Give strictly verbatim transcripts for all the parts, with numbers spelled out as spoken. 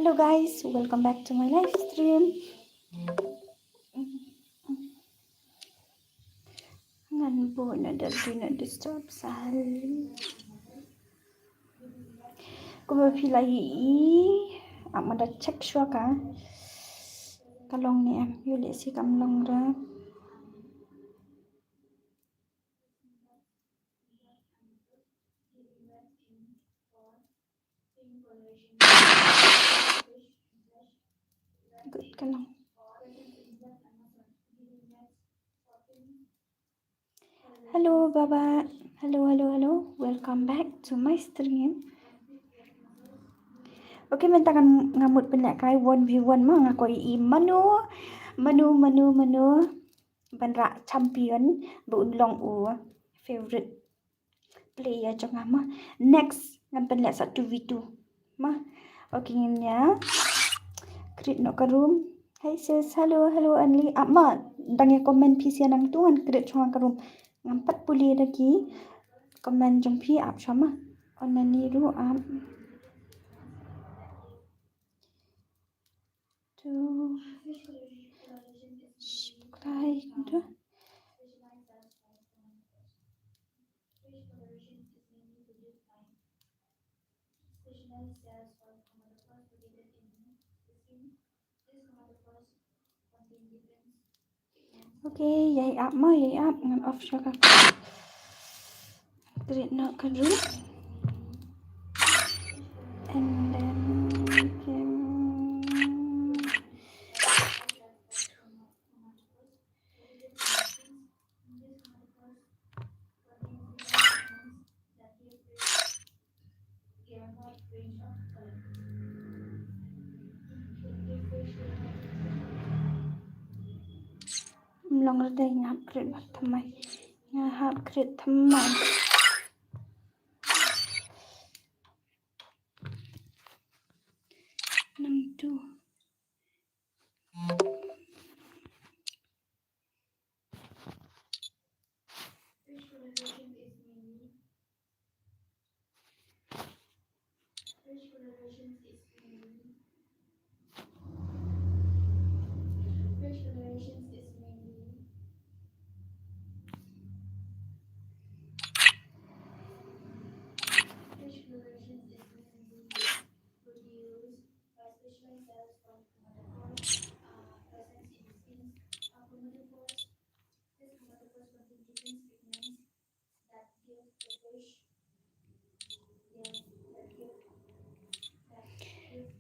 Hello guys, welcome back to my live stream. Ngan buh na da do not disturb sal. Kumba phi la ïohi, ap ma da check shuwa ka ka long ne em. Ïoh lehse kam long re. Good ka long. Hello Baba. Hello, hello, hello. Welcome back to my stream. Okay, mynta kan nga mut pynlehkai one v one ma, nga kwah ïohi mano, mano, mano, mano ban rah champion, ba un long u favorite player jong nga ma. Next ngan pynleh sa two v two ma. Okay, ngin ïa create noh ka room. Hey sis, hello, hello Anli. Ap ma, dang ïa comment phi sha nangtu, ngan create jong nga ka room. Ngam pat pule da ki comment jong phi, ap sha ma. Onani ruh ap. Tu. Shukrai tu. Okay, ïai ap ma, ïai ap, ngan off shuwa ka. Create noh ka room. And then we can Ym long re dei, nga hap create bad thymmai. Nga hap create thymmai. Nangtu.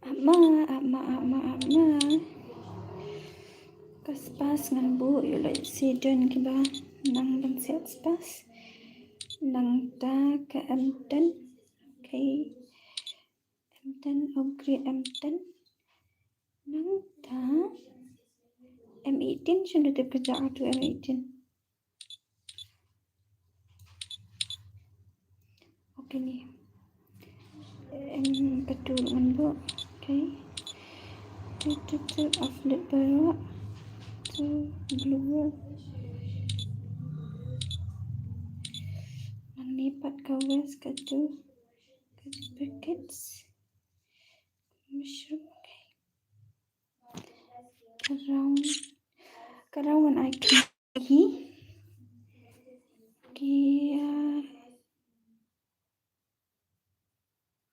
Ap ma, ap ma, ap ma, ap ma. Ka spice ngan buh ïa la shi don kiba nang ban siat spice. Nangta ka M ten. Okay. M ten, upgrade M ten. Nangta M eighteen, shim da tip ka jaka tu M eighteen. Okay ni. Em, katu ngan buh. Okay. Tu, tu, tu, offload baroh. Tu, blue. Nangne pat ka waste katu. Katu packets. Mushroom, okay. Ka round, ka round ngan ai kine hi. Ki, ah,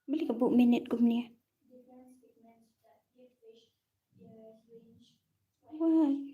balei ka buh minute kumne? What?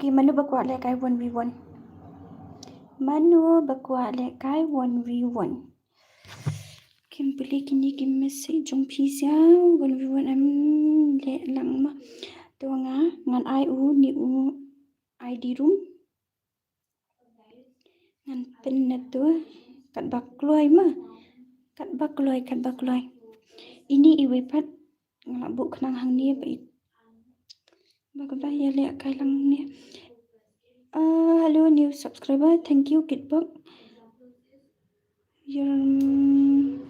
Okay, mano ba kwah lehkai one v one? Mano ba kwah lehkai one v one? Kim pule kine ki message jong phi sha one v one em leh lang ma. To nga ngan ai u ni u I D room. Ngan pyn na tu. Katba kloi ma. Katba kloi, katba kloi. Ini iwei pat. Nga la buh khnang hangne ba it. Ba ka ba ïa lehkai lang ne. Ah, hello, new subscriber. Thank you, Kitbok. Your, mm,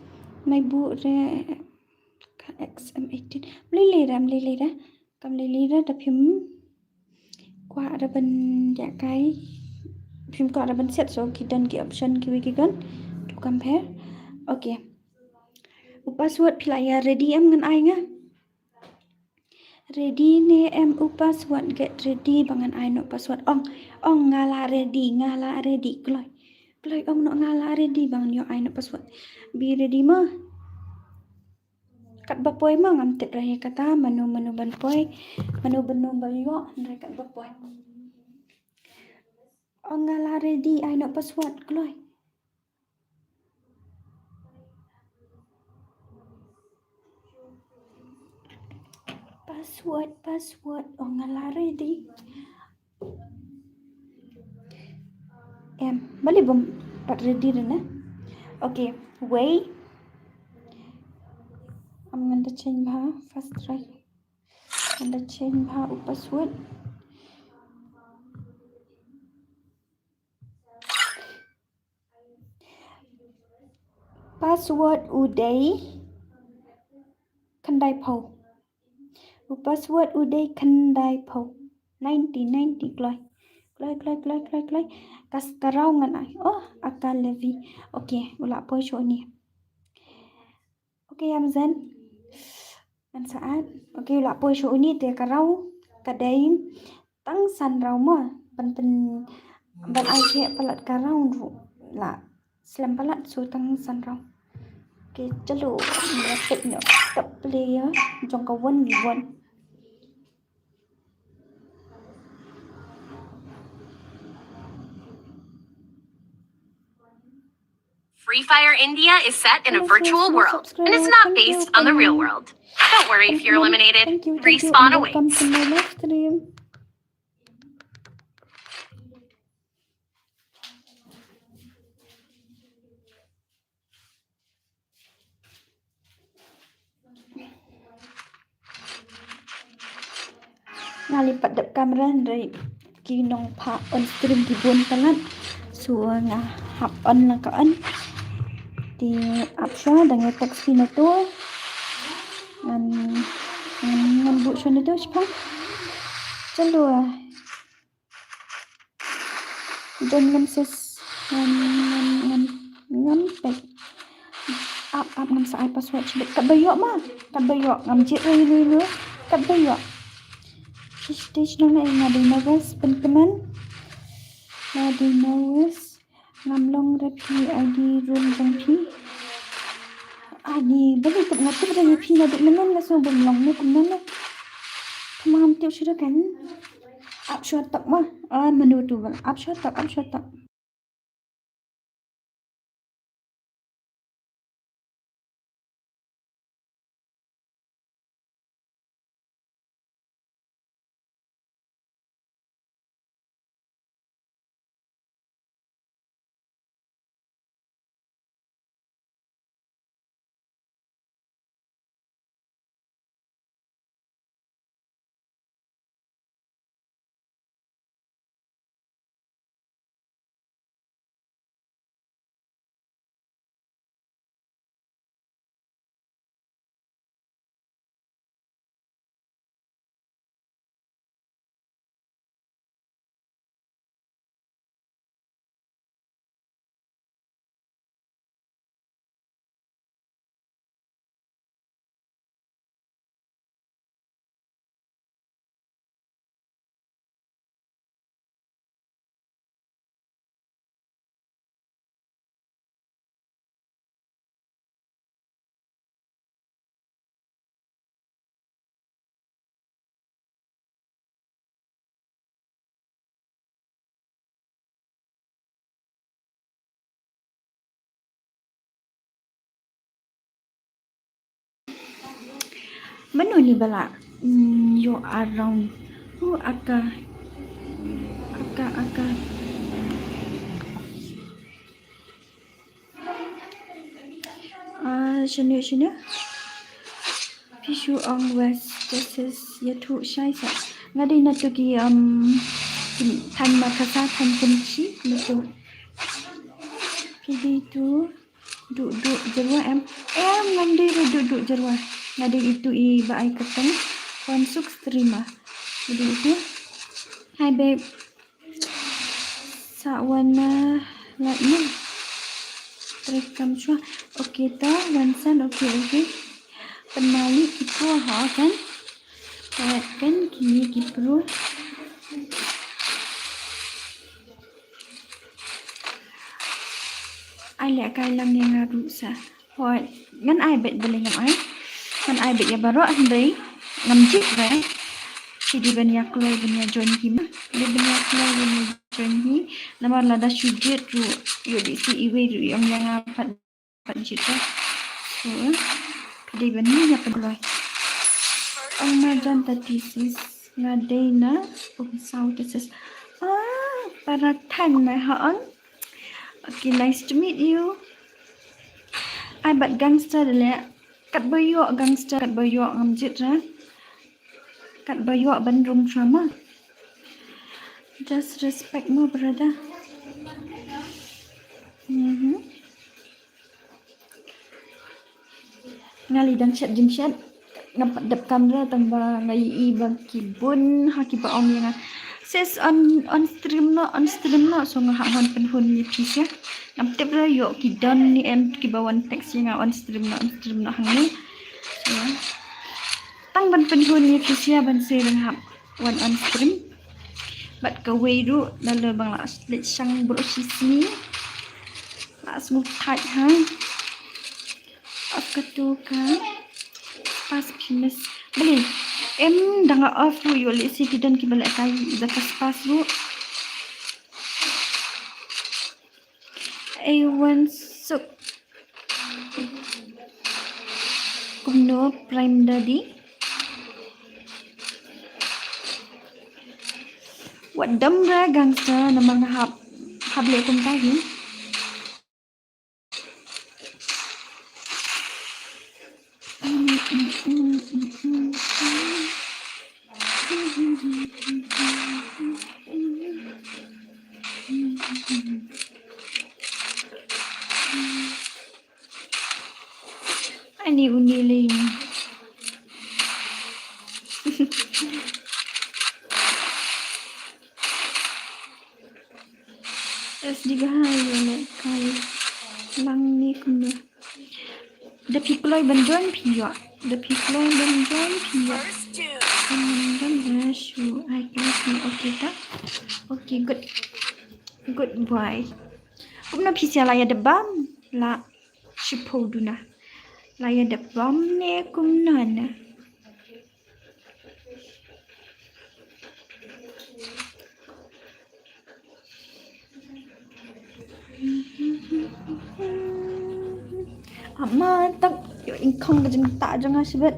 my buh re ka X M eighteen. Mlei lei ra, mlei lei ra. Kam lei lei ra da phim kwah ra ban ïa kai. Phim kwah ra ban set, so ki don ki option kiwei ki don. To compare. Okay. U password phi la ïa ready em ngan ai nga? Ready ne em u password, get ready ba ngan ai noh password. Ong, ong nga la ready, nga la ready. Kloi. Kloi ong noh nga la ready ba ngan ïoh ai noh password. Be ready mo. Katba poi mo ngam tip ra ïa kata mano mano ban poi. Mano mano ban ïoh hynrei katba poi. Ong nga la ready ai noh password kloi. Password, password, ong nga la ready. Em, balei bym pat ready re ne? Okay, wei. Am ngan da change bha, first try. Ngan da change bha u password. Password u dei khyndai phew. U password u dei khyndai phew. Ninety, ninety, kloi. Kloi, kloi, kloi, kloi, kloi. Kas ka raw ngan ai. Oh, aka levi. Okay, u la poi shuh ni. Okay, Amazon. Ngan sa add. Okay, u la poi shuh ni te ka raw. Ka dei tang san raw mo. Ban pyn, ban ai khe palat ka raw ruh. La slem palat so tang san raw. Okay, chalo. Ngan peit noh top player jong ka one v one. Free Fire India is set in a virtual world and is not based on the real world. Don't worry if you're eliminated. Respawn awaits. Welcome to my live stream. Nga li pat dep kamera hynrei ki nongphah on stream ki bun palat. So nga hap on lang ka on. Te ap shuwa da ngi text phi na to. Ngan, ngan, ngan buh shuwa na to shipang. Chalo. Don ngam ses ngam, ngam, ngam, ngam pek. Ap, ap ngam sa ai password shuh. Katba ïoh ma. Katba ïoh ngam jied ïa ïa ïa. Katba ïoh. Stage nang na nga dei nervous pyn pyn. Nga dei nervous. Ngam long rep ki I D room jong phi. Ani, balei tip nga tip da ïa phi naduh mynnin nga sngew bym long ne kumno ne. Tangba ngam tip shuh da kan. Ap shuwa tok ma. Ah, mano tu bang. Ap shuwa tok, ap shuwa tok. Mano ni ba la, mm, ïoh around. Oh, aka. Aka, aka. Ah, shano, shano? Phi shu ong West, this is ïathuh shai sa. Nga dei na tu ki, um, ki thaiñ Makassar, thaiñ Kynshi, na tu. Phi dei tu. Duh duh jyrwa em. Em, ngam dei ruh duh duh jyrwa. Nga dei itu i ba ai kyrteng. Wan suk streamer. Nga dei itu. Hi babe. Sa wan, uh, lait ni. Trei kam shwa. Okay to, wan san, okay, okay. Pynmali ki pro ha kan. Lait kan ki ki pro. Ai lehkai lang ïa nga ruh sa. Hooid, ngan ai beit balei ngam ai. Ngan ai beit ïa baroh hynrei ngam jied re. Phi dei ban ïa kloi ban ïa join hi ma. Phi dei ban ïa kloi ban ïa join hi. Namar lada shu jied ruh ïoh dei shi iwei ruh i ong ïa nga pat. Pat jied re. So, phi dei ban ïa pynkloi. Ong marjan ta thesis. Nga dei na Umsaw thesis. Ah, para thaiñ ma ha on. Okay, nice to meet you. Ai bad Gangster de leh. Katba ïoh Gangster, katba ïoh ngam jied re. Katba ïoh ban rung shuwa ma. Just respect mo brother. Mhm. Nga lei dang shet jingshet. Ngam pat dep kamra tang ba nga ïohi ba ki bun ha kiba ong ïa nga. Sis, on, on stream noh, on stream noh. So nga hap wan pynhun ïa phi sha. Ngam tip re ïoh ki don ne em kiba wan text ïa nga on stream noh, on stream noh hangne. So tang ban pynhun ïa phi sha ban sdang hap wan on stream. Bad kawei ruh nalor ba nga la leit shang baroh shisngi. La sngewthuh ha. Off katu ka spas phi miss. Balei? Em, da nga off ruh ïoh lehse ki don kiba lehkai da ka spas ruh. Ei wan suk. Kumno Prime Daddy? Wat dom re Gangster namar nga hap, hap leh kumta hi. Ani uni lei. S D ba ha ïoh lehkai lang ne kumno. Da phi kloi ban join phi ïoh. Da phi kloi ban join phi ïoh. Ban join ba shu ai kloi phi. Okay ta. Okay, good. Good boy. Kumno phi sha la ïa dep bam la. Shiphew duna. La ïa dep bam ne kumno na. Ama tak ïoh ingkhong ka jingtah jong nga shibit.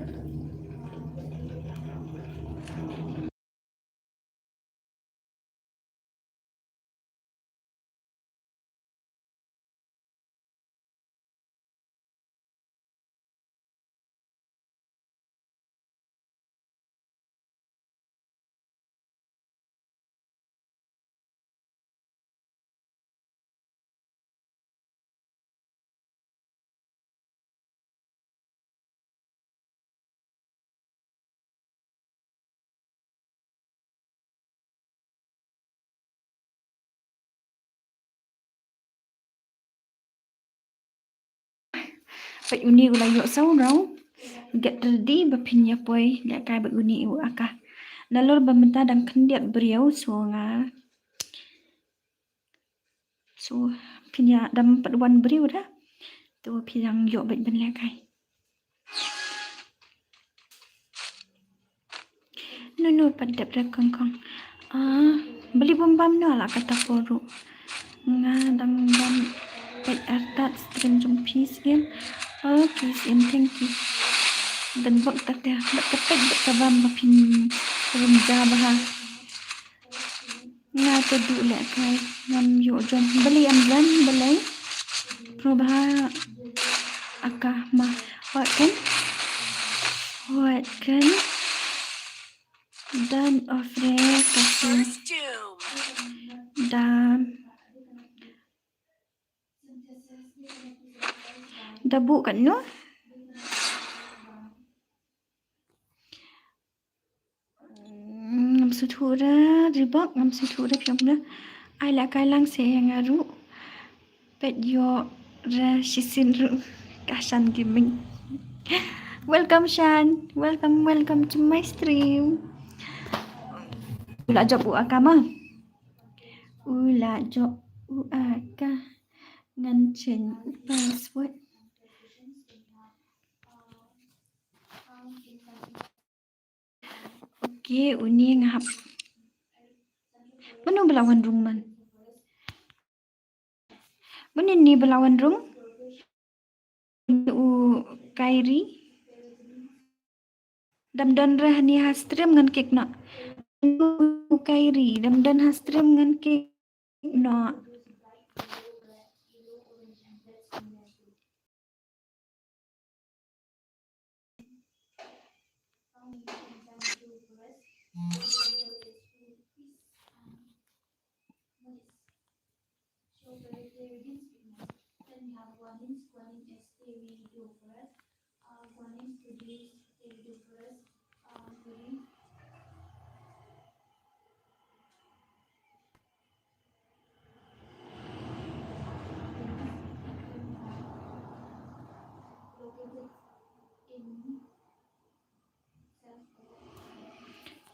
Peit uni u la ïoh saw raw. Get ready ba phin ïa poi lehkai bad uni u aka. Nalor ba mynta dang khyndiat briew so nga. So phin ïa dam pat wan briew da. To phi dang ïoh bad ban lehkai. Nunu pat dep da kongkong. Ah, beli bom bam no la kata poru. Nga dang bam pet artat stream jong phi sien. Okay sien, thank you. Dan bok ta te, bad ka pek, bad ka bam, ba phin rum ja bha. Nga te duh lehkai, ngam ïoh join. Balei em join, balei? Pro bha aka ma. Wat kan? Wat kan? Dan of re kasi. Dan. Da buh katno? Mm, ngam sngewthuh re, Reebok, ngam sngewthuh re, phi ong re. Ai lehkai lang se ïa nga ruh. Peit ïoh re shisien ruh. Ka Shan Gaming. Welcome, Shan. Welcome, welcome to my stream. U la jop u aka ma. U la jop u aka. Ngan change u password. Okay, uni nga hap. Mano ba la wan rung man? Mano ni ba la wan rung? U Kyrie. Dam don re hani ha stream ngan kick noh. U Kyrie, dam don ha stream ngan kick noh.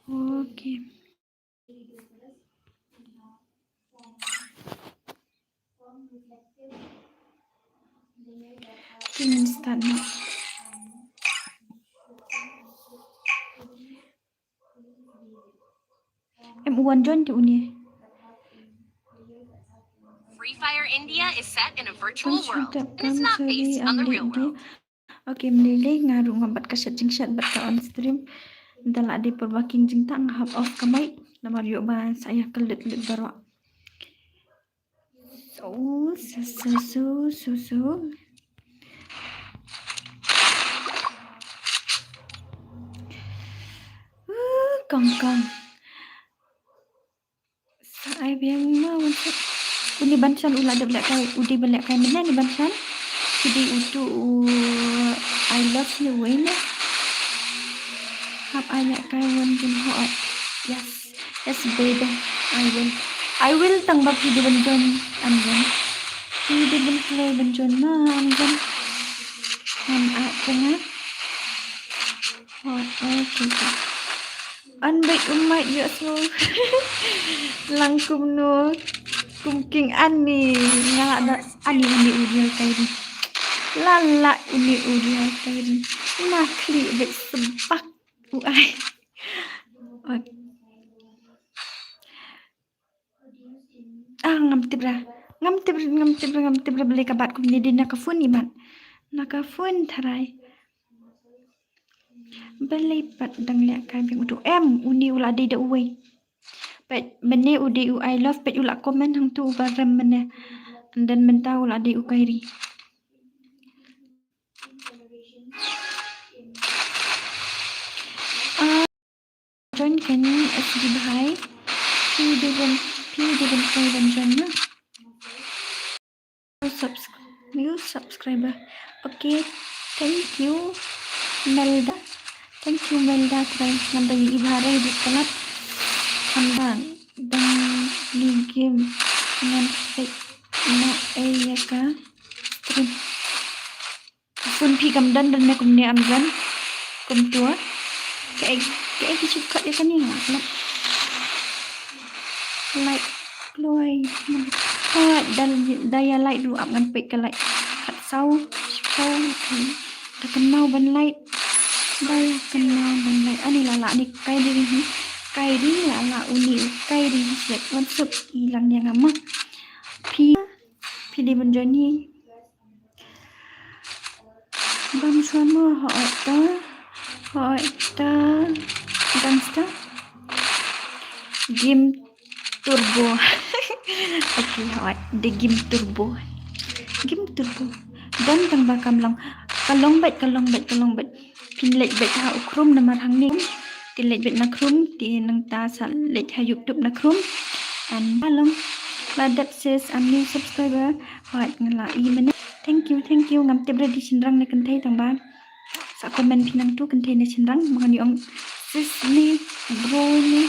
Okay. Kin start now. Em, u wan join te uni. Free Fire India is set in a virtual world and it's not based on the real world. Okay, mlei lei, nga ruh nga bad ka shet jingshet bad ka on stream. Da lah dei por ba king jingtang nga hap off ka mic. Namar ïoh ba sa ïa ka lut lut baroh. So, so, so, so, so, so. Uh, kong, kong. Sa ai biang ma wan sa. Uni ban shan u la dep lehkai, u dei ban lehkai mynne ni ban shan. Ki dei utu u I love you wei ne. Hap ai lehkai wan jin ho. Yes. Yes, baby. I will. I will tang ba phi dei ban join. Am join. Phi dei ban play ban join ma am join. Am a kena. Oh, okay, okay. An bait u mic ïoh sngew. Lang kumno. Kum king ani. Nga la da ani uni u real Kyrie. La la uni u real Kyrie. Na khlieh beit sbak u ai. Ot. Ah, ngam tip ra. Ngam tip ra, ngam tip ra, ngam tip ra balei ka bat kumne, dei na ka phone i bat. Na ka phone tharai. Balei pat dang lehkai biang utu. Em, uni u la dei da uwei. Peit mynne u dei u I love, peit u la comment hangtu uba rem mynne. And then mynta u la dei u Kyrie. Ah, join kan S D bhai. Phi dei ban, phi dei ban, phi ban join na. Subs-, new subscriber. Okay, thank you, Melda. Thank you, Melda. Try ngan da i bhara di kalat. Amban dang ni game ngan pek na e ya ka stream. Phone phi kam don don ne kumne am don. Kumtu. Kaei, kaei ki shortcut ïa kane nga. Like. Kloi. Ha, da, da ïa like ruh ap ngan peit ka like. Khatsaw, shiphew, okay. Da kynmaw ban like. Da ïa kynmaw ban like. Ani la lah ni Kyrie hi. Kyrie la lah uni Kyrie hi sek. Wan suk i lang ïa nga ma. Phi, phi dei ban join hi. Bam shuwa mo, hooid to. Hoi ta gangster. Game Turbo. Okay, hoi, the Game Turbo. Game Turbo. Don tang ba kam long. Ka long bad, ka long bad, ka long bad. Phin leit bad ha u Chrome namar hangne. Te leit bad na Chrome, te nangta sa leit ha YouTube na Chrome. And ba long. Ba dep sis, I'm new subscriber. Hoi, nga la i mynne. Thank you, thank you. Ngam tip re da shynrang ne kynthei tang ba. Sa comment phi nangtu kynthei ne shynrang, ma ngan ong sis ne, bro ne.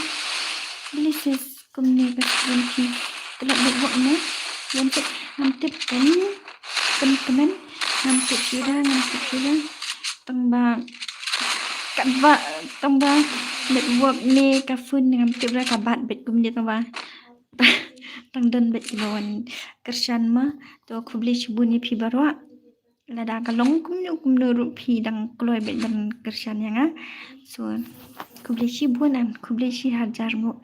Balei sis kumne ka screen phi. Ka la network ne. Wan tip, ngam tip pen, pen comment. Ngam tip shuh da, ngam tip shuh da. Tang ba, katba, tang ba network ne ka phone ne ngam tip da ka bat bad kumne tang ba. Tang don bad kiba wan kyrshan ma. To khublei shibun ïa phi baroh. Lada ka long kumno kumno ruh phi dang kloi bad ban kyrshan ïa nga. So khublei shibun, khublei shi hajar nguh.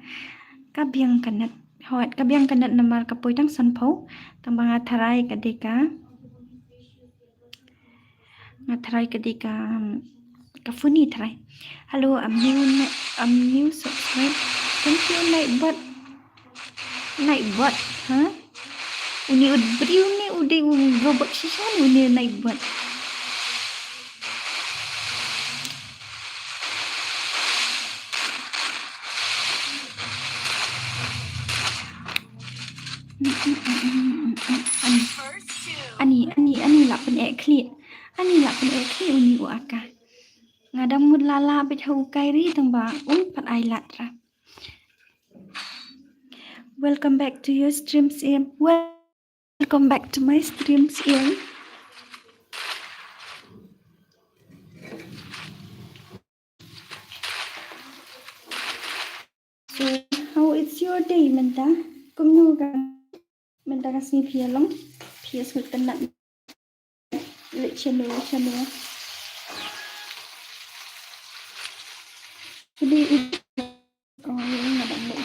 Ka biang ka net. Hoi, ka biang ka net namar ka poi tang sanphew. Tang ba nga tharai ka dei ka, nga tharai ka dei ka, ka phone tharai. Hello, I'm new, I'm new subscribe. Thank you, Nightbot. Nightbot, ha? Une u briew ne u dei u robot shisha ne une u Nightbot. Ani, ani, ani lah pyneh khlieh. Ani lah pyneh khlieh une u aka. Nga dang mut lala bad ha u Kyrie tang ba un pat ai lad ra. Welcome back to your stream, Siam. Welcome back to my stream, Siam. So, how is your day mynta? Kumno ka mynta ka sngi phi ïa long? Phi ïa sngewtynnat leit shano shano. Phi dei u, oh, nga dang mut,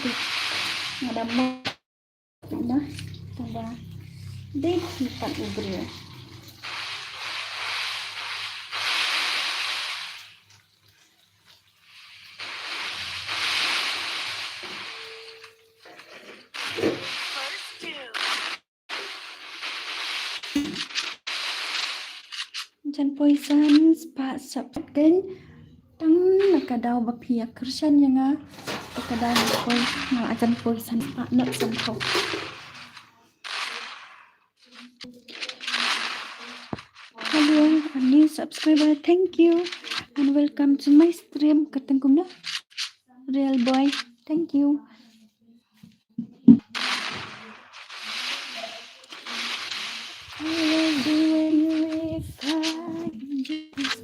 nga dang mut na tang ba dei phi pat u briew. Jan poi san spah sub ken tang na ka daw ba phi ïa kyrshan ïa nga. Ka daw ba poi nga la jan poi san spah, not san phew. Hello, a new subscriber. Thank you and welcome to my stream. Ka teng kumno? Real boy. Thank you. I will do anything if I can just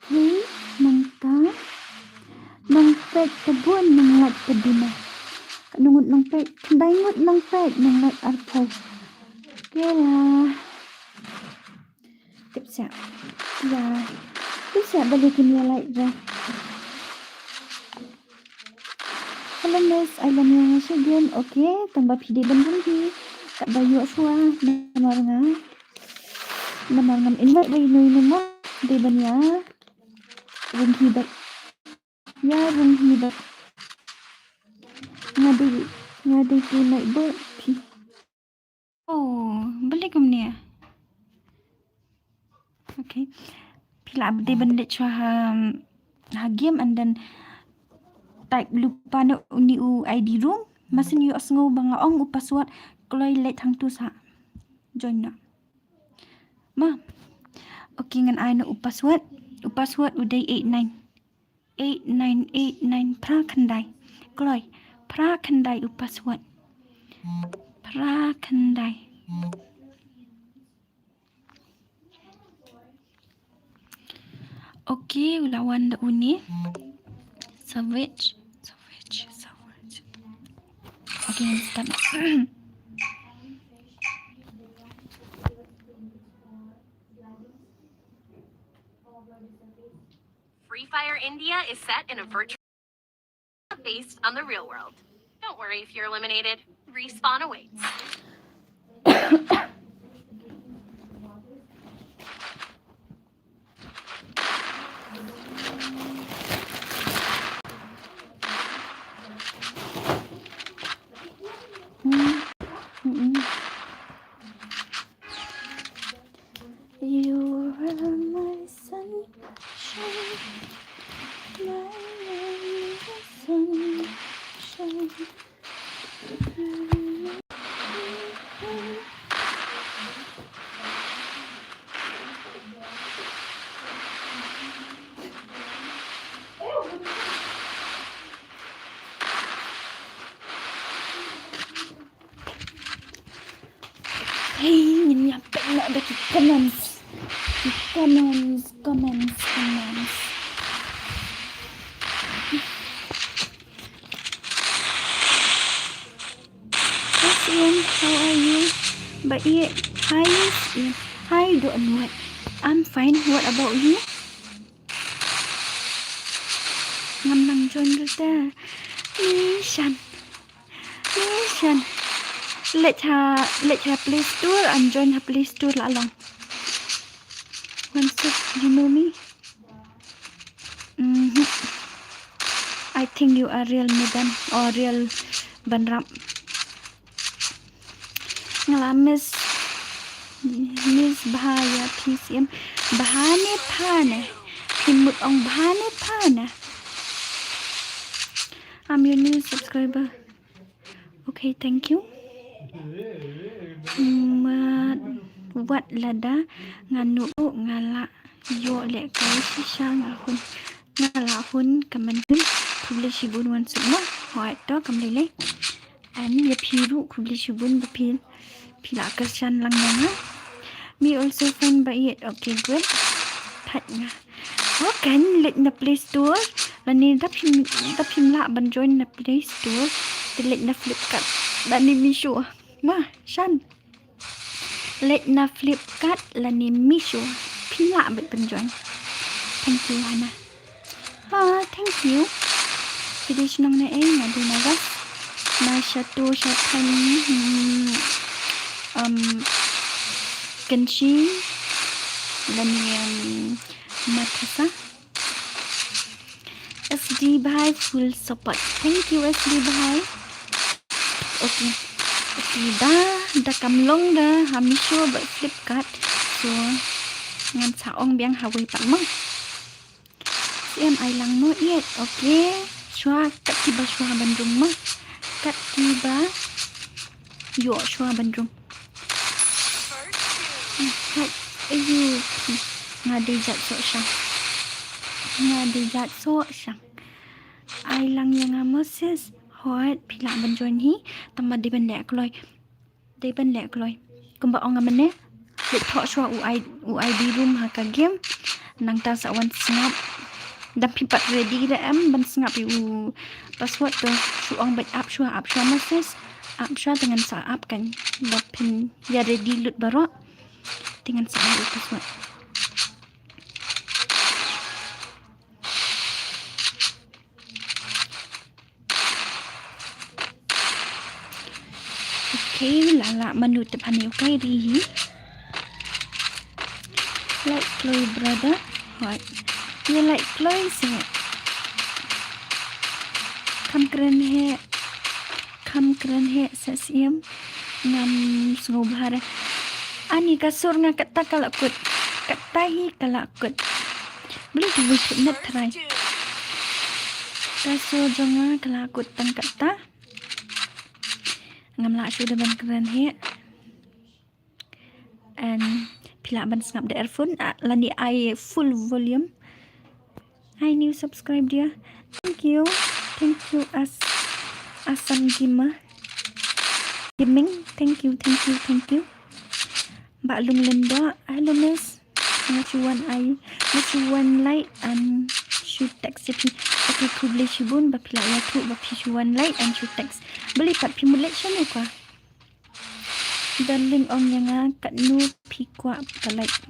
Hi, nangta. Nang peit ka bun, nang lait ka duna. Katno ngut nang peit? Khyndai ngut nang peit, nang lait arphew. Kela. Tip sa. Ya. Tip sa balei kim ïa lait ra. Hello miss, ai lem ïa nga sha game. Okay, tang ba phi dei ban rung hi. Katba ïoh shuwa namar nga. Namar ngam invite ba ino ino mo. Dei ban ïa rung hi bad. Ïa rung hi bad. Nga dei, nga dei ki night bird phi. Oh, balei kumne? Okay. Phi lah dei ban leit shuwa ha, ha game and then type lypa na uni u I D room. Masan ïohsngew ba nga ong u password, kloi leit hangtu sa. Join na. Ma. Okay, ngan ai na u password. U password u dei eight nine. Eight nine eight nine, phra khyndai. Kloi, phra khyndai u password. Phra khyndai. Okay, u la wan da uni. Savage, savage, savage. Okay, ngan start. Free Fire India is set in a virtual based on the real world. Don't worry if you're eliminated. Respawn awaits. You are my sunshine, my only sunshine. Hey, ngin ïa peit noh da ki comments. Ki comments, comments, comments. Hi Sian, how are you? Ba i, hi Sian. Hi, Dohnud. I'm fine. What about you? Ngam nang join ruh te. Ni Shan. Ni Shan. Leit ha, leit ha Play Store, and join ha Play Store la long. Wansuk, you know me? Mhm. I think you are real madam or real Banrap. Nga la miss, miss bha ïa phi Sian. Bha ne pha ne? Phi mut ong bha ne pha ne? I'm your new subscriber. Okay, thank you. Mat wat lada nga nu nga la ïoh lehkai shisha nga hun. Nga la hun ka man hun. Khublei shibun Wansuk ma. Hoi to kam lei lei. And ïa phi ruh khublei shibun ba phi, phi la kyrshan lang ïa nga. Me also fine ba ïeit. Okay, good. Thait nga. Oh, kan leit na Play Store. Lane da phim, da phim lah ban join na Play Store. Te leit na Flipkart lane Meesho. Ma, Shan. Leit na Flipkart lane Meesho. Phim lah beit ban join. Thank you, Hana. Ah, thank you. Phi dei shnong na ei? Nga dei na West. Na Shato, Shathan, hmm, um, Kynshi, lane, um, Mathasa. S D bhai full support. Thank you, S D bhai. Okay. Okay, da, da kam long da ha Meesho bad Flipkart. So, ngan sa ong biang ha wei pat mo. Sian, ai lang mo ïeit. Okay. Shuwa, kat kiba shuwa ban rung mo. Kat kiba ïoh shuwa ban rung. Hooid, ayu, nga dei jait soh shang. Nga dei jait soh shang. Ai lang ïa nga mo sis. Hooid, phi lah ban join hi. Tang ba dei ban leh kloi. Dei ban leh kloi. Kumba ong nga mynne. Leit thoh shuwa u I, u I D room ha ka game. Nangta sa wan sngap. Da phi pat ready re em ban sngap ïa u password to, shu ong beit ap shuwa, ap shuwa mo sis. Ap shuwa te ngan sa ap kan. Ba phin ïa ready lut baroh. Te ngan sa ai u password. Okay, la lah mano tip hane u kai ri hi. Like kloi brother. Hooid. Ïa like kloi se. Kham kren heh. Kham kren heh sa Sian. Ngam sngewbha re. Ani ka sur nga katta ka la kut. Katta hi ka la kut. Beli tu beli tu net try. Ka sur jong nga ka la kut tang katta. Ngam lah shuh da ban kren heh. And phi lah ban sngap da earphone, ah, lane ai full volume. Hi, new subscribe dear. Thank you. Thank you, As-, Assam Gamer. Gaming. Thank you, thank you, thank you. Ba Lung Lendo. Hello, miss. Nga shu wan ai, nga shu wan like and shu text ïa phi. Okay, khublei shibun ba phi la ïathuh ba phi shu wan like and shu text. Balei pat phi mut like shano ka? Darling ong ïa nga katno phi kwah ka like.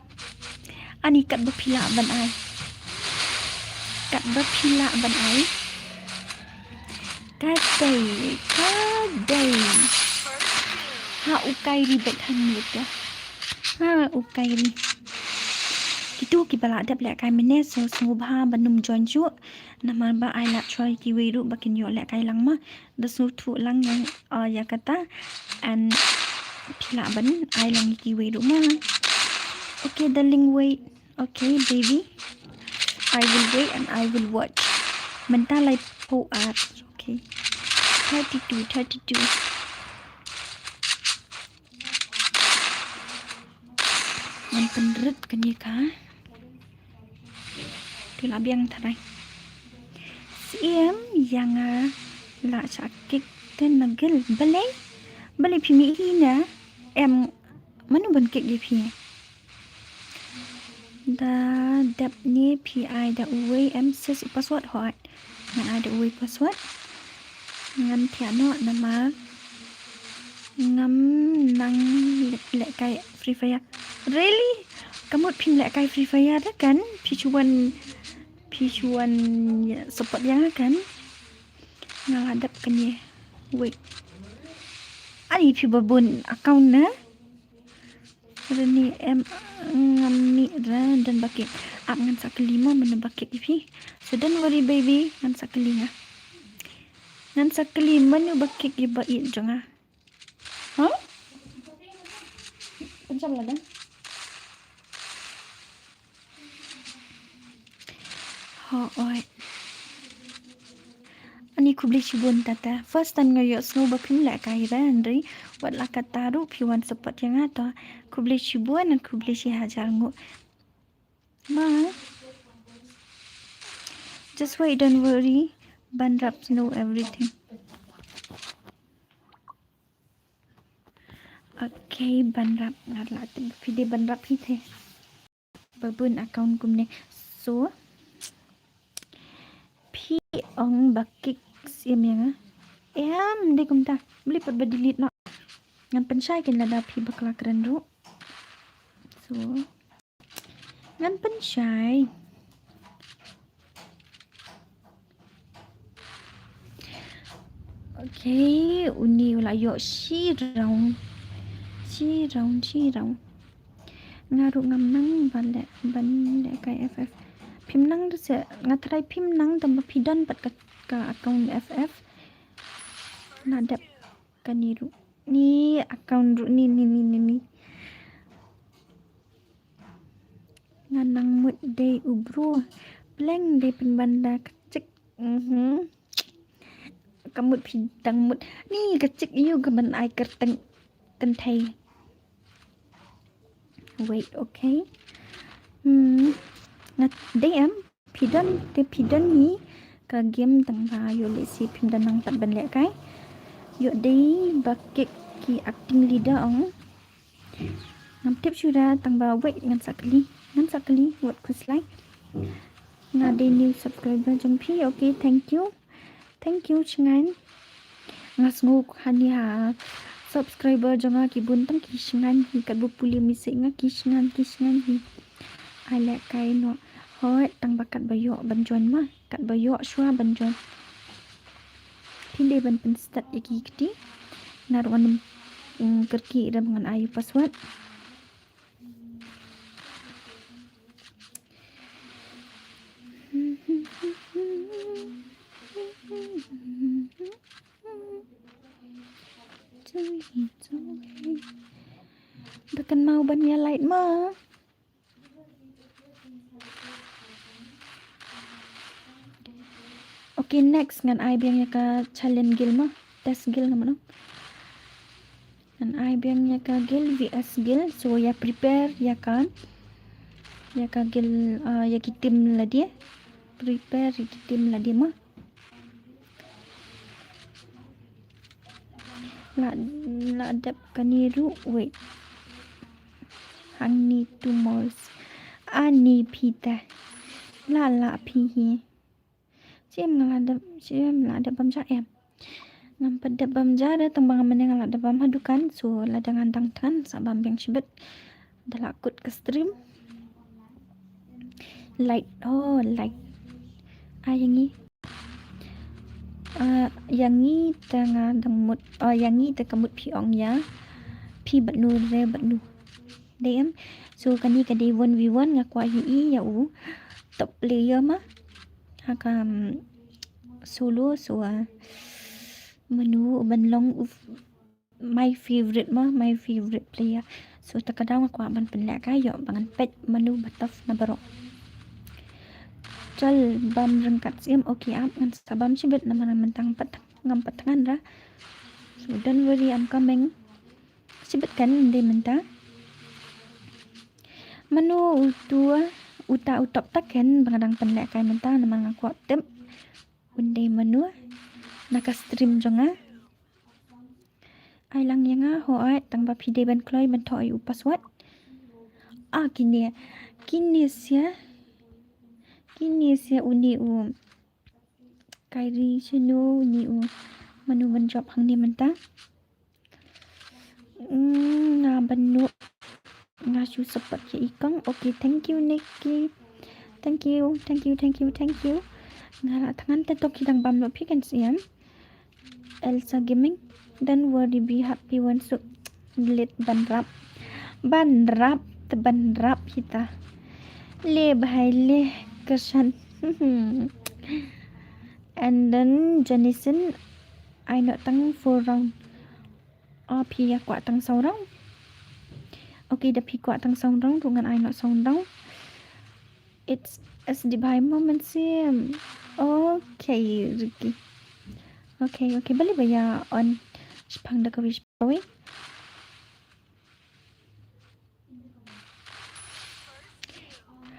Ani kat ba phi lah ban ai. Katba phi lah ban ai. Ka dei, ka dei. Ha u Kyrie bad hangne te. Ha u Kyrie. Kitu kiba lah dep lehkai mynne, so sngewbha ban ym join shuh. Namar ba ai lad shuwa ïa kiwei ruh ba kin ïoh lehkai lang ma. Da sngewthuh lang ïa, ah, ïa kata. And phi lah ban ai lang ïa kiwei ruh ma. Okay, darling, wait. Okay, baby. I will wait and I will watch. Mynta laiphew ar. Okay. Thirty-two, thirty-two. Ngan pynrut kane ka. Tu la biang tharai. Siem ïa nga la sha kik ten nagil. Balei? Balei phi mih hi na? Em, mano ban kik ïa phi? Da dep ne phi ai da uwei em sis u password hooid. Ngan ai da uwei password. Ngan thiah noh namar ngam nang leh, lehkai Free Fire. Really? Ka mut phim lehkai Free Fire da kan? Phi shu wan, phi shu wan support ïa nga kan? Nga la dep kane. Wait. Ani phi ba bun account na? Rani em ngam mih ra don ba kik. Ap ngan sa kylli mo mano ba kik ïa phi. So don't worry baby, ngan sa kylli nga. Ngan sa kylli mano ba kik ïa ba ïeit jong nga. Huh? Pynjam lada. Hooid. Ani khublei shibun tata. First time nga ïohsngew ba phim lehkai ra hynrei wat la katta ruh phi wan support ïa nga to. Khublei shibun and khublei shihajar nguh. Ma. Just wait, don't worry. Ban rap snow everything. Okay, ban rap ngar la te phi de ban rap hi the. Ba bun account kumne. So phi ong ba kik siem ïa nga. Em de kumta. Beli pat ba delete noh. Ngan pynshai kin lada phi bakla kren ruh. So ngan pynshai. Okay, uni u la ïoh shi round. Shi round, shi round. Nga ruh ngam nang ban leh, ban lehkai F F. Phim nang ruh se, nga tharai phim nang tang ba phi don pat ka, ka account F F. Na dep kane ruh. Ni account ruh ni, ni, ni, ni, ni. Nga nang mut dei u bro. Pleng dei pynban da ka chick. Mhm. Ka mut phi dang mut. Ni ka chick ïa u ka ban ai kyrteng kynthei. Wait, okay. Hmm. Nga dei em. Phi don, te phi don hi ka game tang ba ïoh lehse phim don nang pat ban lehkai. Ïoh dei ba kik ki acting leader ong. Ngam tip shuh da tang ba wait ngan sa kylli. Ngan sa kylli wat khuslai. Nga dei new subscriber jong phi. Okay, thank you. Thank you, Shngain. Nga sngew hani ha subscriber jong nga ki bun tang ki Shngain hi katba pule message nga ki Shngain, ki Shngain hi. Ai lehkai noh. Hooid, tang ba katba ïoh ban join ma. Katba ïoh shuwa ban join. Phin dei ban pynstad ïa ki kti. Nga ruh ngan, mm, kyrkieh da ba ngan ai u password. Da kynmaw ban ïa like ma. Okay, next ngan ai biang ïa ka challenge guild ma. Test guild ngam no. Ngan ai biang ïa ka guild V S guild. So ïa prepare ïa ka, ïa ka guild, ah, ïa ki team lade. Prepare ïa ki team lade ma. La, la dep kane ruh, wait. Hangne two more. Ani phi te. La la phi hi. Shem nga la dep, shem la dep bam ja em. Ngam pat dep bam ja da tang ba nga mynne nga la dep bam ha dukan. So lada ngan dang thngan sa bam biang shibit. Da la kut ka stream. Light, oh, light. Ah, ïa ngi. Ah, ïa ngi te nga dang mut, ah, ïa ngi te ka mut phi ong ïa phi bad nu re bad nu. Dei em. So kane ka dei one v one, nga kwah ïohi ïa u top player ma ha ka, um, solo. So, ah, mano u ban long u f-, my favorite ma, my favorite player. So ta ka daw nga kwah ban pynlehkai, ïoh ba ngan peit mano ba tough na baroh. Chal bam ryngkat siem, okay ap, ngan sa bam shibit namar mynta ngam pat, ngam pat thngan ra. So don't worry, I'm coming. Shibit kan dei mynta. Mano utu, uta u top ta kan ba nga dang pynlehkai mynta namar nga kwah tip un dei mano na ka stream jong nga. Ai lang ïa nga, hooid, tang ba phi dei ban kloi ban thoh ïa u password. Ah, kine, kine sia, kine sia une u Kyrie, shano une u, mano ban jop hangne mynta. Hmm, nga ban noh. Nga shu support ïa i kong. Okay, thank you, Nikki. Thank you, thank you, thank you, thank you. Nga la thngan te to ki dang bam noh phi kan siem. Elsa Gaming. Don't worry, be happy, wan suk. Lit ban rap. Ban rap, te ban rap kita. Le bhai le, kyrshan. And then Jonison, ai noh tang four round. Oh, phi ïa kwah tang saw round. Okay, da phi kwah tang saw round ruh ngan ai noh saw round. It's S D bhai mo mynsiem. Okay, Ricky. Okay, okay, balei ba ïa on shipang da kawei shipang.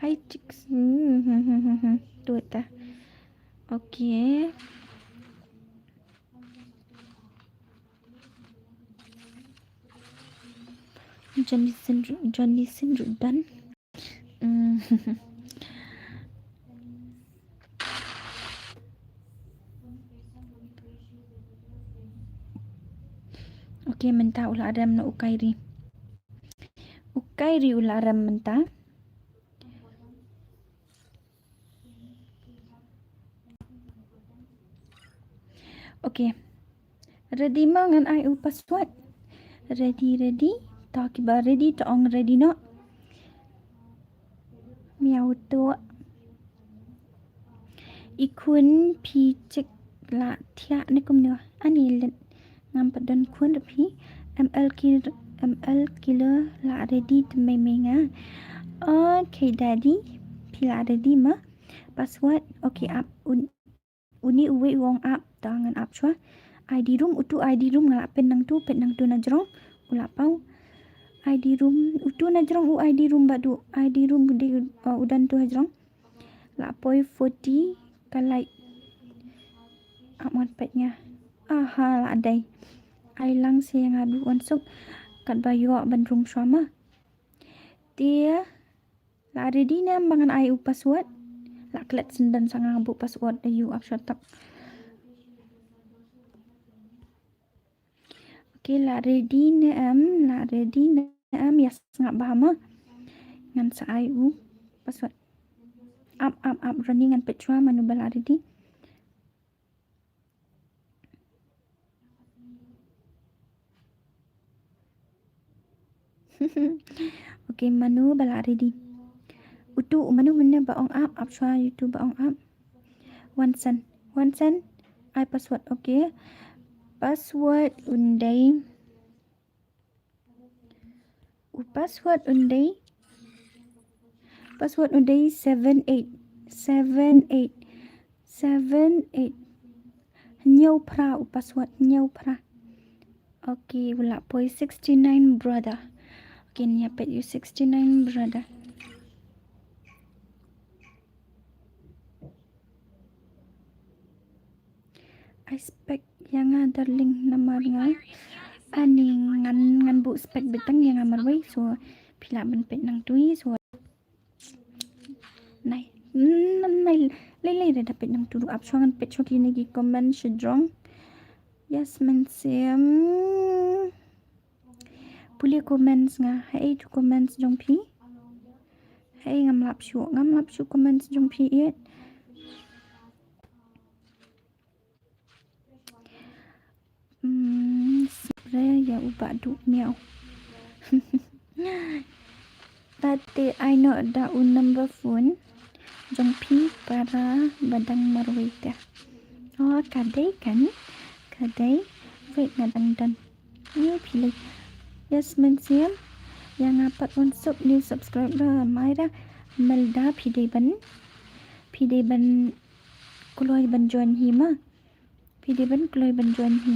Hi chicks. Hmm, hmm, hmm, hmm, hmm. Tu ta. Okay. Johnny Sin, Johnny Sin Rudan. Mm. Okay, mynta u la rem na u Kyrie. U Kyrie u la rem mynta. Okay. Ready ma, ngan ai u password. Ready, ready. Ta kiba ready, ta ong ready noh. Miau tu. I khun phi check la thiah ne kumno. Ani len. Ngam pat don khun ruh phi. M L ki-, M L kilo la ready te mei mei nga. Okay, daddy. Phi la ready ma. Password. Okay, ap un-, uni uwei u ong ap, ta ngan ap shuwa. I D room, utu I D room nga la peit nangtu, peit nangtu na jrong. U la paw. I D room, utu na jrong u I D room bad u I D room u dei, uh, u don tu ha jrong. La poi forty ka like. Ap ngan peit nga. Aha, la dei. Ai lang se nga du wan suk. Katba ïoh ban rung shuwa ma. Te la ready ne em ba ngan ai u password? La klet syndon sa nga buh password da ïu ap shuwa tak. Okay, la ready ne em, la ready ne em, ïa sngap bha ma. Ngan sa ai u password. Ap, ap, ap, Ronnie ngan peit shuwa mano ba la ready. Okay, mano ba la ready? Utu, mano mynne ba ong ap, ap shuwa utu ba ong ap. Wansan, Wansan, ai password, okay. Password un dei. U password un dei. Password un dei seven eight. Seven eight. Seven eight. Hynñiew phra u password, hynñiew phra. Okay, u la poi sixty nine brother. Okay, ngin ïa peit ïa u sixty nine brother. Ai spec ïa nga darling namar nga ani ngan, ngan buh spec beit tang ïa nga marwei, so phi lah ban peit nangtei, so nai, mm, nai, lei lei re da peit nangtei ruh, ap shuwa ngan peit shuwa kine ki comment shajrong. Yes, mynsiem. Pule comments nga, haei tu comments jong phi? Haei ngam lap shuh, ngam lap shuh comments jong phi ïeit. re ïa u Bah Duh Miaw. Te ai noh da u number phone jong phi para ba dang marwei te. Oh, ka dei kan, ka dei. Wait, nga dang don. Ni phi lei. Yes, Mynsiem. Ïa nga pat wan suk new subscriber. Myra Melda, phi dei ban, phi dei ban kloi ban join hi ma. Phi dei ban kloi ban join hi.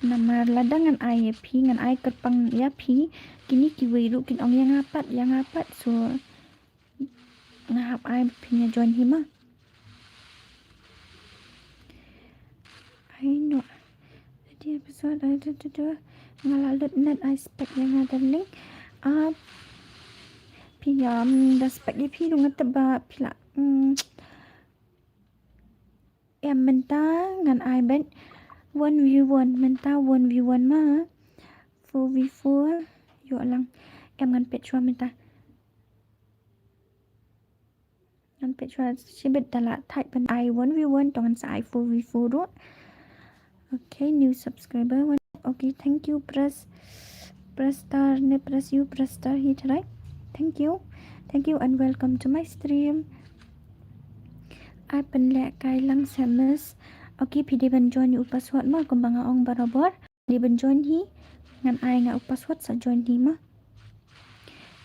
Namar lada ngan ai ïa phi, ngan ai kyrpang ïa phi, kine kiwei ruh kin ong ïa nga pat, ïa nga pat. So nga hap ai ba phin ïa join hi ma. Ai noh. Tadi episode, ai tu tu tu. Nga la lut net, ai spek ïa nga, darling. Ah, phi ïa, mm, da spek ïa phi ruh nga tip ba phi la, mm, em, mynta ngan ai beit one v one, mynta one v one ma. Four v four ïoh lang. Em, ngan peit shuwa mynta. Ngan peit shuwa shibit, da la thait ban ai one v one, to ngan sa ai four v four ruh. Okay, new subscriber. One. Okay, thank you, press, press star ne press you, press star hi tharai. Thank you. Thank you and welcome to my stream. Ai pynlehkai lang seh, miss. Okay, phi dei ban join ïa u password ma, kumba nga ong barabor. Dei ban join hi, ngan ai nga u password sa join hi ma.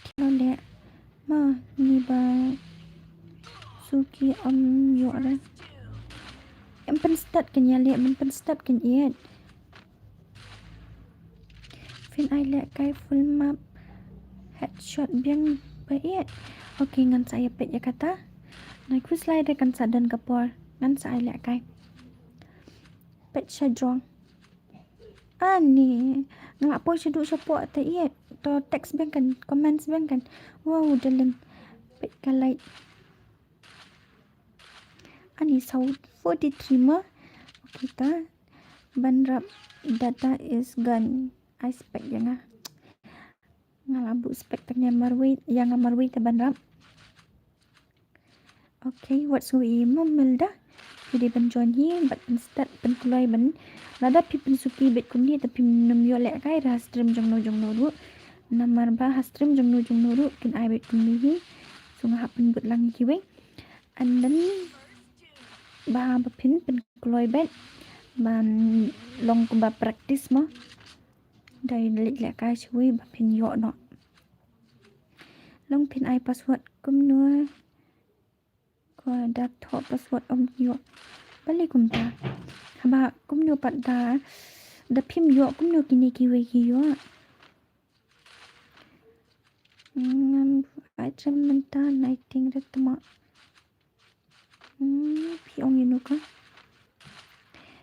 Ki la leh ma, ni ba suki ym ïoh re. Em pynstad kan ïa leh, em pynstad kan ïa. Phin ai lehkai full map headshot biang ba ïa. Okay, ngan sa ïa peit ïa kata. Nai khuslai de, kan sa don ka por. Ngan sa ai lehkai. Peit sha jrong. Ani, nga la poi shaduh shapoh te ïa. To text biang kan, comments biang kan. Wow, darling. Peit ka like. Ani, saw forty-three ma. Okay, ta ban rap, data is gone. Ai spek ïa nga. Nga la buh spek tang ïa marwei, ïa nga marwei te ban rap. Okay, wat sngew i ma Melda. Phi dei ban join hi bad pynstad pynkloi ban. Lada phi pynsuki beit kumne te phim nym ïoh lehkai ha stream jong no jong no ruh. Namar ba ha stream jong no jong no ruh kin ai beit kumne hi. So nga hap pynbud lang ïa kiwei. And then ba, ba phin pynkloi beit ban long kumba practice mo. Dei leit lehkai shawei ba phin ïoh noh. Long phin ai password kumno? Ko da thoh password ym ïoh. Balei kumta? Haba kumno pat da, da phim ïoh kumno kine kiwei ki ïoh? Ngam ai trim mynta, nai tieng re tma. Hmm, phi ong ïa no ka?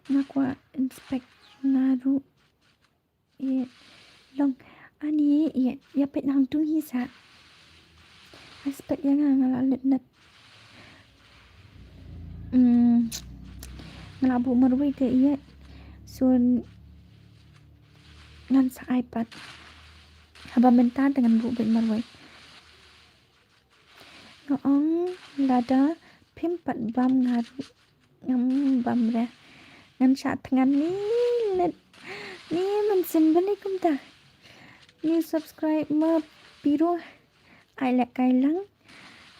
Nga kwah inspect nga ruh. Ïa long ani ïa, ïa peit nang tu hi sa. Inspect ïa nga, nga la lut net. Hmm. Nga la buh marwei te ïa. So ngan sa ai pat. Haba mynta te ngan buh beit marwei. Nga ong lada phim pat bam nga ruh ngam bam re. Ngan shah thngan ni lit ni mynsiem bani kumta. Ni subscribe ma phi ruh. Ai lehkai lang.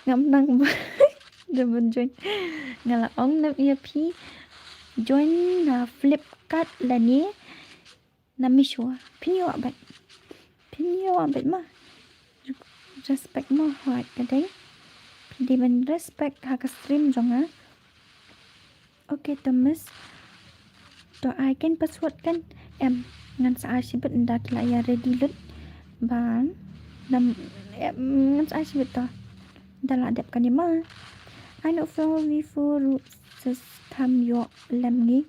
Ngam nang ba da ban join. Nga la ong na ïa phi join na Flipkart lane na Meesho. Phin ïoh beit. Phin ïoh beit ma. Respect mo, hooid ka dei. Phi dei ban respect ha ka stream jong nga. Okay to miss. To ai kein password kan. Em, ngan sa ai shibit ynda ki la ïa ready lut. Ba nam, em, ngan sa ai shibit to. Da la dep kane ma. Ai noh four v four ruh sas tham ïoh lem ngi.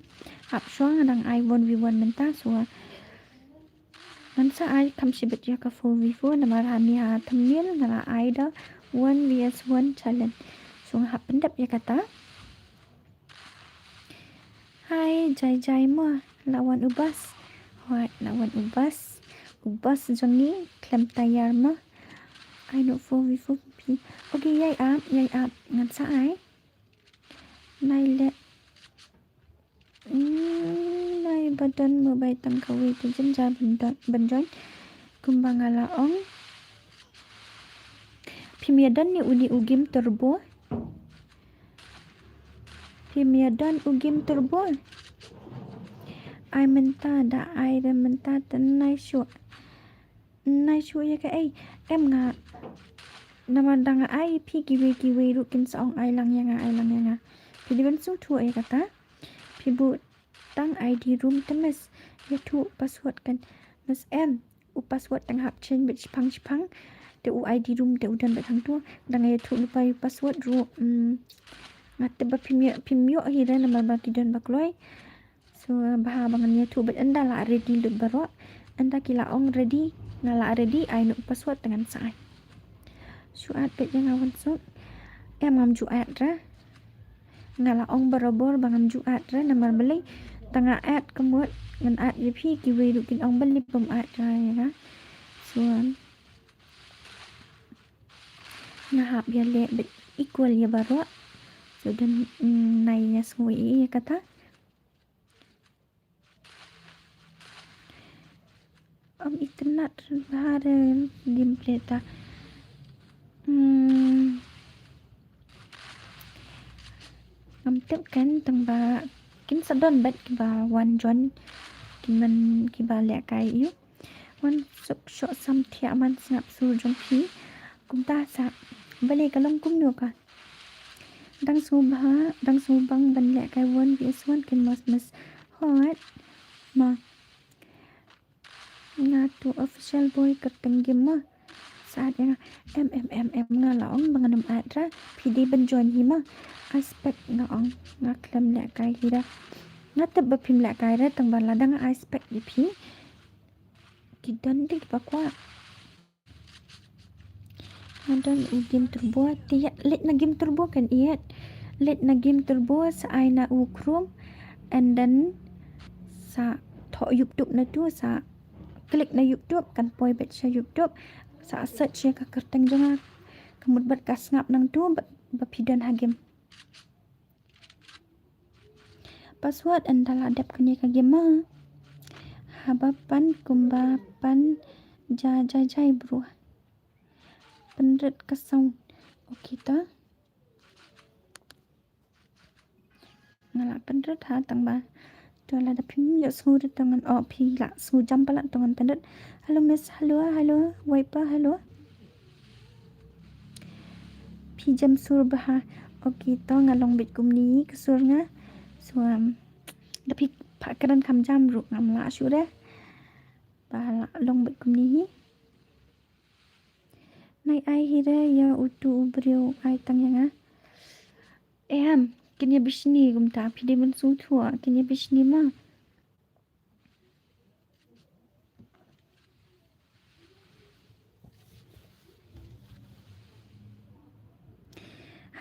Ap shuwa nga dang ai one v one mynta shuwa. Ngan sa ai kham shibit ïa ka four v four namar hani ha thumbnail nga la ai da one v one challenge. So nga hap pyndep ïa kata. Hai, jai jai ma, la wan u bas. Hooid, la wan u bas. U bas jong ngi khlem tayar ma. Ai noh four v four phi. Okay, ïai ap, ïai ap. Ngan sa ai. Nai leh. Hmm, nai Ba don mobile tang kawei te jynjar ban don, ban join. Kumba nga la ong. Phim ïa don ne uni u game turbo. Phim ïa don u game turbo. Ai mynta da ai re mynta te nai shuh. Nai shuh ïa kaei em nga. Namar da nga ai phi kiwei kiwei ruh kin sa ong ai lang ïa nga, ai lang ïa nga. Phi dei ban sngewthuh ïa kata. Phi buh tang I D room te miss. Ïathuh password kan miss em. U password tang hap change bad shipang shipang. Te u I D room te u don bad hangtu. Da nga ïathuh lypa ïa u password ruh. Hmm. Nga tip ba phim ïoh, phim ïoh hi re namar ba ki don ba kloi. So bha ba ngan ïathuh bad ynda la ready lut baroh. Ynda ki la ong ready, nga la ready, ai noh u password te ngan sa ai. Shu add bad ïa nga wan suk. Em ngam ju add re. Nga la ong barabor ba ngam ju add re namar balei. Tang nga add ka mut ngan add ïa phi kiwei ruh kin ong balei bym add re ïa nga. So nga hap ïa leh bad equal ïa baroh. So don, mm, nai ïa sngewthuh ïa kata. Am internet bha re gameplay ta. Hmm. Ngam tip kan tang ba kin sa don bad kiba wan join kin man kiba lehkai ïa u. Wan suk shoh sam thiah man sngap sur jong phi. Kumta sa balei ka long kumno ka. Dang sngewbha, dang sngewbang ban lehkai one versus one kin mas mas hot. Ma. Nga tu official boy kyrteng game ma. Sa add ïa nga em em em em nga la ong ba ngan ym add ra. Phi dei ban join hi ma. Aspect nga ong nga khlem lehkai hi ra. Nga tip ba phim lehkai ra tang ba lada nga aspect ïa phi. Ki don dei kiba kwah. Nga don u game turbo te ïa leit na game turbo kan ïa leit na game turbo sa ai na u Chrome and then sa thoh YouTube na tu sa click na YouTube kan poi bad sha YouTube sa search ïa ka kyrteng jong nga ka mut bad ka sngap nangtu bad ba phi don ha game. Password ynda la dep kane ka game ma. Haba pan kumba pan ja ja jai bro. Pynrit ka sound. Okay ta. Nga la pynrit ha tang ba. To lada phim ïoh sngew rit to ngan oh phi la sngew jam palat to ngan pynrit. Hello miss, hello, hello, wiper, hello. Phi jam sur bha. Okay to nga long bit kumne ka sur nga. So um, da phi pha kren kham jam ruh ngam lah shuh re. Ba la long bit kumne hi. Nai ai hi re ïa utu u briew ai tang ïa nga. Em, kin ïa bishni kumta phi dei ban sngewthuh kin ïa bishni ma.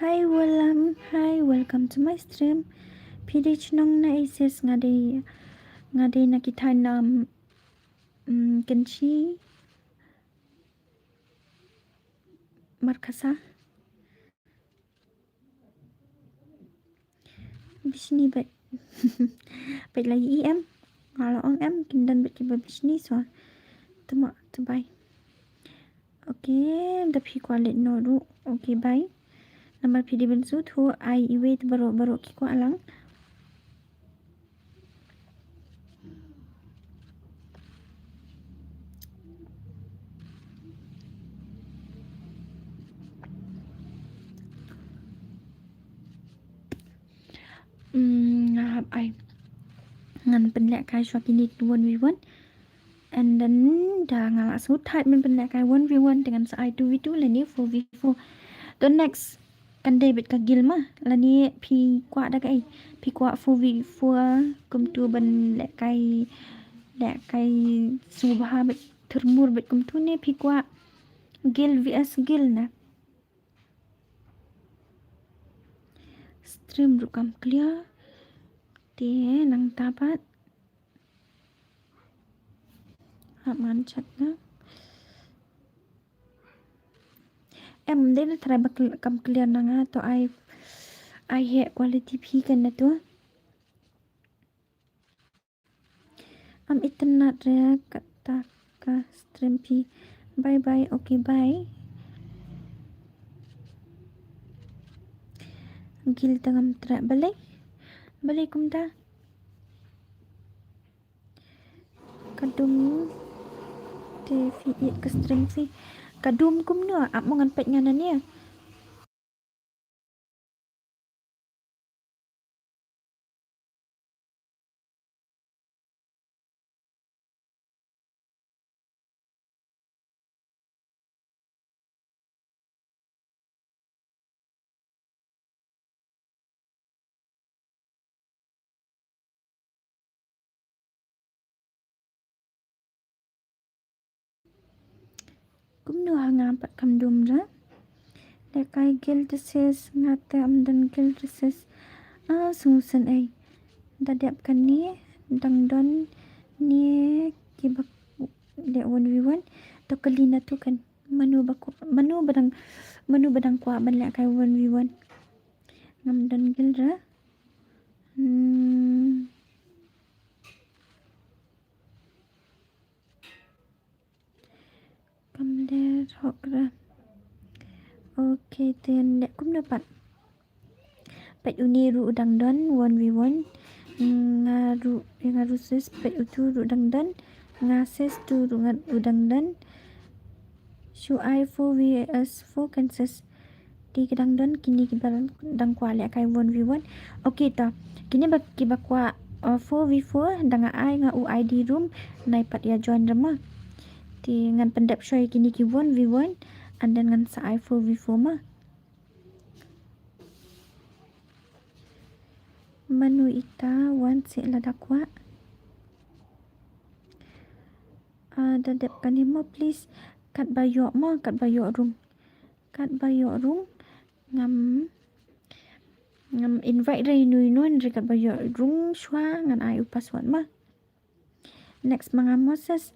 Hi Willam, hi, welcome to my stream. Phi dei chnong na I S S nga dei, nga dei na ki thaiñ na, mm, Kynshi. Markhasa. Bishni bad. Bad lagi em. Nga la ong em kin don bad kiba bishni so. Tama to bai. Okay, da phi kwah leit noh ruh. Okay, bai. Namar phi dei ban sngewthuh ai iwei te baroh baroh ki kwah lang. Mm, nga hap ai. Ngan pynlehkai shuwa kine one v one. And then da nga la sngewthuh ban pynlehkai one v one te ngan sa ai two v two lane four v four. The next kan dei bad ka guild ma lane phi kwah da kaei phi kwah four v four kumtu ban lehkai lehkai sngewbha bad thurmur bad kumtu ne phi kwah guild v s guild na. Stream ruh kam clear. Te nangta pat. Hap ngan check na. Em dei na try ba cl-, kam clear na nga to ai ai heh quality phi kan na to. Re kata ka stream phi. Bye bye. Okay, bye. Gil tangam tra balei. Balei kumta. Ka dum te phi ïeit ka stream phi. Ka dum kumno, ap mo ngan peit nga nangne. Kumno ha nga pat kam dum ra. Lehkai guild recess, nga te ym don guild recess. Ah, sngewsynei. Da dep kane dang don ne kiba leh one v one. To kylli na tu kan. Mano ba ku-, mano ba dang, mano ba dang kwah ban lehkai one v one. Ngam don guild ra. Hmm. Kam leh hok ra. Okay, then leh kumno pat. Peit une ruh u dang don one v one. Nga ruh, nga ruh sis, peit utu ruh dang don. Nga sis tu ruh nga u dang don. Shu ai four v s four kan sis. Te ki dang don kine kiba dang kwah lehkai one v one. Okay to. Kine ba kiba kwah, uh, four v four dang ai nga u I D room. Nai pat ïa join ra ma. Te ngan pyndep shuwa ïa kine ki one v one. And then ngan sa ai four v four ma. Mano ita wan seh lada kwah. Ah, da dep kane mo please. Katba ïoh mo, katba ïoh rung. Katba ïoh rung. Ngam, ngam invite re inu inu re katba ïoh rung shuwa ngan ai u password ma. Next ma nga Moses.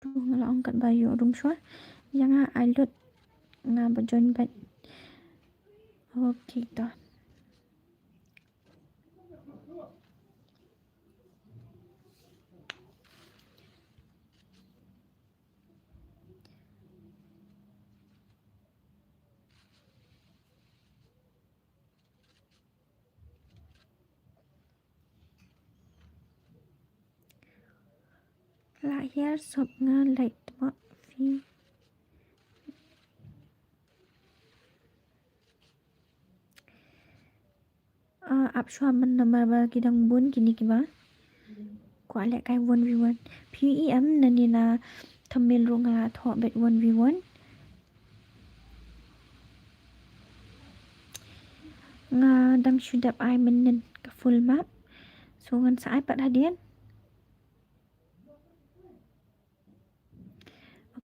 Tu nga la ong katba ïoh rung shuwa. Ïa nga ai lut nga ba join bad. Okay to. Lah hiar sop nga like tma phi. Ah, ap shuwa man namar ba ki dang bun kine kiba kwah lehkai one v one. Phi ïohi em nangne na thumbnail ruh nga la thoh bad one v one. Nga dang shu dep ai mynnin ka full map. So ngan sa ai pat hadien.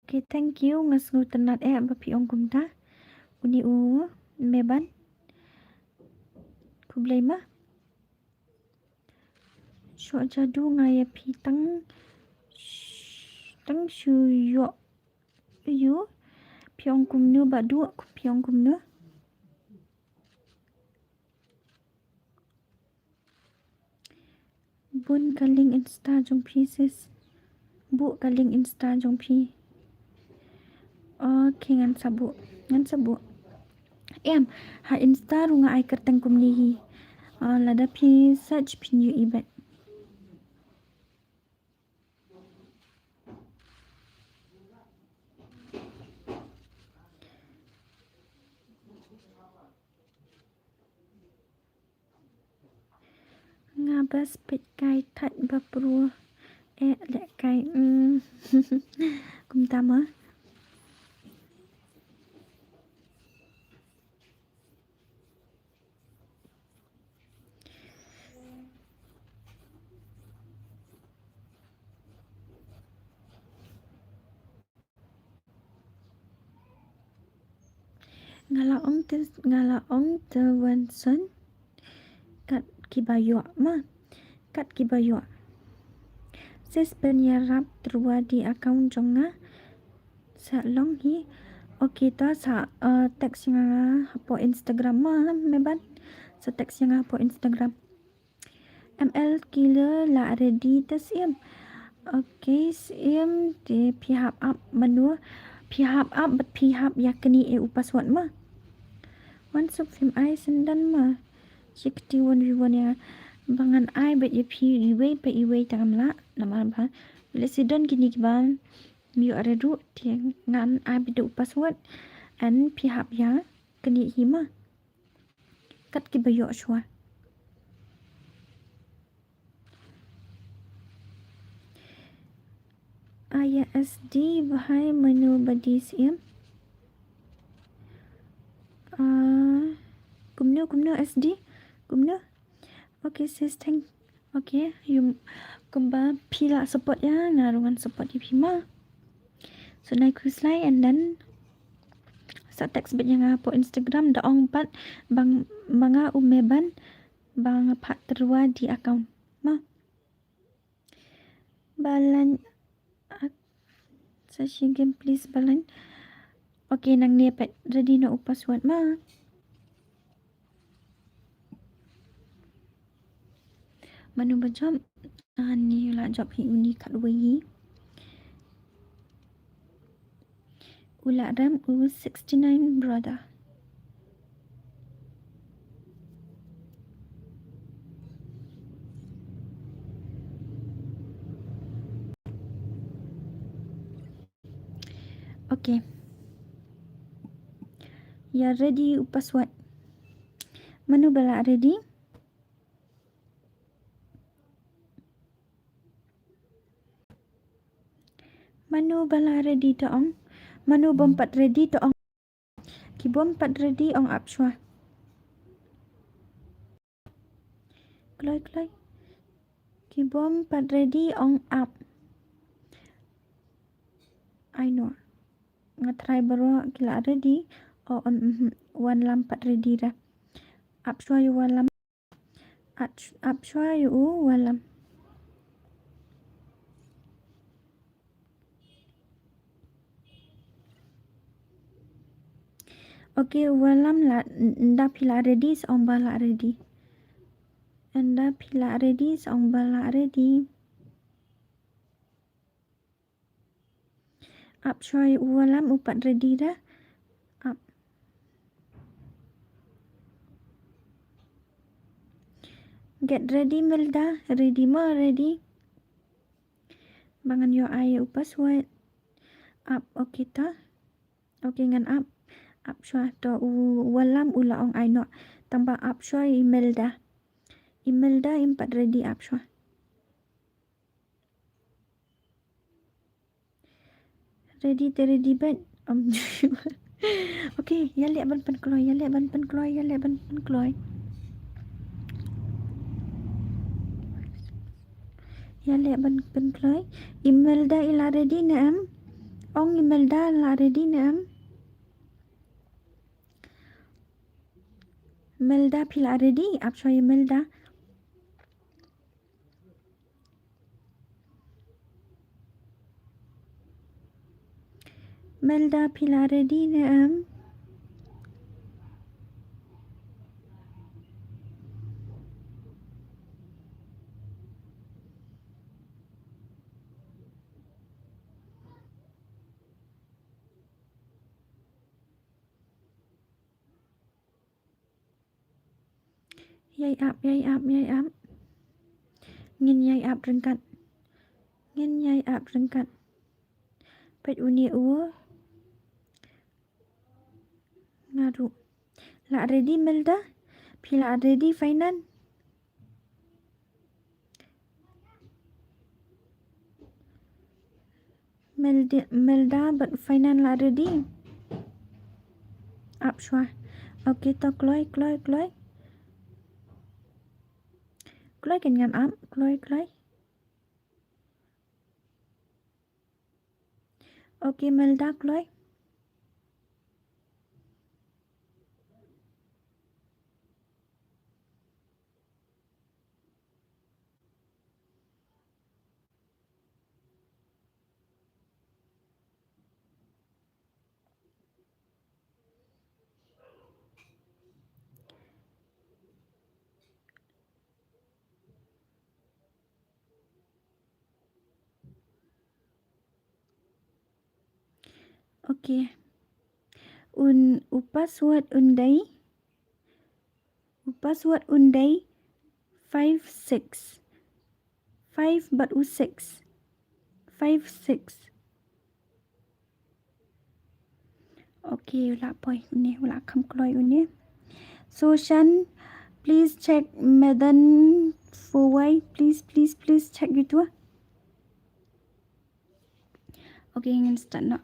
Okay, thank you. Nga sngewtynnat eh ba phi ong kumta. Uni u Meban. Khublei ma. Shoh jadu nga ïa phi tang, tang shu ïoh. Yu. Phi ong kumno ba du, phi ong kumno. Bun ka link Insta jong phi sis. Buh ka link Insta jong phi. Okay, ngan sa buh. Ngan sa buh. Em, ha Insta ruh nga ai kyrteng kumne hi. Ah, lada phi search phin ïohi bad. Nga bas peit kai thait ba pruh. Eh, leh kai. Mm. Kumta ma. Nga la ong te, nga la ong te wan son. Kat kiba ïoh ma. Kat kiba ïoh. Sis pynïarap tyrwa di account jong nga. Sa long hi. Okay to sa, eh, text ïa nga hapoh Instagram ma, Meban. Sa text ïa nga hapoh Instagram. M L killer la ready te siem. Okay, Syiem, te phi hap ap mano? Phi hap ap bad phi hap ïa knieh ïa u password ma. Wan suk phim ai sngewdon ma. Shi kti one v one ïa. Ba ngan ai beit ïa phi iwei pa iwei te kam lah. Namar ba lehse don kine kiba ym ïoh re ruh, te ngan ai beit da u password. And phi hap ïa knieh hi ma. Kat kiba ïoh shuwa. Ai ïa S D bha, mano ba die, Syiem? Ah, kumno, kumno S D? Kumno? Okay, sis, thank. Okay, ym, kumba phi lah support ïa nga ruh ngan support ïa phi ma. Sngewbha khuslai, and then sa text beit ïa nga hapoh Instagram, da ong pat ba nga um ban, ba nga phah tyrwa die account ma. Balan, ah, sa shi game please balan. Okay, nangne pat ready noh u password ma. Mano ba jop? Ani u la jop hi, uni khatwei hi. U la rem u sixty nine brother. Okay. Ïa ready u password. Mano ba la ready? Mano ba la ready to ong? Mano bym pat ready to ong? Ki bym pat ready ong ap shuwa. Kloi, kloi. Ki bym pat ready ong ap. Ai noh. Nga try baroh ki la ready. Oh, um, um, Wanlam pat ready re. Ap shuwa ïa Wanlam. Ap, ap shuwa ïa u Wanlam. Okay, u Wanlam la, ynda phi la ready, sa ong ba la ready. Ynda phi la ready, sa ong ba la ready. Ap shuwa ïa u Wanlam, u pat ready re. Ap. Get ready Melda, ready mo, ready. Ba ngan ïoh ai ïa u password. Ap, okay to. Okay, ngan ap. Ap shuwa to, u Wanlam u la ong ai noh. Tang ba ap shuwa ïa i Melda. I Melda im pat ready, ap shuwa. Ready te ready bad. Um, okay, ïaleh ban pynkloi, ïaleh ban pynkloi, ïaleh ban pynkloi. Ïaleh ban pynkloi. I Melda i la ready ne em? Ong i Melda la ready ne em? Melda phi la ready? Ap shuwa ïa Melda. Melda phi la ready ne em? Ïai ap, ïai ap, ïai ap. Ngin ïai ap ryngkat. Ngin ïai ap ryngkat. Peit une u. Nga ruh. La ready Melda? Phi la ready Fainan? Melda, Melda bad Fainan la ready? Ap shuwa. Okay, to kloi, kloi, kloi. Kloi kan ngam ap, kloi, kloi. Okay, Melda kloi. Okay. Un u password un dei. U password un dei five six. Five bad u six. Five six. Okay, u la poi une, u la kham kloi une. So Shan, please check Madan Fowai. Please, please, please check gitu. Okay, ngan start noh.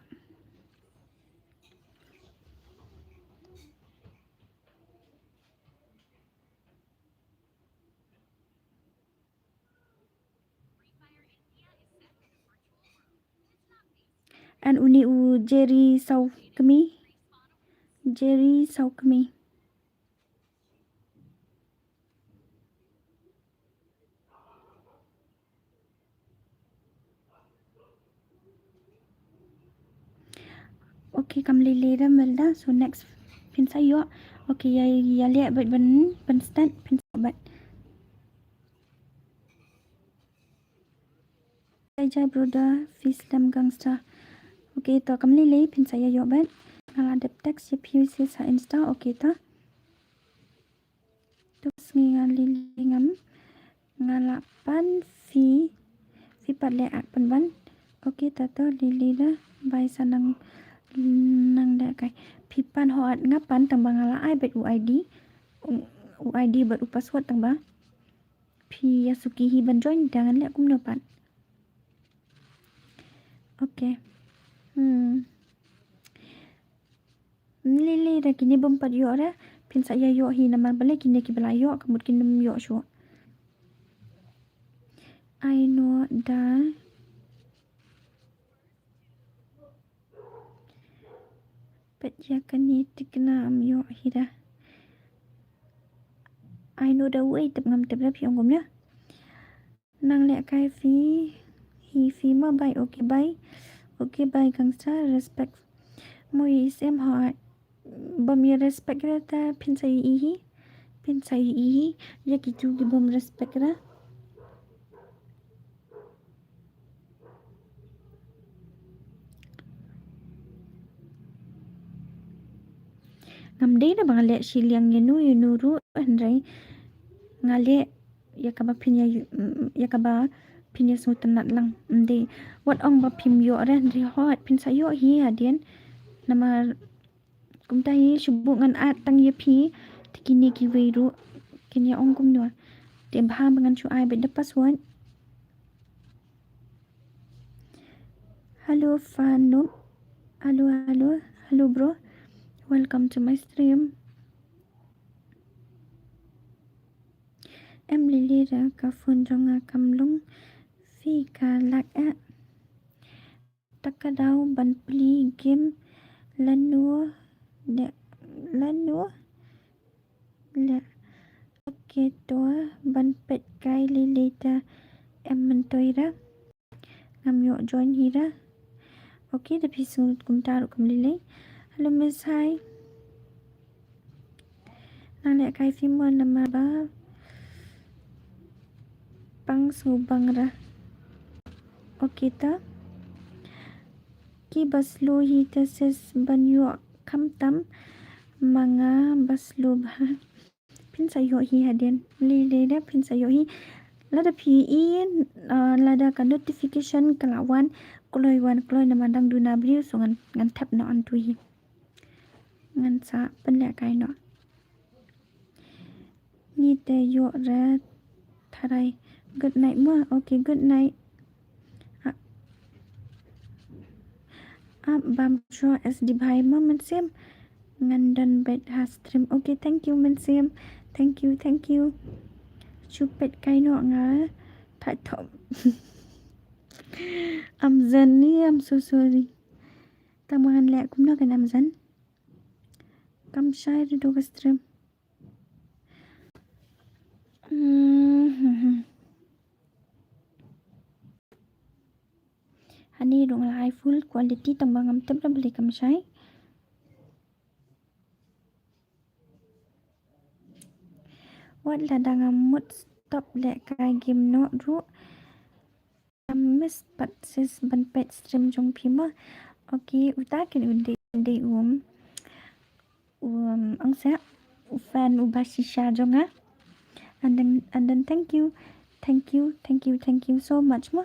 And une u Jerry Saukmi. Jerry Saukmi. Okay, kam lei lei da Melda. So next phin sa ïoh. Okay, ïa ïa leh bad ban ban start phin sa bad. Jai jai brother, phi slem gangster. Okay, to kam lei lei phin sa ïa ïoh bad. Nga la dep text ïa phi sa Insta. Okay, to. Tu sngi nga lili ngam. Nga la pan phi. Phi pat leh ak pan ban. Okay, ta to lili da. Bai sa nang, nang da kai. Phi pan ho at nga pan tang ba nga la ai bad u I D. U, u I D bad u password tang ba. Phi ïa suki hi ban join da ngan leh kumno pat. Okay. Hmm. Lili da kine bym pat ïoh da. Phin sa ïa ïoh hi namar balei kine ki ba la ïoh ka mut kin ym ïoh shuh. Ai noh da. Peit ïa kane tikna ym ïoh hi da. Ai noh da wei tip ngam tip da phi ong kumne. Nang leh kai phi hi phi ma bai okay bai. Okay bai gangster respect. Mo i sem ha bam i respect ra ta phin sa i hi. Phin sa i hi. Ïa ki tu ki bam respect ra. Ngam dei na ba nga leh shiliang ïa nu ïa nu ruh hynrei nga leh ïa kaba phin ïa yu-, mm, ïa kaba phin ïa sngewtynnat lang. Ym dei wat ong ba phim ïoh re hynrei hot phin sa ïoh hi hadien. Namar kumta hi shu buh ngan add tang ïa phi. Te kine kiwei ruh kin ïa ong kumno. Te bha ba ngan shu ai beit da password. Hello Fanup. Hello, hello, hello bro. Welcome to my stream. Em lili da ka phone jong nga kam long. Phi ka lak eh. Ta ka daw ban plie game lano de lano le. Okay to ban peit kai lili da em myntoi da. Ngam ïoh join hi da. Okay, da phi sngew kumta ruh kam lei lei. Hello Miss Hai. Nang leh kai phi mo namar ba pang sngew bang ra. Okay ta. Ki ba slow hi ta sis ban ïoh khamtam ma nga ba slow bha. Phin sa ïoh hi hadien. Lei lei da phin sa ïoh hi. Lada phi i, ah, lada ka notification ka la wan kloi wan kloi namar dang duna briew so ngan, ngan thep noh hangtu hi. Ngan sa pynleh kai noh. Ni te ïoh re tharai. Good night mo. Okay, good night. Ah, ah, bam shuwa S D bhai mo Mynsiem. Ngan don beit ha stream. Okay, thank you Mynsiem. Thank you, thank you. Shu peit kai noh nga. Thait thom. Amzen ni, I'm so sorry. Tang ba ngan leh kumno kan Amzen. Kam shai ruh ka stream. Hmm. Hani ruh nga la ai full quality tang ba ngam tip da balei kam shai. Wat lada nga mut stop leh kai game noh ruh. Kam Miss pat sis ban peit stream jong phi ma. Okay, uta kin u dei, dei um. Um, ang sa u fan u ba shisha jong nga. And then, and then thank you. Thank you, thank you, thank you so much ma.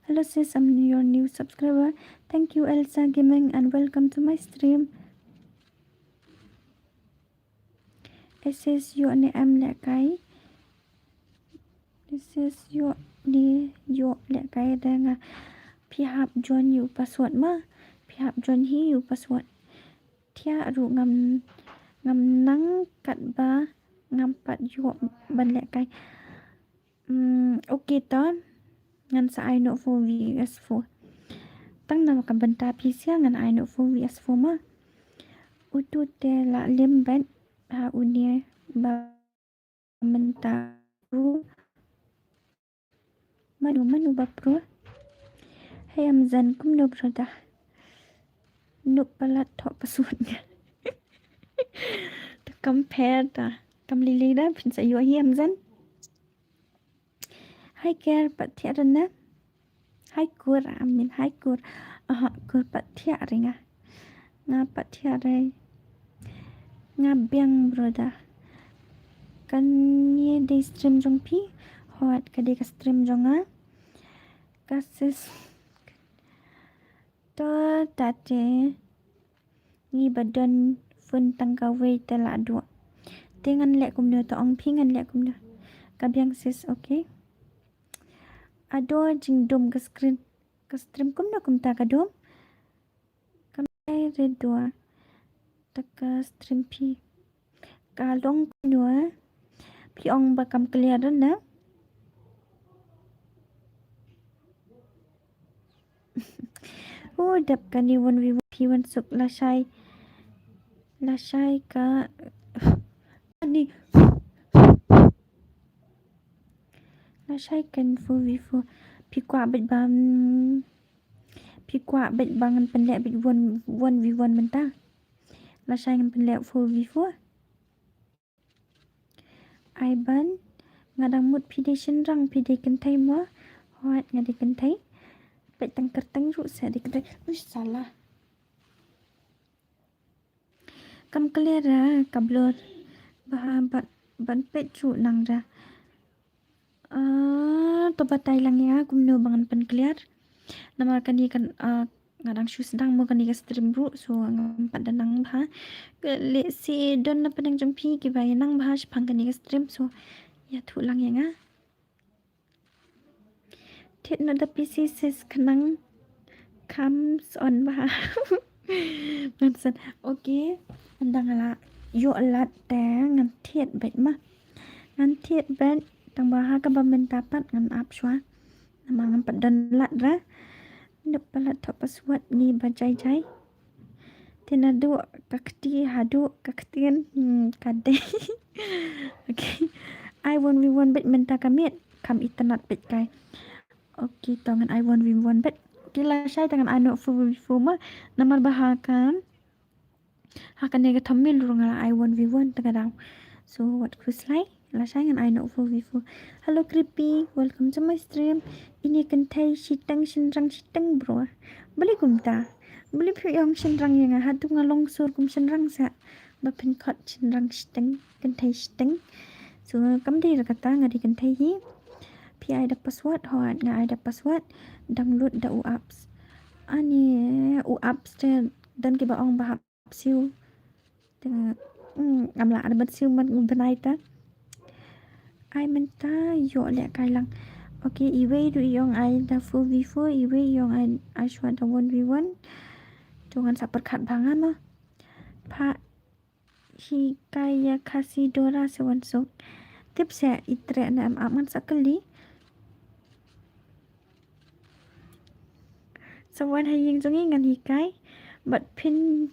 Hello sis, I'm your new subscriber. Thank you Elsa Gaming and welcome to my stream. Sis ïoh ne em lehkai. Sis ïoh ne ïoh lehkai da nga. Phi hap join ïa u password ma. Phi hap join hi ïa u password. Thiah ruh ngam, ngam nang katba ngam pat ïoh ban lehkai. Hmm, okay to. Ngan sa ai noh four V S four. Tang namar ka bynta phi sha ngan ai noh four V S four ma. Utu te la lem bad ha une ba mynta u. Mano, mano ba pro. Hey Amazon, kumno brother. Nuk palat thok password nga. To compare ta. Kam lili da phin sa ïoh hi Amazon. Hai ker pat thiah rena. Hai kur, amin hai kur. Aha, kur pat thiah ringa. Nga pat thiah re. Nga biang brother. Kan ye dei stream jong phi. Hot ka dei ka stream jong nga. Ka sis. To tate. Ngi ba don phone tang kawei te la duh. Te ngan leh kumno to ong phi ngan leh kumno. Ka biang sis, okay. Ado jingdum ka screen. Ka stream kumno kumta ka dum. Kam ai re dua. Ta ka stream phi. Ka long kumno. Phi ong ba kam clear na. Oh, dep kane one v one phi wan suk lashai. Lashai ka ni. Lashai kan four v four. Phi kwah bad ba, mm, phi kwah bad ba ngan pynleh bad one, one v one mynta. Lashai ngan pynleh four v four. Ai ban, nga dang mut phi dei shynrang, phi dei kynthei mo. Hot nga dei kynthei. Peit tang kyrteng ruh sa dei kynthei. Uish, salah. Kam clear ra, ka blur. Ba, ba, ban peit ruh nang ra. Ah, to batai lang ïa kumno ba ngan pyn clear. Namar kane kan, ah, nga dang shu sdang mo kane ka stream ruh, so ngam pat da nang bha. Ka leh si don na pdeng jong phi kiba ïa nang bha shaphang kane ka stream, so ïathuh lang ïa nga. Thied noh da phi sis khnang kham son bha. Ngan son. Okay. Ynda nga la ïoh lad te ngan thied beit ma. Ngan thied beit tang ba ha kaba mynta pat ngan ap shuwa. Namar ngam pat don lad ra. Nuk palat thok password ngi ba jai jai. Te naduh ka kti haduh ka ktien, hmm, ka dei. Okay. Ai one v one beit mynta ka miet. Kham itynnad beit kai. Okay, to ngan ai one v one beit. Okay, lashai te ngan ai noh four v four ma. Namar ba ha ka, ha kane ka thumbnail ruh nga la ai one v one te ka daw. So wat khuslai. Lashai ngan ai noh four v four. Hello Creepy, welcome to my stream. Ine kynthei shiteng shynrang shiteng bro. Balei kumta? Balei phi ong shynrang ïa nga? Haduh nga long sur kum shynrang sa. Ba phin khot shynrang shiteng, kynthei shiteng. So kam dei ra kata, nga dei kynthei hi. Phi ai da password, hot nga ai da password. Download da u apps. Ani u apps te don kiba ong ba hap siew. Te nga, mm, ngam lah ban siew man u bnai ta. Ai mynta ïoh lehkai lang. Okay, iwei ruh i ong ai da four v four, iwei i ong ai, ai shuwa da one v one. To ngan sa pyrkhat bha nga ma. Pha hikai ïa Khasi Dora sa wan suk. Tip sa i treh ne em ap ngan sa kylli. Sa wan ha ïing jong ngi ngan hikai. Bad phin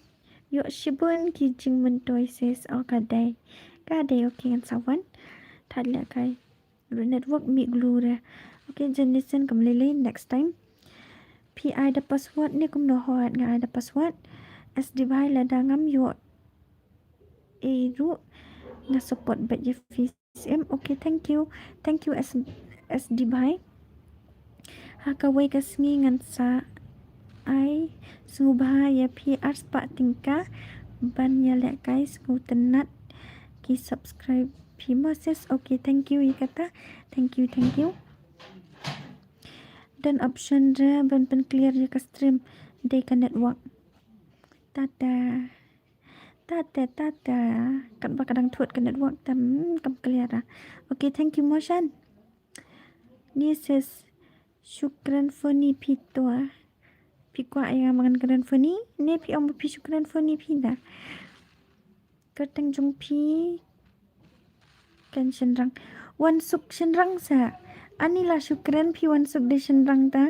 ïoh shibun ki jingmyntoi sis. Oh, ka dei. Ka dei, okay ngan sa wan. Thad lehkai. Ruh network mih glue re. Okay, Jenison kam lei lei next time. Phi ai da password ne kumno? Hot nga ai da password. S D bhai lada ngam ïoh ei ruh nga support bad ïa phi. S M, okay, thank you. Thank you, S-, S D bhai. Ha kawei ka sngi ngan sa ai sngewbha ïa phi arspah tyngka ban ïalehkai sngewtynnat ki subscribe phi mo sis. Okay, thank you ïa kata. Thank you, thank you. Don option re ban pynclear ïa ka stream, dei ka network. Tata. Tata, tata. Katba ka dang thut ka network tam kam clear ah. Okay, thank you mo Shan. Ni sis, shukran for ni phi to. Phi kwah ïa nga ban kren for ni? Ne phi ong ba phi shukran for ni phi da. Kyrteng jong phi kan shynrang. Wan suk shynrang sa. Ani la shukran phi wan suk de shynrang ta.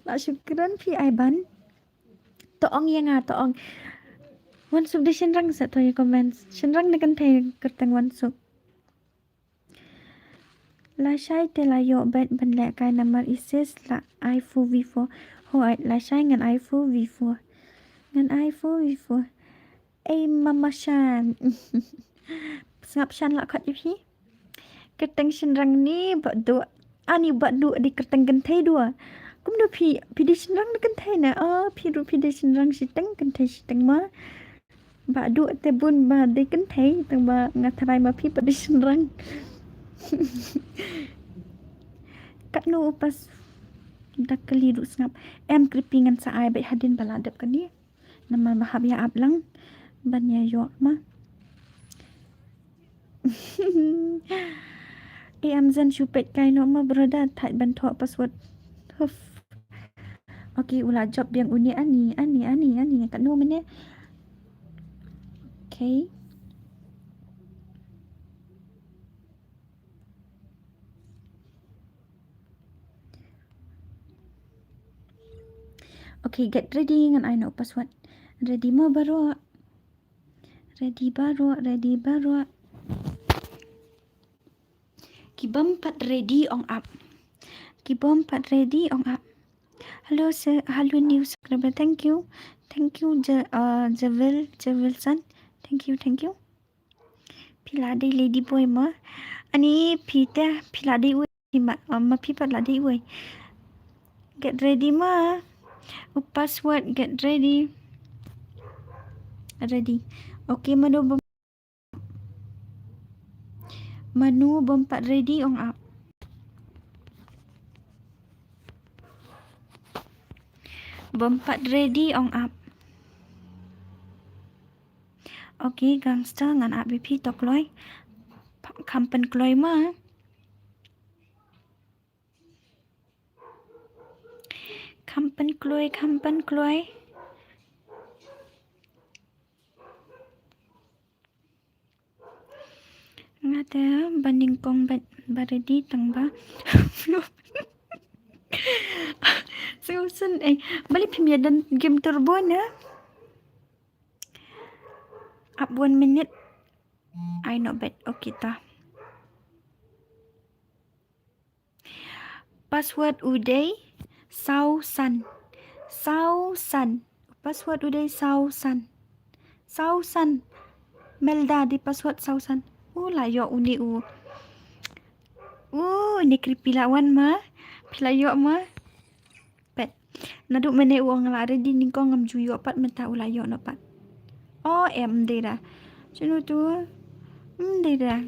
La shukran phi ai ban. To ong ïa nga, to ong. Wan suk de shynrang sa to ïa comments. Shynrang ne kynthei kyrteng wan suk. Lashai te la ïoh bad ban lehkai namar i sis la ai four v four. Hooid, lashai ngan ai four v four. Ngan ai four v four. Ei mama Shan. Sngap Shan la khot ïa phi. Kyrteng shynrang ni ba duh. Ani ba duh dei kyrteng kynthei duh. Kumno phi, phi dei shynrang ne kynthei ne? Oh, phi ruh phi dei shynrang shiteng, kynthei shiteng ma. Ba duh te bun ba dei kynthei, tang ba nga tharai ma phi ba dei shynrang. Katno u pas da kali ruh sngap. Em creepy ngan sa ai bad hadien ba la dep kane. Namar ba hap ïa ap lang ban ïa ïoh ma. Ei, am zen shu peit kai noh ma brother, thait ban thoh password. Huf. Okay, u la jop biang une ani, ani, ani, ani. Katno mynne? Okay. Okay, get ready ngan ai noh password. Ready mo baroh? Ready baroh, ready baroh. Ki bym pat ready ong ap. Ki bym pat ready ong ap. Hello sir, hello new subscriber. Thank you. Thank you, Ja-, uh, Javil, Javilson. Thank you, thank you. Phi la dei lady boy ma. Ani phi te, phi la dei uwei ma, uh, ma phi pat la dei uwei. Get ready ma. U password, get ready. Ready. Okay, mano bym, mano bym pat ready ong ap. Bym pat ready ong ap. Okay, gangster ngan ap ïa phi to kloi. Kham pynkloi ma. Kham pynkloi, kham pynkloi. Nga te ba nyngkong ba, ba ready tang ba. Sngewsih, eh, balei phim ïa don game turbo ne? Ap one minute. Ai noh bad, okay ta. Password u dei saw san. Saw san. Password u dei saw san. Saw san. Melda dei password saw san. U la ïoh une u. U, une creepy la wan ma. Phi la ïoh ma. Peit. Naduh mynne u ong la ready nyngkong ngam ju ïoh pat mynta u la ïoh noh pat. O em, ym dei da. Shano tu? Ym dei da.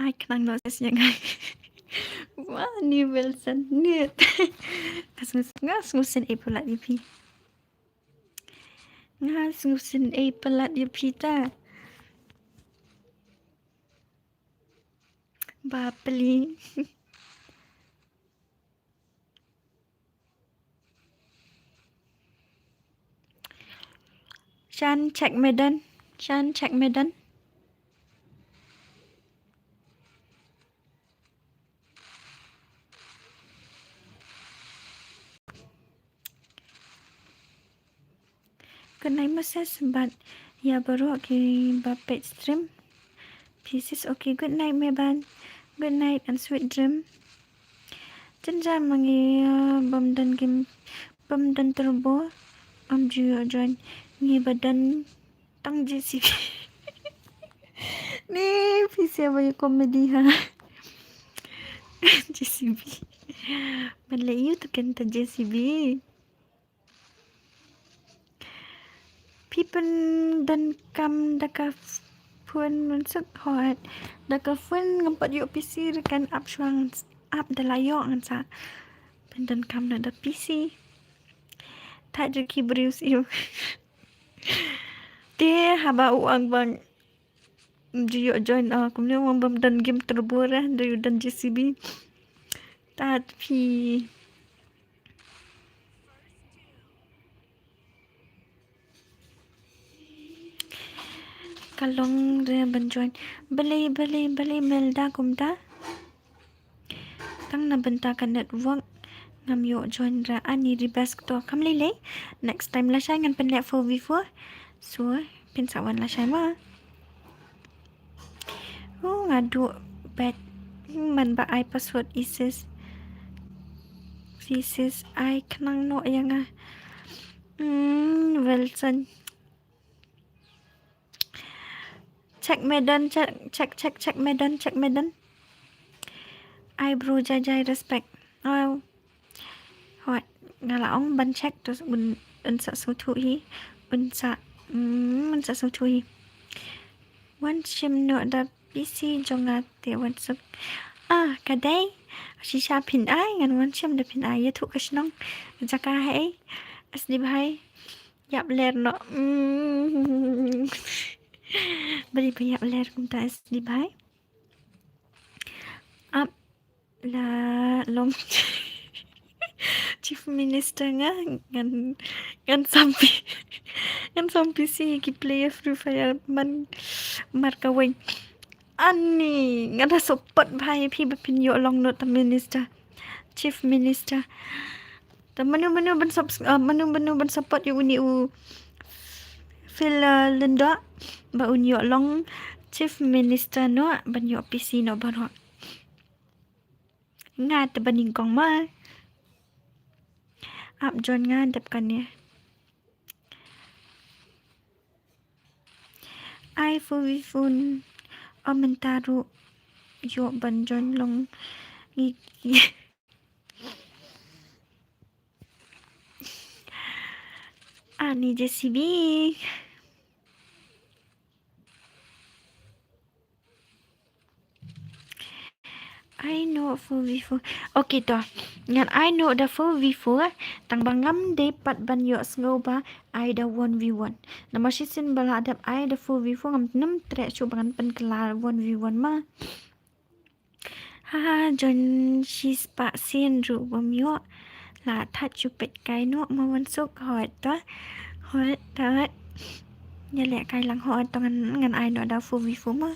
Ai khnang noh sis ïa nga. Wah, ni Wilson, ni. Nga sngewsih, nga sngewsih ei palat ïa phi. Nga sngewsih ei palat ïa phi ta. Bapli. Shan check me don. Shan check me don. Good night, Moses, bad ïa baroh kiba peit stream. Phi sis, okay, good night, Meban. Good night and sweet dream. Jynjar ma ngi, uh, bym don game, bym don turbo, ym ju ïoh join. Ngi ba don tang J C B. Ni phi sa ba ïa comedy ha. J C B. Ban leh ïa u tu kan ta J C B. Phi pyndonkam da ka phone mynshuwa hooid. Da ka phone ngam pat ïoh P C ruh kan ap shuwa ngan ap da la ïoh ngan sa pyndonkam na da P C. Thait ruh ki briew shuh. Te haba u ong ba ju ïoh join, ah, kumne u ong bym don game turbo re, da u don J C B. Tat phi. Ka long re ban join. Balei, balei, balei Melda kumta? Tang na bynta ka network ngam ïoh join re. Ani request to kam lei lei. Next time lashai ngan pynleh four v four. So phin sa wan lashai ma. Oh, nga duh bet man ba ai password isis. Isis ai khnang noh ïa nga. Hmm, Wilson. Check me done, check, check, check, check me done, check me done. Ai bro, jai jai respect. Oh. Hooid, nga la ong ban check to un, un sa sngewthuh hi. Un sa, mm, un sa sngewthuh hi. Wan shim noh da P C jong nga te wan suk. Ah, ka dei. Shisha phin ai, ngan wan shim da phin ai. Ïathuh ka shnong. Jaka ha ei. Asli bhai. Ïap ler noh. Mm. Bari ba ïap ler kumta asli bhai. Ap la long Chief Minister nga ngan, ngan sampi. Ngan sampi si ki player Free Fire man marka weng. Ani nga da support bha ïa phi ba phin ïoh long not Minister. Chief Minister. Ta manu manu ban subs-, ah, manu manu ban support ïa uni u Phil, ah, Lyngdoh ba un ïoh long Chief Minister noh ban ïoh P C noh baroh. Nga te ba nyngkong ma. Ap join nga dep kane. Ai four v four. O mynta ruh ïoh ban join long ngi. Ani J C B. Ai noh four v four. Okay to. Ngan ai noh da four v four. Tang ba ngam dei pat ban ïoh sngew ba ai da one v one. Namar shisien ba la dep ai da four v four ngam nym treh shuh ba ngan pynkylla one v one ma. Ha, join shispah sien ruh bym ïoh. La thait shu peit kai noh ma wan suk hooid ta. Hooid ta. Ïa leh kai lang hooid ta ngan, ngan ai noh da four v four ma.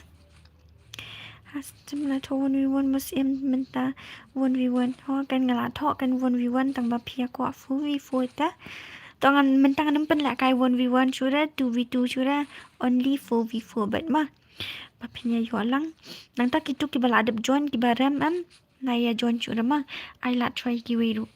Ha stem la thoh one v one ma siem mynta one v one. Hooid kan nga la thoh kan one v one tang ba phi ïa kwah four v four ta. Ta ngan mynta ngan ym pynleh kai one v one shuh re, two v two shuh re, only four v four bad ma. Ba phin ïa ïoh lang. Nangta kitu kiba la dep join kiba rem em. Nga ïa join shuh re ma. Ai la try kiwei ruh.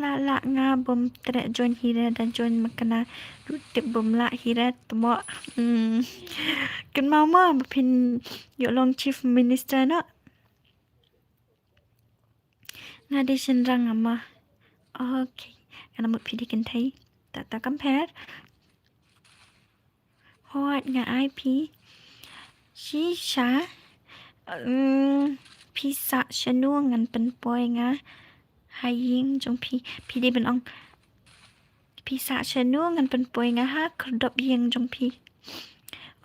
La la nga bym treh join hi re da join ma kane ruh tip bym lah hi re tmo. Hmm. Kynmaw ma ba phin ïoh long Chief Minister noh. Nga dei shynrang nga ma. Okay. Nga mut phi dei kynthei. Ta ta compare. Hooid nga ai phi. Shisha. Mm, phi sah shano ngan pynpoi nga ha ïing jong phi. Phi dei ban ong. Phi sah shano ngan pynpoi nga ha khyrdop ïing jong phi.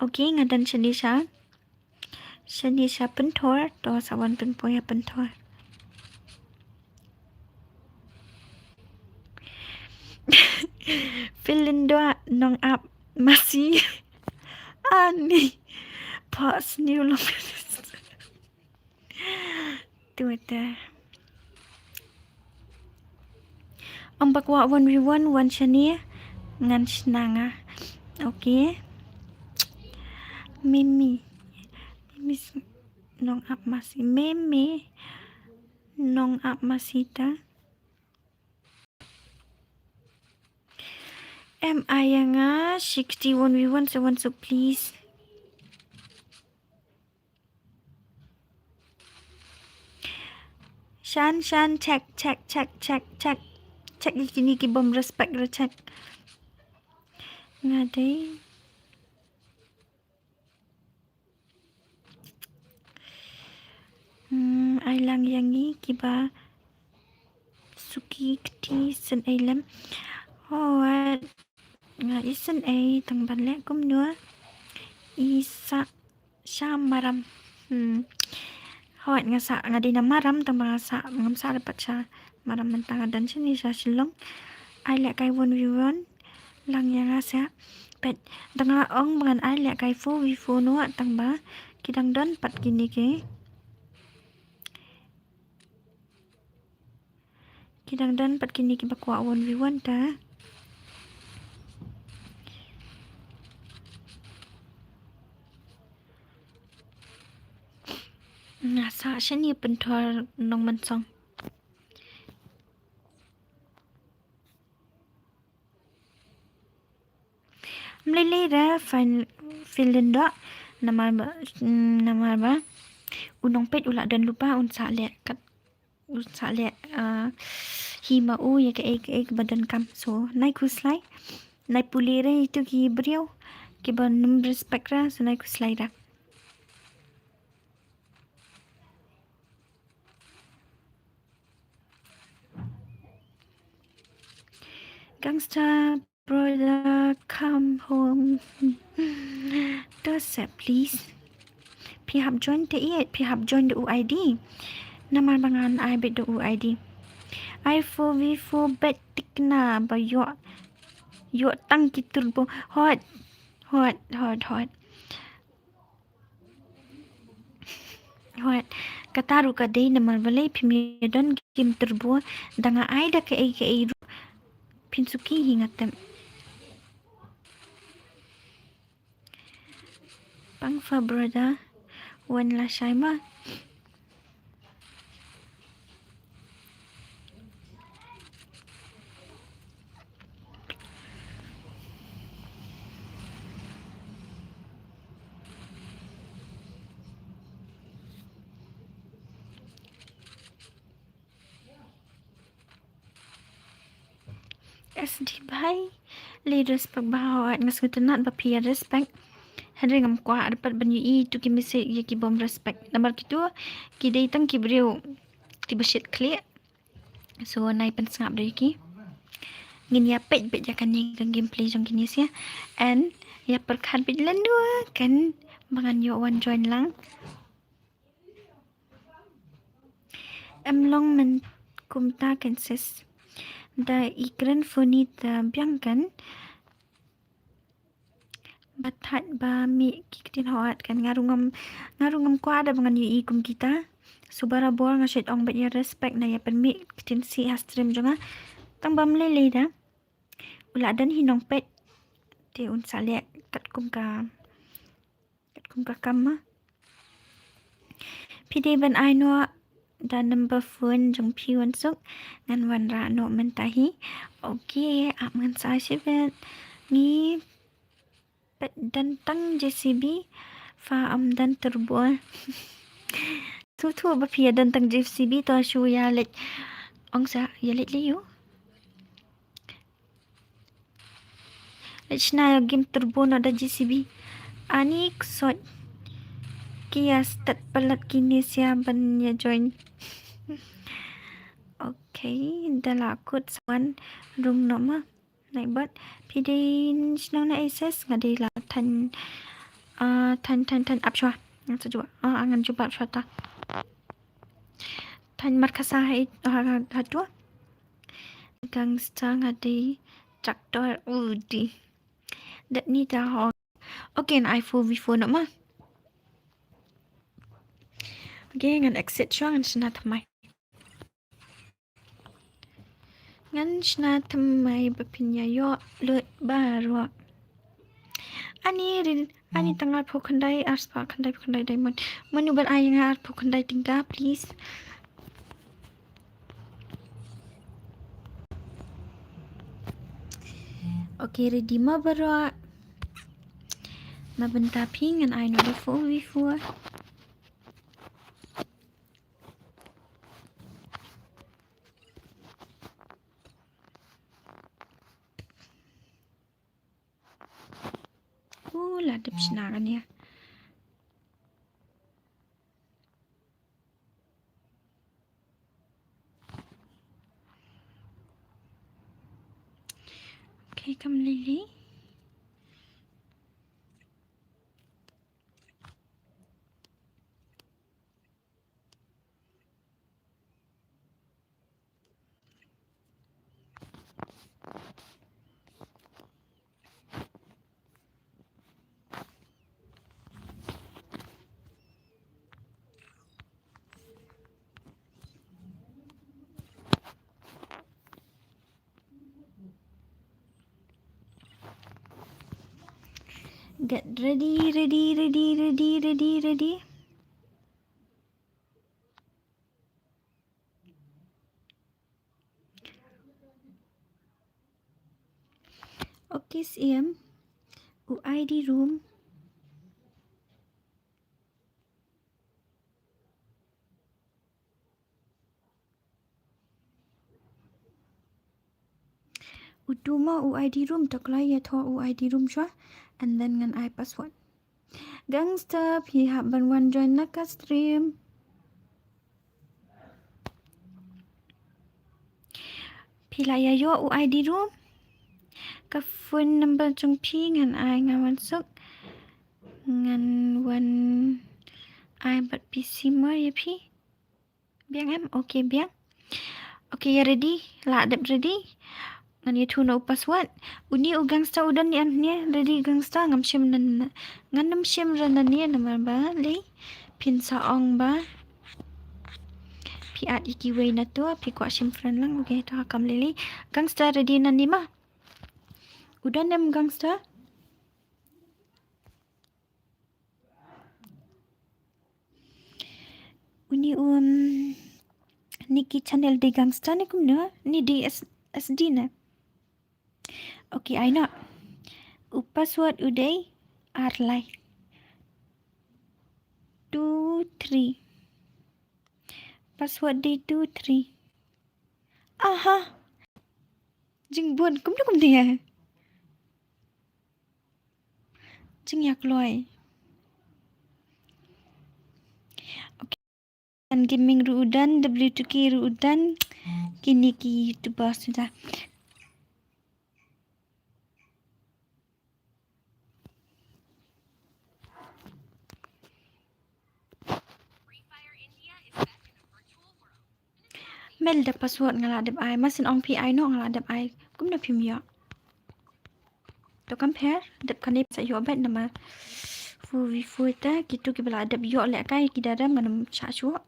Okay, nga dang shane sha. Shane sha pynthor, to sa wan pynpoi ha pynthor. Phil Lyngdoh nong ap masi. Ani. Pas new long. Tu te. Ym ba kwah one v one, wan shane ngan shna nga. Okay. Mimi. Mimi s-, nong ap masi. Mimi nong ap masi ta. Em ai ïa nga shi kti one v one se one suk, please. Shan, Shan, check, check, check, check, check. Check ïa kine ki bym respect ruh, check. Nga dei. Hmm, ai lang ïa ngi kiba suki kti sngewsih lem. Hooid. Nga isn't ei tang ban leh kumno. I sah sha Maram. Hmm. Hooid, nga sah, nga dei na Maram tang ba nga sah, ngam sah da pat sha Maram mynta, nga don shane sha Shillong. Ai leh kai one v one lang ïa nga seh. Peit, da nga ong ba ngan ai leh kai four v four noh tang ba ki dang don pat kine ki. Ki dang don pat kine kiba kwah one v one ta. Nga sah shane Pynthor Nongmynsong. Ym lei lei re, fine, fill in doh. Namar ba, mm, namar ba u nongpeit u la don lypa, un sah leh kat, un sah leh, ah, hi ma u ïa kaei kaei ba donkam. So nai khuslai, nai pule re ïa kito ki briew kiba nym respect re, so nai khuslai re. Gangster brother, come home. To seh, please. Phi hap join te ïeit, phi hap join da u I D. Namar ba ngan ai beit da u I D. Ai four v four beit thikna ba ïoh, ïoh tang ki turbo. Hooid, hooid, hooid, hooid. Hooid, kata ruh ka dei namar balei phim ïadon game turbo, da nga ai da kaei kaei ruh phin suki hi nga tip. Pang fa brother, wan lashai ma. S D bhai, lei respect bha, hooid nga sngewtynnat ba phi ïa respect. Hynrei ngam kwah re pat ban ïohi ïa kito ki message ïa ki bym respect. Namar kito ki dei tang ki briew kiba shit khlieh. So nai pynsngap da ïa ki. Ngin ïa peit beit ïa kane ka gameplay jong kine sha. And ïa pyrkhat beit lano kan ba ngan ïoh wan join lang. Em long men kumta kan sis. Da i kren phone te biang kan. Ba thait ba mih ki ktien hooid kan, nga ruh ngam, nga ruh ngam kwah da ba ngan ïohi kum kita. So barabor nga shait ong beit ïa respect na ïa pynmih ktien sih ha stream jong nga. Tang ba ym lei lei da. U la don hi nongpeit. Te un sa leh katkum ka, katkum ka kam ma. Phi dei ban ai noh da number phone jong phi wan suk, ngan wanrah noh mynta hi. Okay, ap ngan sa ai shibit. Ngi peit don tang J C B, pha ym don turbo. Thu thu ba phi ïa don tang J C B to shu ïa leit. Ong sa ïa leit lei ïoh. Leit shna ïa game turbo noh da J C B. Ani ksoit. Ki ïa stad palat kine sha ban ïa join. Okay, da la kut sa wan rung noh ma. Nai bad phi dei shnong na A S S, nga dei la thaiñ, ah, thaiñ, thaiñ, thaiñ ap shuwa. Ngan sa jubab, ah, ngan jubab shuwa ta. Thaiñ Markhasa ha i, ha, ha, ha tu. Gangster nga dei tractor udi. Dat ni ta ho. Okay, ngan ai four v four noh ma. Okay, ngan exit shuwa, ngan shna thymmai. Ngan shna thymmai ba phin ïa ïoh lut baroh. Ani rin, ani tang arphew khyndai, arspah khyndai, khyndai diamond. Mano ban ai nga arphew khyndai tyngka, please. Okay, ready ma baroh? Na bynta phi ngan ai noh da four v four. Uh, la dep shna kane. Okay, kam lili. Get ready, ready, ready, ready, ready, ready. Okay, Syiem. U I D room. Utu mo u I D room, to kloi ïa thoh u I D room shuwa. And then ngan ai password. Gangster, phi hap ban wan join na ka stream. Phi la ïa ïoh u I D room? Ka phone number jong phi ngan ai, nga wan suk. Ngan wan ai bad P C mo ïa phi. Biang em? Okay, biang. Okay, ïa ready. La dep ready. Ngan ïathuh noh u password. Uni u gangster u don ne em ne? Ready gangster, ngam shim na, na, ngan ym shim re na ne namar ba lei phin sa ong ba phi ïeit ïa kiwei na to, phi kwah shim friend lang. Okay, to ha kam lili. Gangster ready na ne ma? U don em gangster? Uni, um, ni ki channel dei gangster ne kumno? Ni dei S-, S D ne? Okay, ai noh. U password u dei ar lai. Two, three. Password dei two, three. Aha. Jingbun, kumno kumno ïa? Jingïakloi. Okay. An Gaming ruh u don, W two K ruh u don. Kine ki YouTuber suda. Mel da password nga la dep ai, masin ong phi ai noh nga la dep ai. Kumno phim ïoh? To compare, dep kane sa ïoh bad namar four v four ta, kitu ki ba la dep ïoh leh kai ki da rem ngan ym shah shuh.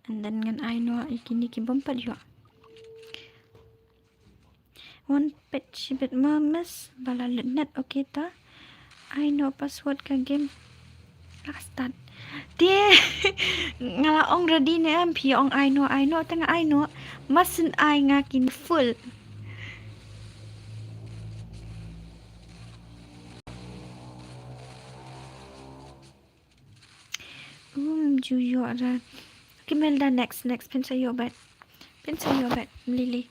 And then ngan ai noh ïa kine ki bym pat ïoh. Wan peit shibit ma miss, ba la lut net. Okay ta. Ai noh password ka game. La start. Te nga la ong ready ne em, phi ong ai noh, ai noh, te nga ai noh. Masin ai nga kin full. Um, ju ïoh ra. Ki mel da next, next phin sa ïoh bad. Phin sa ïoh bad, lili.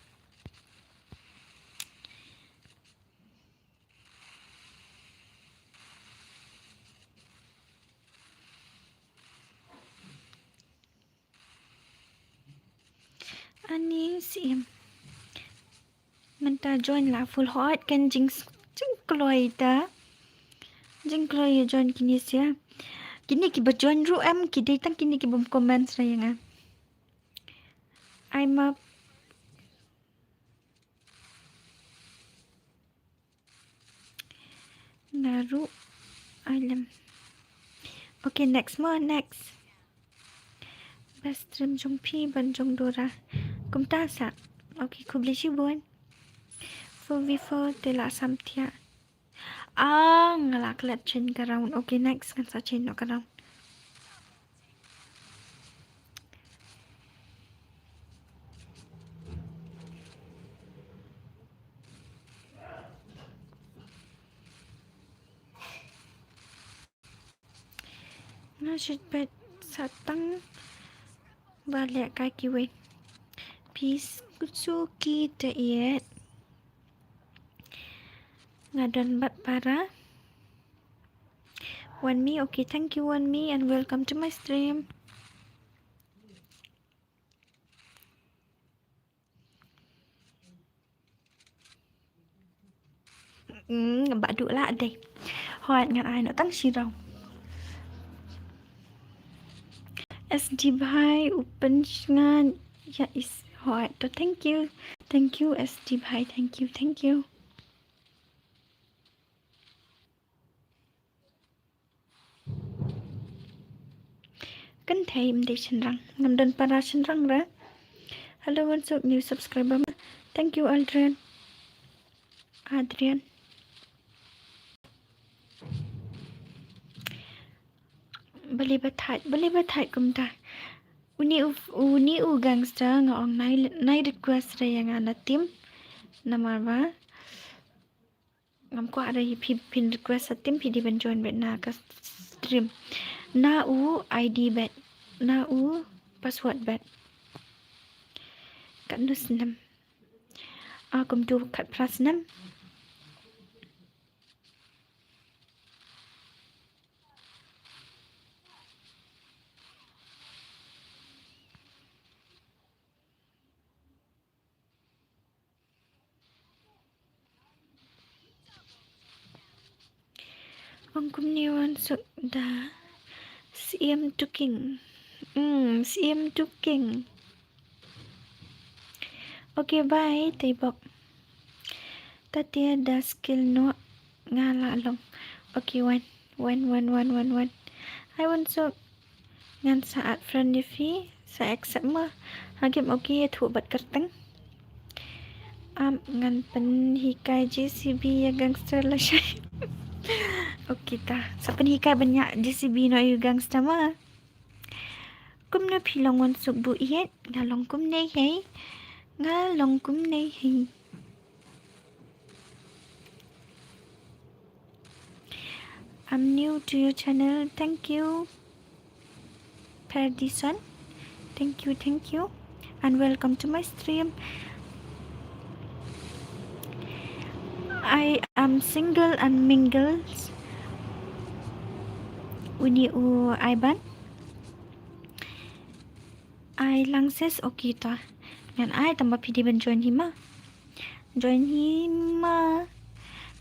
Ani Syiem. Mynta join la full hot kan jing, jingkloi ta. Jingkloi ïa join kine sia. Kine ki ba join ruh em, ki dei tang kine ki bym comment ra ïa nga. Ai ma Naru Island. Okay, next mo, next. Best stream jong phi ban jong Dora. Kumta sa. Okay, khublei shibun. Four v four te la sam thiah. Ah, nga la klet change ka round. Okay, next ngan sa change noh ka round. Nga shait bad sa tang ba leh kai kiwei. Phi suki te iet. Nga don bad para. Wanmi, okay, thank you Wanmi and welcome to my stream. Hmm, ba duh lah dei. Hooid, ngan ai noh tang shi rau. S D bhai, open shngan. Ya is, hooid. To thank you. Thank you, S D bhai. Thank you, thank you. Kynthei ym dei shynrang. Ngam don para shynrang re. Hello, one suk new subscriber ma. Thank you, Adrian. Adrian. Balei ba thait, balei ba thait kumta. Uni u, uni u gangster nga ong nai, nai request re ïa nga na team. Namar ba ngam kwah re phi, phin request sa team phi dei ban join bad na ka stream. Na u I D bad, na u password bad. Katno snem? Ah, kumtu khatphra snem. Ong kumne, wan suk da Siem Tuking. Hmm, Siem Tuking. Okay, bye, Teibok. Tatia da skill noh nga la long. Okay, wan, wan, wan. Ai, wan suk. Ngan sa add friend ïa phi, sa accept ma. Ha game okay ïathuh bad kyrteng. Am, ngan pynhikai J C B ïa gangster lashai. Okay ta. Sa pynhikai ban ïa J C B noh ïa gangster ma. Kumno phi long, wan suk buh ïeit, nga long kumne hi. Nga long kumne hi. I'm new to your channel. Thank you, Perdison. Thank you, thank you. And welcome to my stream. I am single and mingles. Uni u Iban. Ai lang sis, okay ta. Ngan ai tang ba phi dei ban join hi ma. Join hi ma.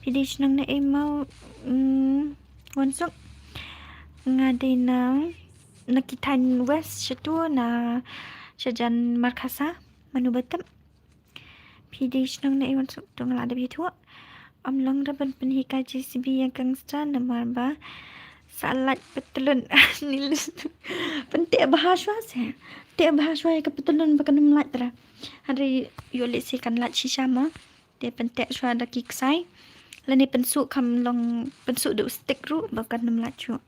Phi dei shnong na ei ma, mm, wan suk. Nga dei na, na ki thaiñ West shatu na shajan Markhasa, mano ba tip. Phi dei shnong na ei, wan suk, to nga la dep ïathuh. Ym long re ban pynhikai J C B ïa gangster namar ba sa lait patlun. Ni lus. Pynteh bha shuwa se. Teh bha shuwa ïa ka patlun ba kan ym lait re. Hynrei ïoh lehse kan lait shisha mo. Te pynteh shuwa da ki ksai. Lane pynsuh, kham long pynsuh da u stick ruh ba kan ym lait shuh.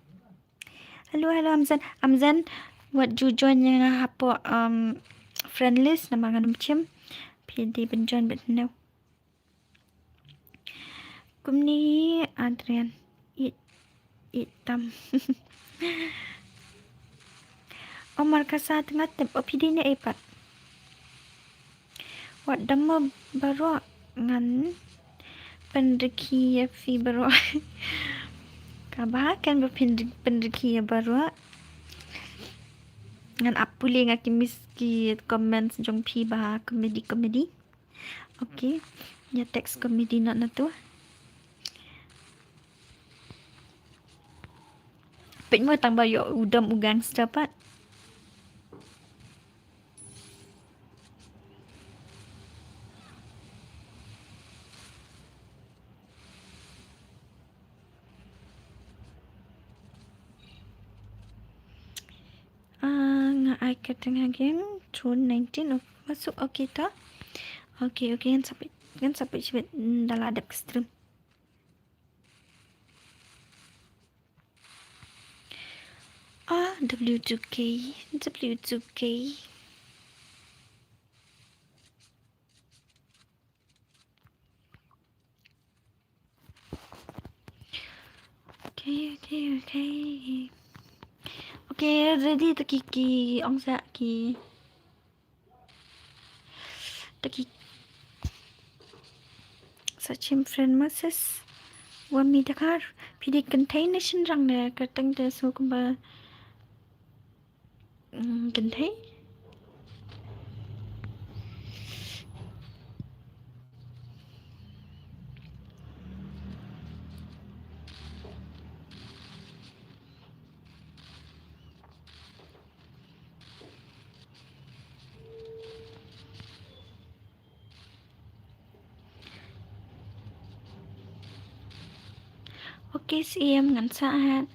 Hello, hello, Amzen. Amzen, wat ju join ïa nga hapoh, um, friend list namar ngan ym shim. Phi dei ban join bad hynñiew. Kumne Adrian. Ïeit, ïeit tam. Omar Kasa tengah tip, oh, phi dei na ei pat. Wat dam mo baroh, ngan pynrkhie ïa phi baroh. Kaba kan ba pynrkhie ïa baroh. Ngan ap pule nga ki mis ki comments jong phi ba comedy comedy. Okay. Ïa text comedy noh na tu. Peit mo tang ba ïoh u dom u gangster pat. Ah, nga ai ka teng again, June nineteen, oh, masuk, okay ta. Okay, okay, ngan sa peit, ngan sa peit shibit, mm, da la dep ka stream. Ah, W two K, W two K. Okay, okay, okay. Okay, ready to ki, ki ong sa ki. To ki. Sa chim friend message. Wa mi dakar. Phi dei kynthei ne shynrang ne, kyrteng te sngewbha. Mm, kynthei. Okay, Siem, ngan sah hat.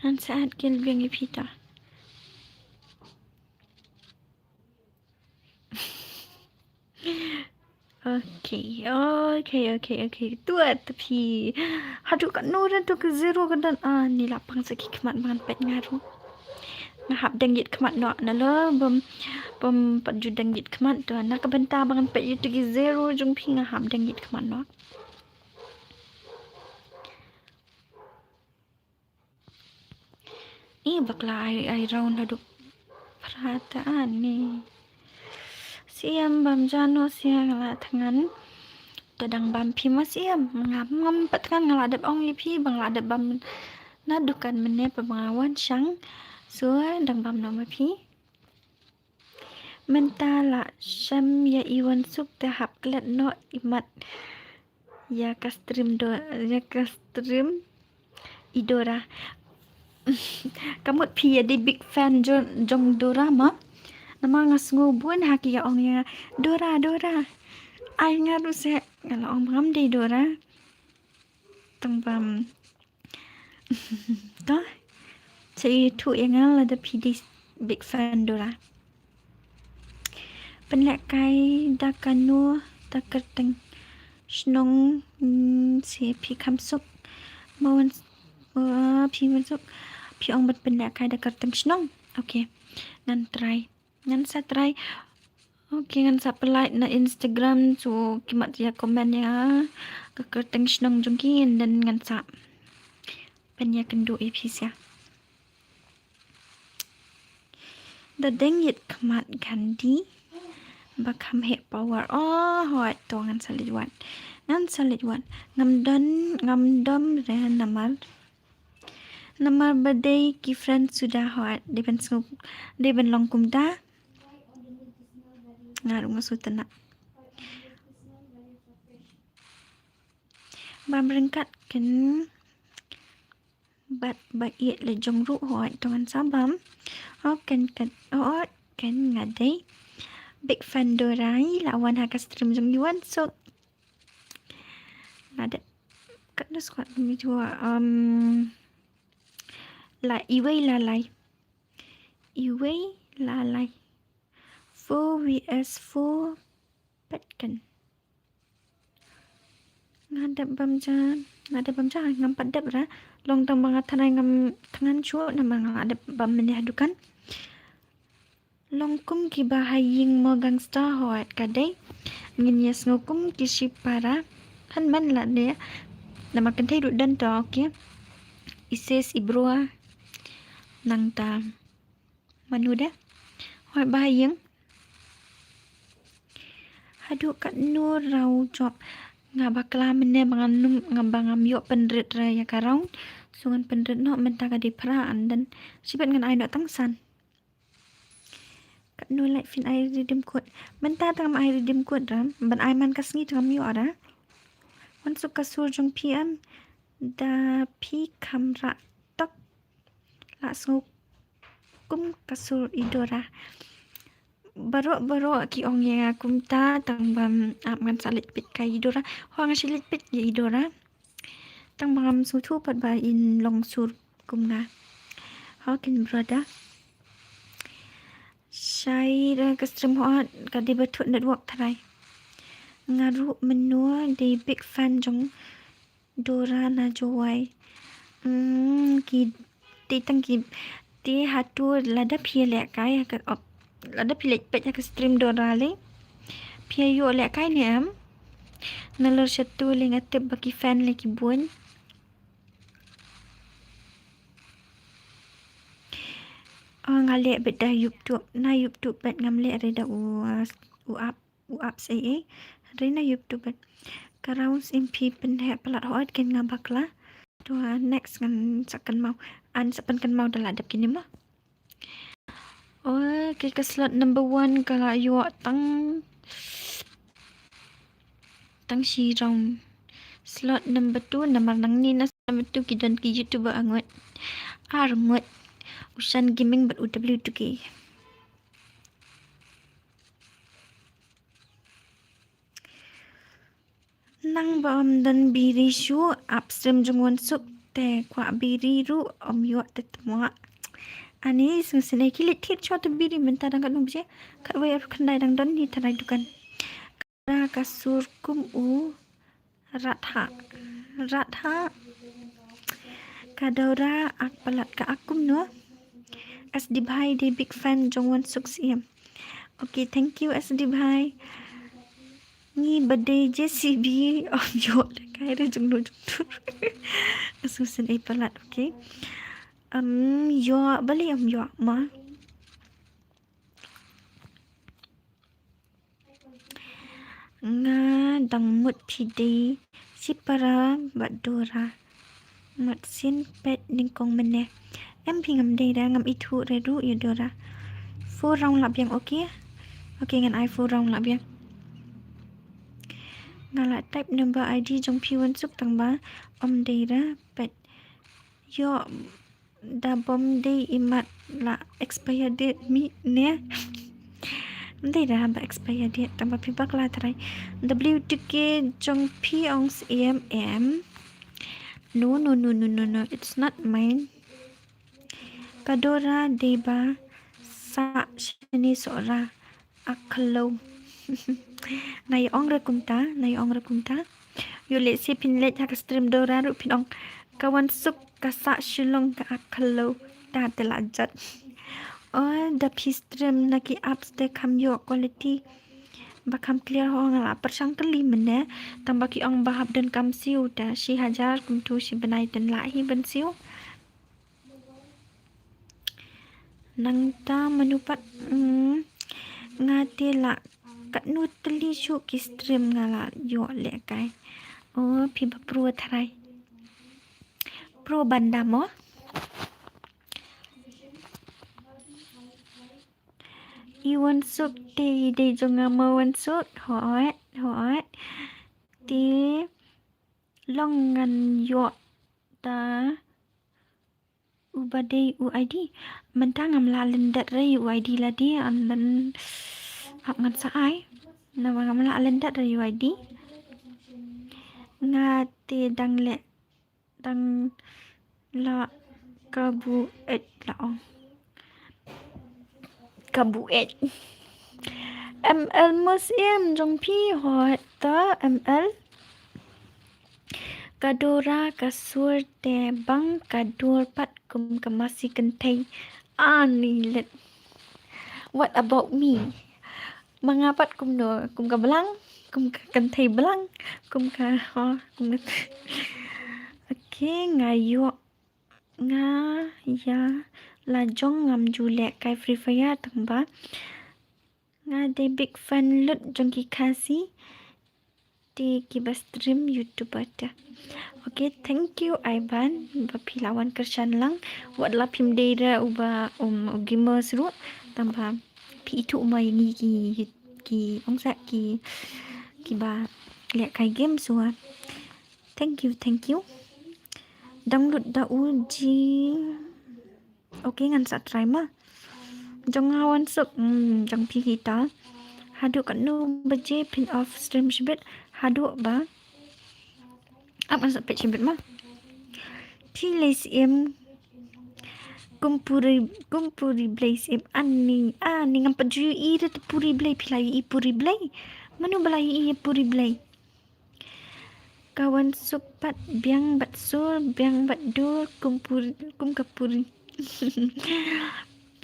Ngan sah hat ki lbiang ïa phi ta. Okay, okay, okay, okay. Tu at phi. Haduh katno ruh tu ki zero ka don. Ah, ni la pang sa ki khmat ba ngan peit nga ruh. Nga hap dang ïit khmat noh. Nalor bym, bym pat ju dang ïit khmat tu. Na ka bynta ba ngan peit ïa tu ki zero jong phi nga hap dang ïit khmat noh. Ih, bakla ai, ai round haduh phra ta ani. Siem bam jano sia nga la thngan. To dang bam phi ma Siem, ngam, ngam pat thngan, nga la dep ong ïa phi ba nga la dep bam na dukan mynne pat ba nga wan shang. So dang bam noh ma phi. Mynta la shem ïa i Wansuk te hap klet noh i mat ïa ka stream Do-, ïa ka stream i Dora. Ka mut phi ïa dei big fan jong, jong Dora ma. Namar nga sngew bun ha ki ïa ong ïa nga, Dora, Dora. Ai nga ruh seh nga la ong ba ngam dei Dora. Tang bam To. Sa ïathuh ïa nga lada phi dei big fan Dora. Pynlehkai da kano, da kyrteng shnong, mm, se phi kham suk. Ma Wan, uh, phi Wansuk. Phi ong ban pynlehkai da kyrteng shnong. Okay. Ngan try. Ngan sa try. Okay, ngan sa pynlait na Instagram, so ki mat ïa comment ïa ka kyrteng shnong jong ki, and then ngan sa pynïakynduh ïa phi sha. Da dang ïit khmat Gandhi ba kham heh power. Oh, hooid, to ngan sa leit wad. Ngan sa leit wad. Ngam don, ngam dom re namar. Namar ba dei ki friend suda, hooid, dei ban sngew, dei ban long kumta. Nga ruh nga sngewtynnat. Bam ryngkat kan bat ba ïeit la jong ruh, hooid, to ngan sa bam. Hooid kan, kan, hooid kan nga dei big fan Dora, la wan ha ka stream jong i Wansuk. Nga dep katno squad kami jua, um, la iwei la lai. Iwei la lai. Four V S four pat kan. Nga dep bam ja, nga dep bam ja, ngam pat dep ra. Long tang ba nga tharai ngam thngan shuh namar nga la dep bam mynne ha dukan. Long kum kiba ha ïing mo gangster, hooid ka dei. Ngin ïa sngew kum ki shipara. Hynmen la ne. Namar kynthei ruh don to, okay. I sis, i brother. Nangta mano de? Hooid ba ha ïing. Haduh katno round jop. Nga bakla mynne ba ngan nym, nga ba ngam ïoh pynrit re ïa ka round. So ngan pynrit noh mynta ka dei phra, and then shibit ngan ai noh tang san. Katno lait phin ai redeem code. Mynta tang ngam ai redeem code ra. Ban ai man ka sngi tang ngam ïoh ra. Wansuk ka sur jong phi em. Da phi kham rah tok. La sngew kum ka sur i Dora. Baroh baroh ki ong ïa nga kumta tang ba ap ngan sa leit peit ka i Dora. Ho nga sa leit peit ïa i Dora. Tang ba ngam sngewthuh pat ba in long sur kum nga. Ho kin brother. Shai da ka stream ho ka dei ba thut network tharai. Nga ruh mynno dei big fan jong Dora na Jowai. Hmm, ki te tang ki te hatu lada phi lehkai ha ka, oh, lada phi leit peit ha ka stream Dora le. Phi ïoh lehkai ne em? Nalor shatu le nga tip ba ki fan le ki bun. Nga leh beit da YouTube, na YouTube beit, ngam leh re da u, uh, u app, u app sa ei ei. Re na YouTube beit. Ka round sim phi pynheh palat hooid, kin nga bakla. To, uh, next ngan sa kynmaw. Ngan sa pynkynmaw da la dep kine mo. Okay, ka slot number one ka la ïoh tang, tang shi round. Slot number two, namar nangne na number two ki don ki YouTuber ar ngut. Ar ngut. U Shan Gaming bad u W two K. Nang ba ym don biri shuh, ap stream jong Wansuk te kwah biri ruh ym ïoh te tmwa. Ani sngewsynei, ki leit thied shuh te biri mynta dang katno baje, khatwei ar khyndai dang don hi tharai dukan. Ka Dora ka sur kum u Ratha. Ratha. Ka Dora ak palat ka ak kumno. S D Bhai dei big fan jong Wansuk siem. Okay, thank you S D Bhai. Ngi ba dei J C B ym ïoh lehkai re jong no jong tur. Sngewsynei palat, okay. Ym ïoh, balei ym ïoh ma? Nga dang mut phi dei shipara bad Dora. Mut sien peit nyngkong mynne. Em phi, ngam dei da, ngam ithuh re ruh ïa Dora. Four round lah biang, okay? Okay, ngan ai four round lah biang. Nga lah type number I D jong phi Wansuk tang ba ym dei da, peit. Ïoh da bym dei, imat la expire date mih ne. Ym dei da ba expire date, tang ba phi bakla trai. W two K jong phi ong siem em. No, no, no, no, no, no, it's not mine. Ka Dora dei ba sah shane Sohra. Ak khloo. Nai ong re kumta, nai ong re kumta. Ïoh lehse phin leit ha ka stream Dora ruh phin ong ka Wansuk ka sah Shillong ka ak khloo. Ta te la jot. O, da phi stream na ki apps te kham ïoh quality ba kham clear ho, nga la pyrshang kylli mynne. Tang ba ki ong ba hap don kam siew, ta shi hajar kumtu shi bnai ten lah hi ban siew. Nangta mano pat, mm, nga te la katno tylli shuh ki stream nga la ïoh lehkai. O, phi ba pro trai. Pro banda mo. I Wansuk te i dei jong nga mo Wansuk. Hooid, hooid. Te long ngan ïoh ta uba dei u I D. Mynta ngam lah lyndet re u I D lade, an lyndet ap ngan sa ai. Namar ngam lah lyndet re u I D. Nga te dang leh, dang la kabu et la ong. Kabu et. M L Musim jong phi hooid ta M L. Ka Dora ka sur te bang ka dur pat kum ka masi kynthei. Ani let. What about me? Ma nga pat kumno, kum ka blang, kum ka kynthei blang, kum ka, ho, kum ka. Okay, nga ïoh, nga ïa la jong ngam ju lehkai Free Fire tang ba nga dei big fan lut jong ki Khasi. Te kiba stream YouTube ata. Okay, thank you Ivan ba phi la wan kyrshan lang. Wat la phim dei da uba, um, u gamers ruh, tang ba phi ithuh ma ïa ngi ki, ki ong sa ki, kiba lehkai game, so thank you, thank you. Dang lut da u ji. Okay, ngan sa try ma. Jong nga Wansuk, hmm, jong phi hi ta. Haduh katno baje phin off stream shibit? Haduh ba, ap ngan sa peit shibit ma. Phi lei siem kum puri, kum puri blei siem. Ani, ani ngam pat ju ïohi re te puri blei, phi la ïohi puri blei? Mano ba la ïohi puri blei? Ka Wansuk pat biang bad sur, biang bad dur, kum pur-, kum ka puri.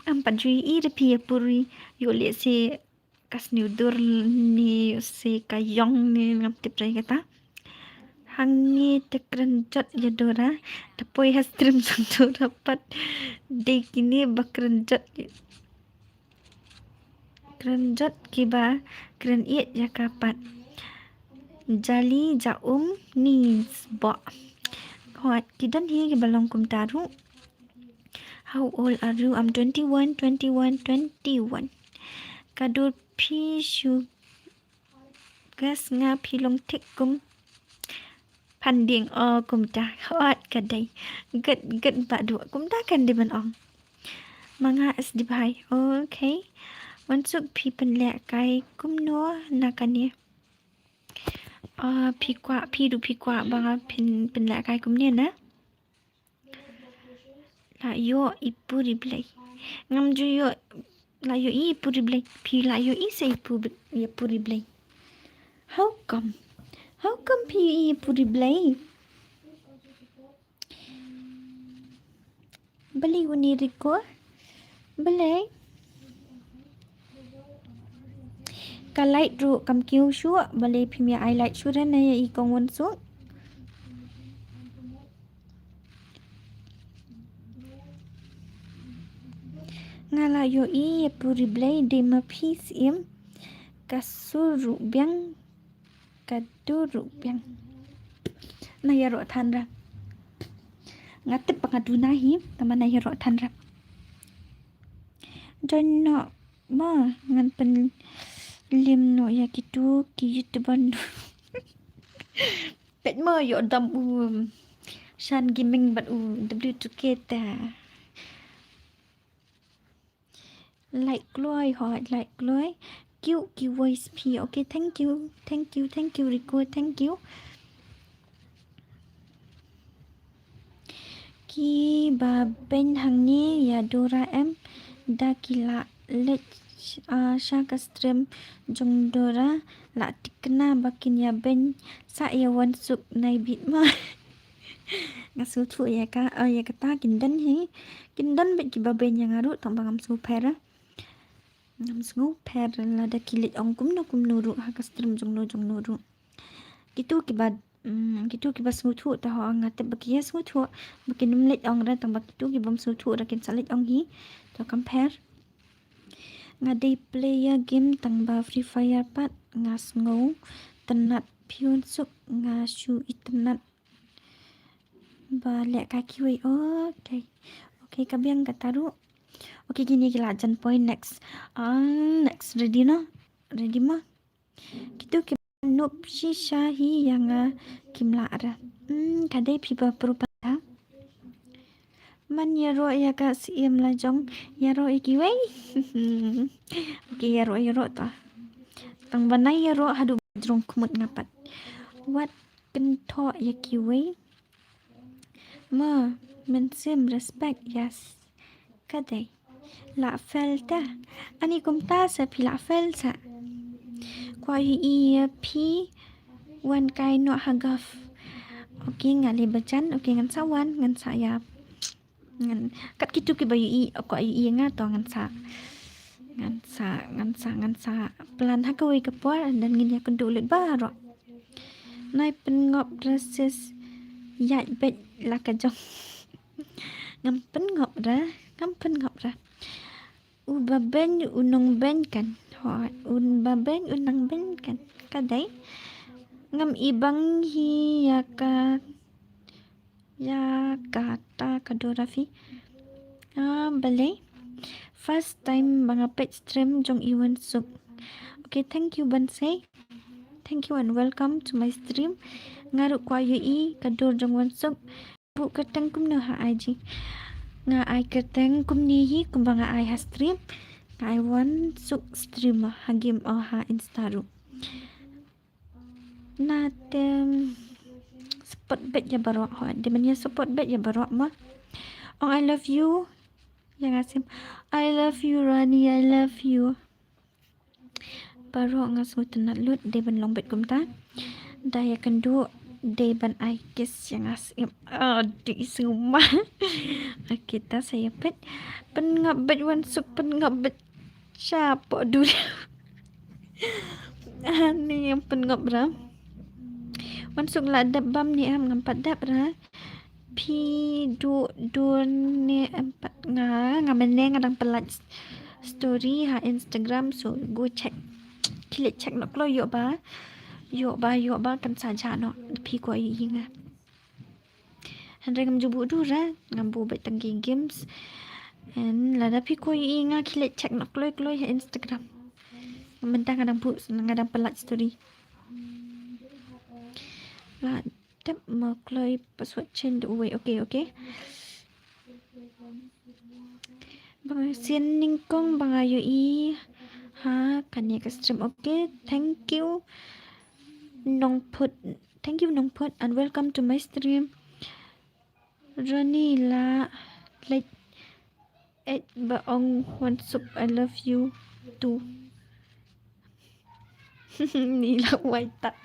Ngam pat ju ïohi re phi ïa puri. Ïoh lehse ka sniew dur ne ïoh se ka ïong ne, ngam tip re kata. Ang ngi te kren jot ïa Dora. Te poi ha stream jong Dora pat. Dei kine ba kren jot. Kren jot kiba kren ïeit ïa ka pat. Jali ja um ni sbok. Hooid, ki don hi kiba long kumta ruh. How old are you? I'm twenty-one, twenty-one, twenty-one. Ka dur phi shu gas nga phi long thik kum phan dieng o kumta. Hooid ka dei. Git git ba du kumta kan dei ban ong. Ma nga is di bhai. Okay. Wan suk phi pynlehkai kumno na kane. Ah, phi kwah, phi du phi kwah ba nga pyn, pynlehkai kumne na. La ïoh i puri Blei. Ngam ju ïoh, la ïoh i puri Blei. Phi la ïoh i sa i pu, i puri Blei. How come? How come phi i puri Blei? Balei uni Riko? Balei? Ka light ruh kam kiew shuh, balei phim ïa ai light shuh re na ïa i kong Wansuk. Nga la ïoh i ïa puri Blei dei ma phi Syiem. Ka sur ruh biang, ka dur ruh biang. Na ïaroh than ra. Nga tip ba nga duna hi, tangba na ïaroh than ra. Join noh ma ngan pynlim noh ïa kitu ki YouTuber. Peit ma ïoh dam u Shan Gaming bad u W two K ta. Like kloi, hooid, like kloi. Cute ki voice phi. Okay, thank you. Thank you, thank you, Rico. Thank you. Kiba beiñ hangne ïa Dora em da ki la leit, ah, sha ka stream jong Dora la thikna ba kin ïa beiñ sa ïa Wansuk nai bit ma. Nga sngewthuh ïa ka, ah, ïa kata kin don hi. Kin don bad kiba beiñ ïa nga ruh tang ba ngam sngewpher. Ngam sngewpher lada ki leit ong kumno kumno ruh ha ka stream jong no jong no ruh. Kitu kiba, mm, kitu kiba sngewthuh te ho nga tip ba ki ïa sngewthuh ba kin ym leit ong re tang ba kitu kibym sngewthuh re kin sa leit ong hi. To kam pher. Nga dei player game tang ba Free Fire pat nga sngew tynnat phi Wansuk nga shu i tynnat. Ba leh ka kiwei. Okay. Okay, ka biang kata ruh. Okay, kine ki la jan poi next. Ah, next ready no? Ready ma? Kitu ki noob shisha hi ïa nga kim lah ra. Hmm, ka dei phi ba pro player. Man ïaroh ïa ka Syiem la jong, ïaroh ïa kiwei. Okay, ïaroh ïaroh ta. Tang ba nai ïaroh haduh ba jrong khmut nga pat. Wat kynthoh ïa kiwei. Ma, mynsiem respect, yes. Ka dei. Lah fel ta. Ani kumta sa phi lah fel sa. Kwah ïohi ïa phi wan kai noh ha golf. Okay, nga leh ba jan. Okay, ngan sa wan, ngan sa ïa. Ngan, kat kitu kiba ïohi, kwah ïohi ïa nga to ngan sa. Ngan sa, ngan sa, ngan sa. Plan ha kawei ka por, and then ngin ïa kynduh lut baroh. Nai pynngop ra sis. Ïaid beit la ka jong. Ngam pynngop ra, ngam pynngop ra. U ba beiñ u nongbeiñ kan. Hooid, u ba beiñ u nongbeiñ kan. Ka dei. Ngam i bang hi ïa ka, ïa kata ka Dora phi. Ah, balei. First time ba nga peit stream jong i Wansuk. Okay, thank you Bansei. Thank you and welcome to my stream. Nga ruh kwah ïohi ka dur jong Wansuk. Buh kyrteng kumno ha I G. Nga ai kyrteng kumne hi kumba nga ai ha stream. Nga ai Wansuk streamer ha game o ha Insta ruh. Na te support beit ïa baroh ho. Dei ban ïa support beit ïa baroh ma. Ong I love you. Ïa nga Syiem. I love you Rani, I love you. Baroh nga sngewtynnat lut dei ban long beit kumta. Da ïa kynduh dei ban ai kiss ïa nga Syiem. Ah, dei sngewma. Okay, ta sa ïa peit. Pynngop beit Wansuk, pynngop beit. Shapoh duriaw. Ani ïa pynngop ra. Wan Suk la dep bam ne em? Ngam pat dep ra. Phi duh dur ne em pat? Nga, nga mynne nga dang pynlait story ha Instagram, so go check. Khie leit check noh kloi, ïoh ba, ïoh ba, ïoh ba kan sa jah noh. Phi kwah ïohi nga. Hynrei ngam ju buh dur ra, ngam buh beit tang ki games. And lada phi kwah ïohi nga, khie leit check noh kloi kloi ha Instagram. Mynta nga dang buh, nga dang pynlait story. La dep mo kloi password change the way. Okay, okay. Ba nga sien nyngkong ba nga ïohi ha kane ka stream. Okay, thank you Nongput. Thank you Nongput and welcome to my stream. Ronnie la leit eh ba ong Wan Suk I love you too. Ni la wai ta.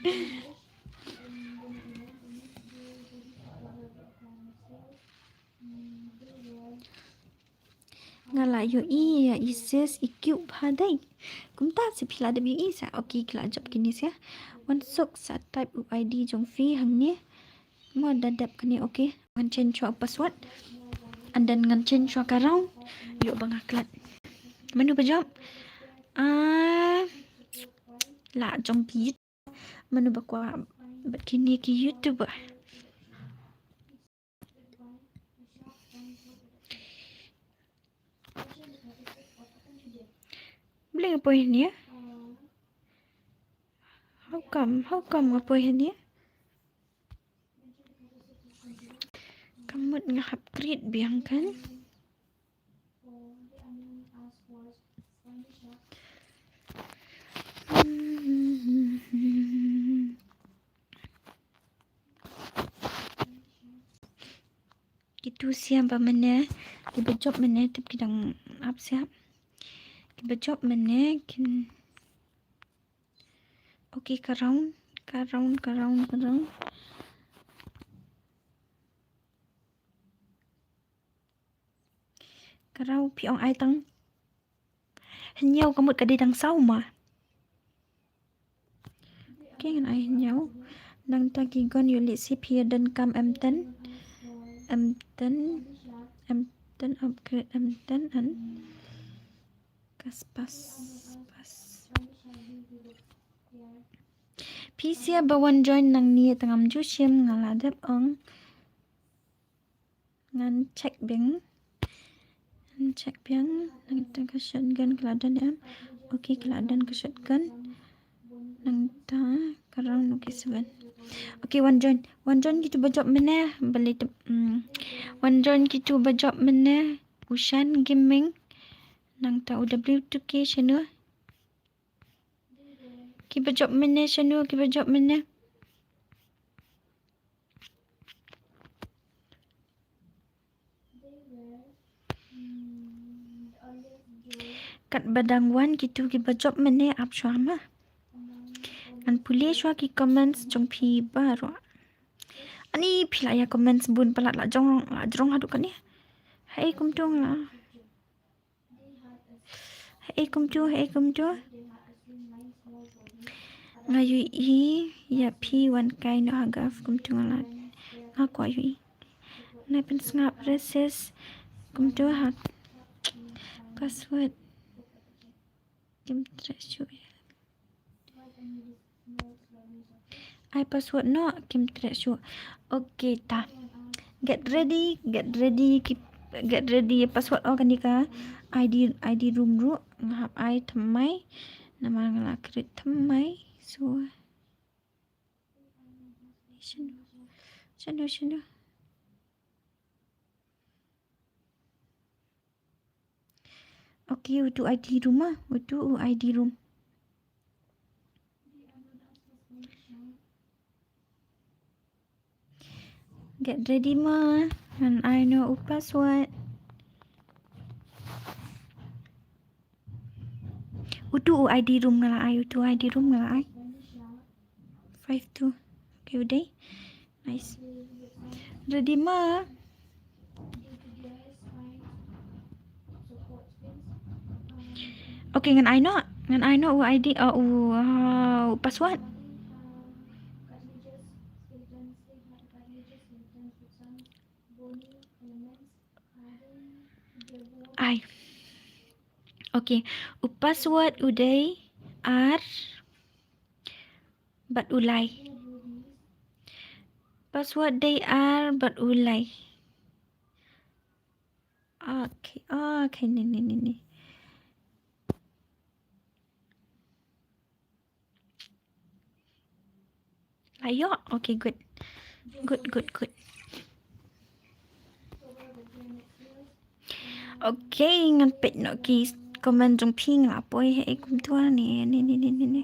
Nga la ïohi ïa i sis, i cute bha dei. Kumta seh phi la dep ïohi seh. Okay, ki la jop kine seh. Wan Suk sa type u I D jong phi hangne. Mo da dep kane, okay. Ngan change shuwa u password. And then ngan change shuwa ka round. Ïoh ba nga klet. Mano ba jop? Ah, la jong ki. Mano ba kwah bad kine ki YouTuber? Balei nga poi hangne? How come? How come nga poi hangne? Ka mut nga hap create biang kan? Kitu sia ba mynne, kiba jop mynne tip ki dang ap sia. Kiba jop mynne kin. Okay, ka round, ka round, ka round, ka round. Ka round phi ong ai tang hynñiew, ka mut ka dei dang saw ma. Okay, ngan ai hynñiew. Nangta ki gon ïoh lehse phi ïa donkam M ten. M ten, M ten upgrade M ten and kas pas, pas. Phi sia ba wan join nangne tang ngam ju shim, nga la dep ong. Ngan check biang. Ngan check biang. Nangta ka shotgun ka la don em? Okay, ka la don ka shotgun. Nangta ka round, okay, seven. Okay, wan join. Wan join kitu ba jop mynne. Balei tip, hmm. Wan join kitu ba jop mynne. Ushan Gaming. Nangta U W two K shano? Kiba jop mynne shano, kiba jop mynne? Katba dang wan kitu kiba jop mynne ap shuwa ma. Ngan pule shuwa ki comments jong phi baroh. Ani phi la ïa comments bun palat, la jrong, la jrong haduh kane. Hei kumtu nga. Hei kumtu, hei kumtu. Nga ïohi ïa phi wan kai noh ha Gulf kumtu nga la, nga kwah ïohi. Nga pynsngap re sis kumtu ha. Password. Kim treh shuh. Ai password noh, kim treh shuh. Okay ta. Get ready, get ready, ki, get ready password. Oh, kane ka I D, I D room ruh nga hap ai thymmai. Namar nga la create thymmai. So shano, shano, shano. Okay, utu I D room ah, utu u I D room. Get ready ma, ngan ai noh u password. Utu u I D room nga la ai, utu u I D room nga la ai. Five two. Okay, u dei. Nice. Ready ma? Okay, ngan ai noh. Ngan ai noh u I D, uh, u, uh, u password. Ai. Okay. U password u dei ar bad u lai. Password dei ar bad u lai. Okay, okay, ni, ni, ni, ni. Ayo, okay, good. Good, good, good. Okay, ngan peit noh ki comment jong phi, nga la poi hi kumta ni, ni, ni, ni, ni, ni.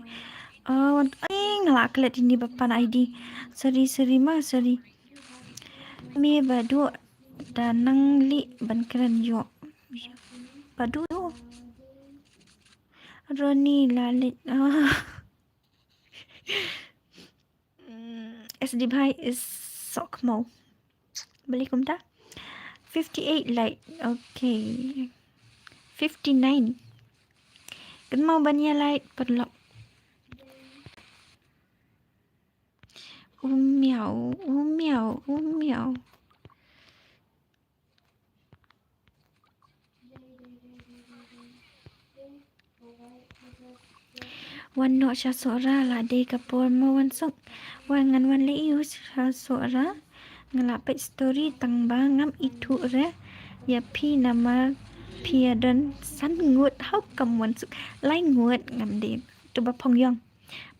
Oh, wan, eh, nga la klet ini ba pan I D. Sorry, sorry ma, sorry. Me ba duh da nang lih ban kren ïoh. Ba duh. Ronnie la leit. Ah. Mm, S D Bhai is sok mo. Beli kumta. Fifty-eight like. Okay. Fifty-nine. Kynmaw ban ïa like paralok. U miaw, u miaw, u miaw. Wan noh sha Sohra la dei ka por mo wan suk. Wan ngan wan leh ïa u sha Sohra. Nga la peit story tang ba ngam ithuh re ïa phi namar phi ïa don san ngut. How come wan suk? Lai ngut ngam dei. Tu ba phong ïong.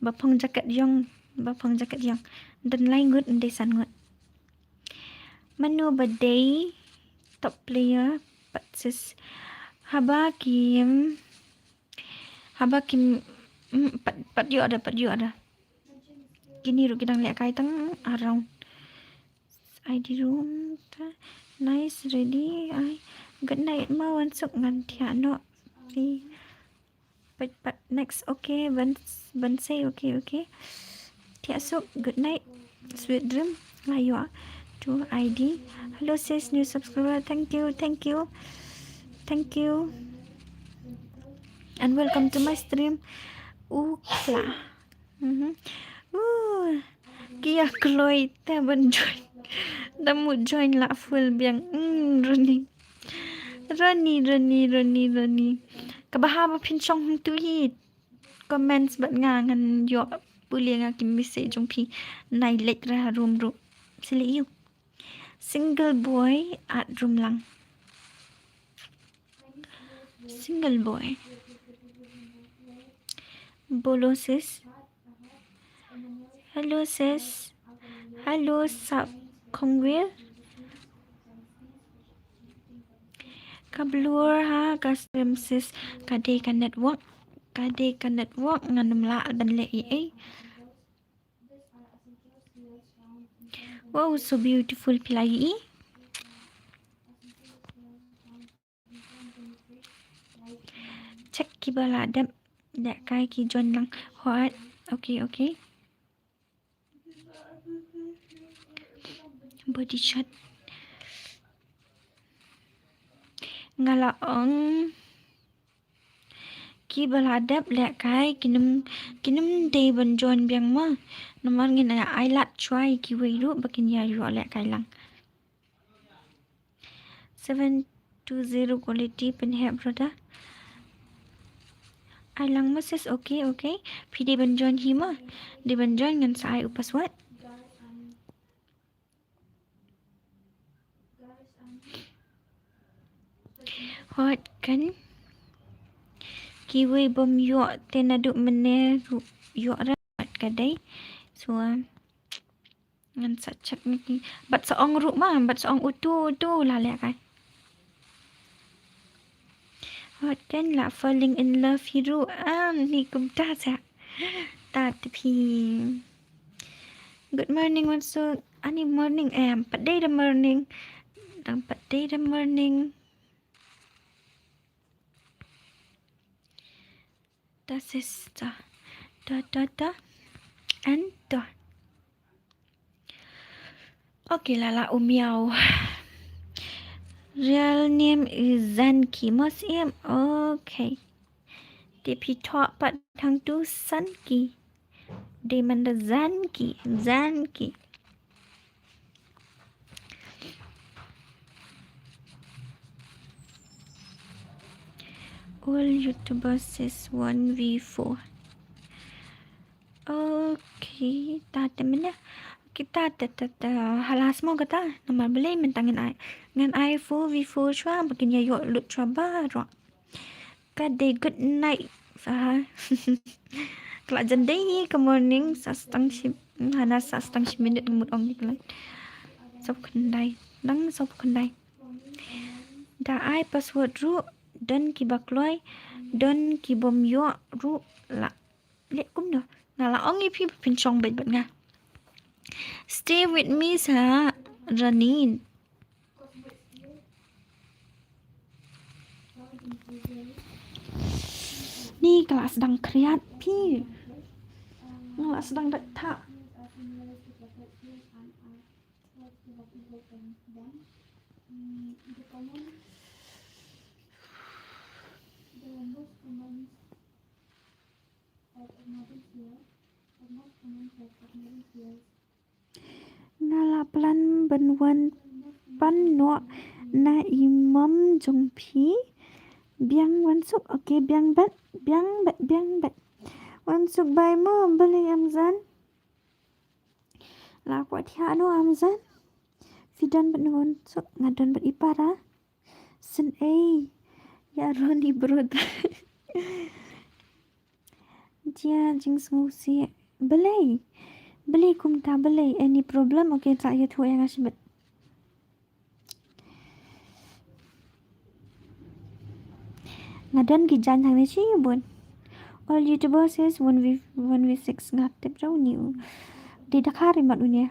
Ba phong jaket ïong. Ba phong jaket ïong. Don lai ngut, ym dei san ngut. Mano ba dei top player pat sis? Haba kim, haba kim, mm, pat, pat ïoh da, pat ïoh da. Kine ruh ki dang lehkai tang around. I D room ta. Nice, ready. Ai. Good night ma wan suk, ngan thiah noh. Phi. Pat, pat, next, okay, ban, ban sei, okay, okay. Thiah suk, good night, sweet dream, la ïoh tu I D. Hello sis, new subscriber, thank you, thank you, thank you. And welcome to my stream. U Kla. Mhm. Uh, ki ïa kloi te ban join. Da mut join la full biang. Mm, Ronnie. Ronnie, Ronnie, Ronnie, Ronnie. Kaba haba phin shong hangtu hi. Comments bad nga ngan ïoh pule nga ki message jong phi. Nai leit ra room ruh. Sile ïu. Single boy at room lang. Single boy. Bolo sis. Hello sis. Hello sap Kongwir. Ka blur ha ka stream sis. Ka dei ka network. Ka dei ka network ngan ym lah ban leh ei ei. Wow, so beautiful phi la ïohi. Check kiba la dep. Lehkai ki join lang. Hooid. Okay, okay. Body shot. Nga la ong kiba la dep lehkai kin ym, kin ym dei ban join biang mo. Namar ngin ai lad shuwa ïa kiwei ruh ba kin ïa ïoh lehkai lang. Seven two zero quality pynheh brother. Ai lang mo sis, okay, okay. Phi dei ban join hi mo. Dei ban join ngan sa ai u password. Hooid kan. Kiwei bym ïoh te naduh mynne ruh ïoh ra, hooid ka dei. So, ngan sa check na ki. Bad sa ong ruh ma, bad sa ong utu, utu la lehkai. Hooid kan, la falling in love hi ruh. Ah, ni kumta sa. Ta te phi. Good morning wan suk. Ani morning em, pat dei da morning. Dang pat dei da morning. Ta sis ta. Ta, ta, ta. And ta. Okay, la la u miaw. Real name is Zanki. Mos im. Okay. Te phi thoh pat hangtu Sanki. Dei man da Zanki. Zanki. All YouTubers is one v four. Okay, ta te mene. Kita te te te halas mo kata. Namar balei mynta ngan ai. Ngan ai four v four chwa ba kin ïa ïoh lut chwa baroh. Ka dei good night. Aha. Ka la jan dei hi ka morning sa stang shi, hana sa stang shi minit ngan mut ong ni ka la. Sop khyndai. Dang sop khyndai. Da ai password ruh, don ki ba kloi, don ki bym ïoh ruh la. Leh kumno? Nga la ong ïa phi ba phin shong beit bad nga. Stay with me sa Ranin. Ni ka la sdang khriat phi. Nga la sdang da tha. Nga la plan ban wan pan noh na i mom jong phi. Biang wan suk, okay, biang bad, biang bad, biang bad. Wan suk bai mo, balei em zan? La kwah thiah noh em zan? Phi don bad no wan suk, nga don bad i para. Sngewsih ei ïa Ronnie Brot. Jia jingsngewsih. Balei? Balei kumta balei? Any problem? Okay, sa ïathuh ïa nga shimet. Nga don ki jaiñ hangne shibun. All YouTubers is one v one v six, nga tip jong uni u. Dei da ka ri mat uni.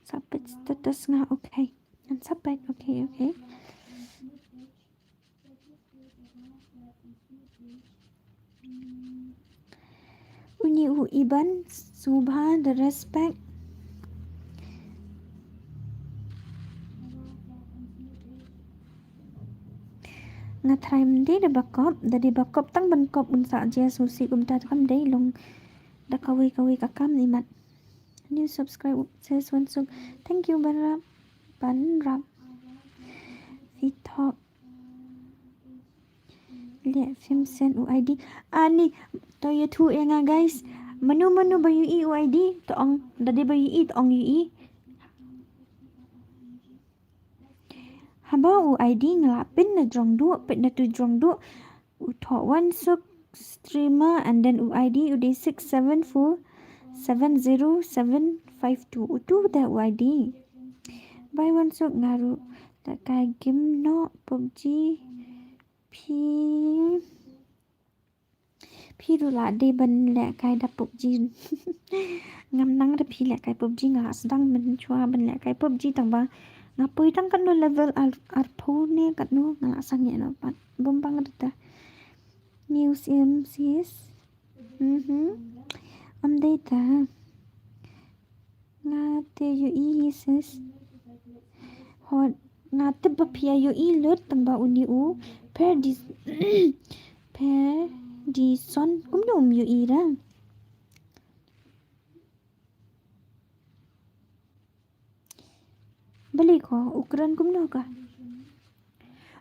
Sa peit status nga, okay. Ngan sa peit, okay, okay. Uni u Iban, sngewbha da respect. Nga try ym dei da ba kop, da dei ba kop tang ban kop un sa jia sngewsih kumta, te kam dei long da kawei kawei ka kam imat. New subscribe, says Wansuk. Thank you, Banrap. Banrap. Phi thok. Leh phim send u I D. Ani, to ïathuh ïa nga, guys. Mano mano ba ïohi u I D, to ong, da dei ba ïohi, to ong ïohi. Haba u I D nga la pyn na jrong duh, pyn na tu jrong duh. U thoh Wansuk streamer and then u I D u dei six seven four seven zero seven five two. Utu da u I D. Bai Wansuk, nga ruh lehkai game noh PUBG. Phi, phi ruh la dei ban lehkai da PUBG. Ngam nang da phi lehkai PUBG, nga la sdang mynshuwa ban lehkai PUBG tang ba nga poi tang katno level ar, arphew ne katno, nga la sangeh noh pat. Bym pang da ta. News M C S. Mhm. Am dei ta. Nga te ïohi hi sis. Hot, nga te ba phi ïohi lut tang ba uni u Perdis, Perdison kumno um ïohi ra. Balei ko u kren kumno ka?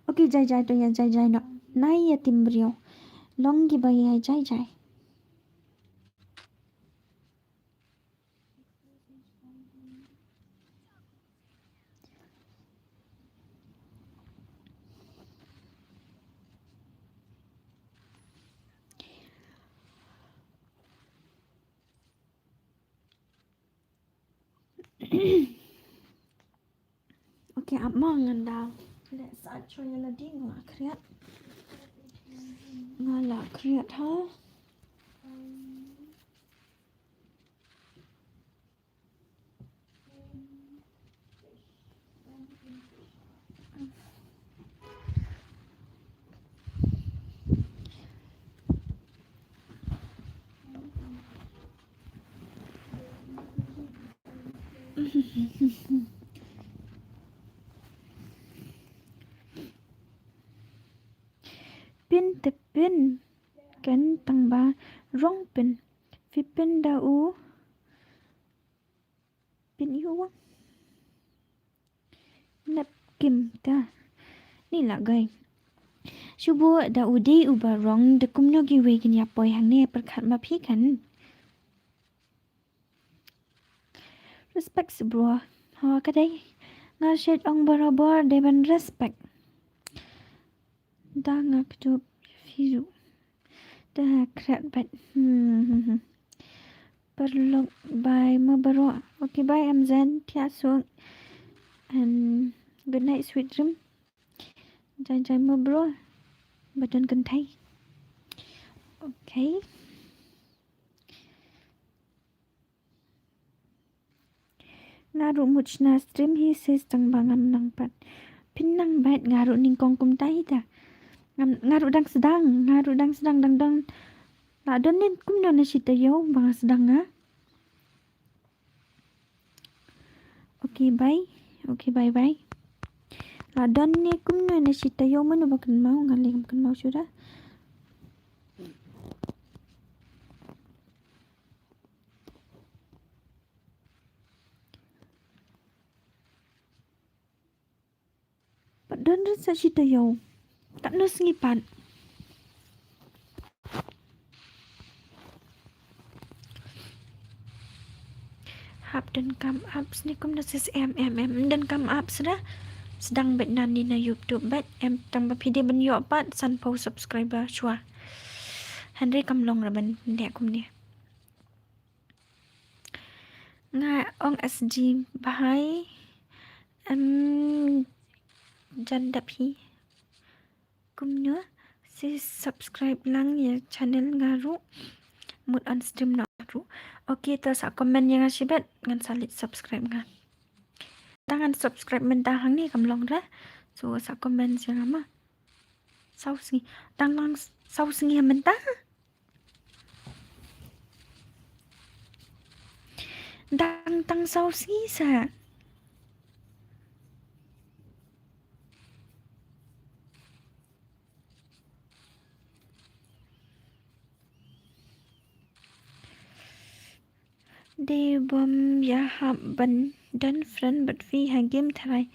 Okay, jai jai to ïa jai jai noh. Nai ïa tim briew. Long ki ba ïa jai jai. Okay, ap ma ngan da leh sait shuwa ïa lade, nga la khriat. Nga la khriat ha. te pyn kan tang ba rong pyn. Phi pyn da u pyn ïa u wang. Nap kim ta. Ni la gai. Shu buh da u dei uba rong, da kumno kiwei kin ïa poi hangne pyrkhat ma phi kan. Respect bro. Ho ka dei. Nga shait ong barabor dei ban respect. Da nga kdup phi ruh. Da kret bad. Hmm, hmm, hmm. Paralok bye ma baroh. Okay, bye M Z. Thiah suk. And good night, sweet dream. Jai jai ma baroh. Ba don kynthei. Okay. Nga ruh mut shna stream hi sis tang ba ngam nang pat. Phin nang bad nga ruh nyngkong kumta hi ta. Ngam, nga ruh dang sdang, nga ruh dang sdang dang dang. La don ne kumno na shi taïew ba nga sdang nga. Okay, bye. Okay, bye bye. La don ne kumno na shi taïew, mano ba kynmaw, nga leh ngam kynmaw shuh da. Pat don rit sa shi taïew. Katno sngi pat. Hap donkam apps ne kumno sis? Em em em, donkam apps ra. Sdang bad nangne na YouTube bad em, tang ba phi dei ban ïoh pat sanphew subscriber shuwa. Hynrei kam long ra ban leh kumne. Nga ong S D bhai, em, jan dap hi. Kumno sis, subscribe lang ïa channel nga ruh. Mut on stream noh ruh. Okay, to sa comment ïa nga shibit, ngan sa leit subscribe nga. Tang ngan subscribe mynta hangne kam long ra. So sa comment ïa nga ma. Saw sngi. Tang lang saw sngi mynta. Dang tang saw sngi sa. Dei bym ïa hap ban don friend bad phi ha game tharai.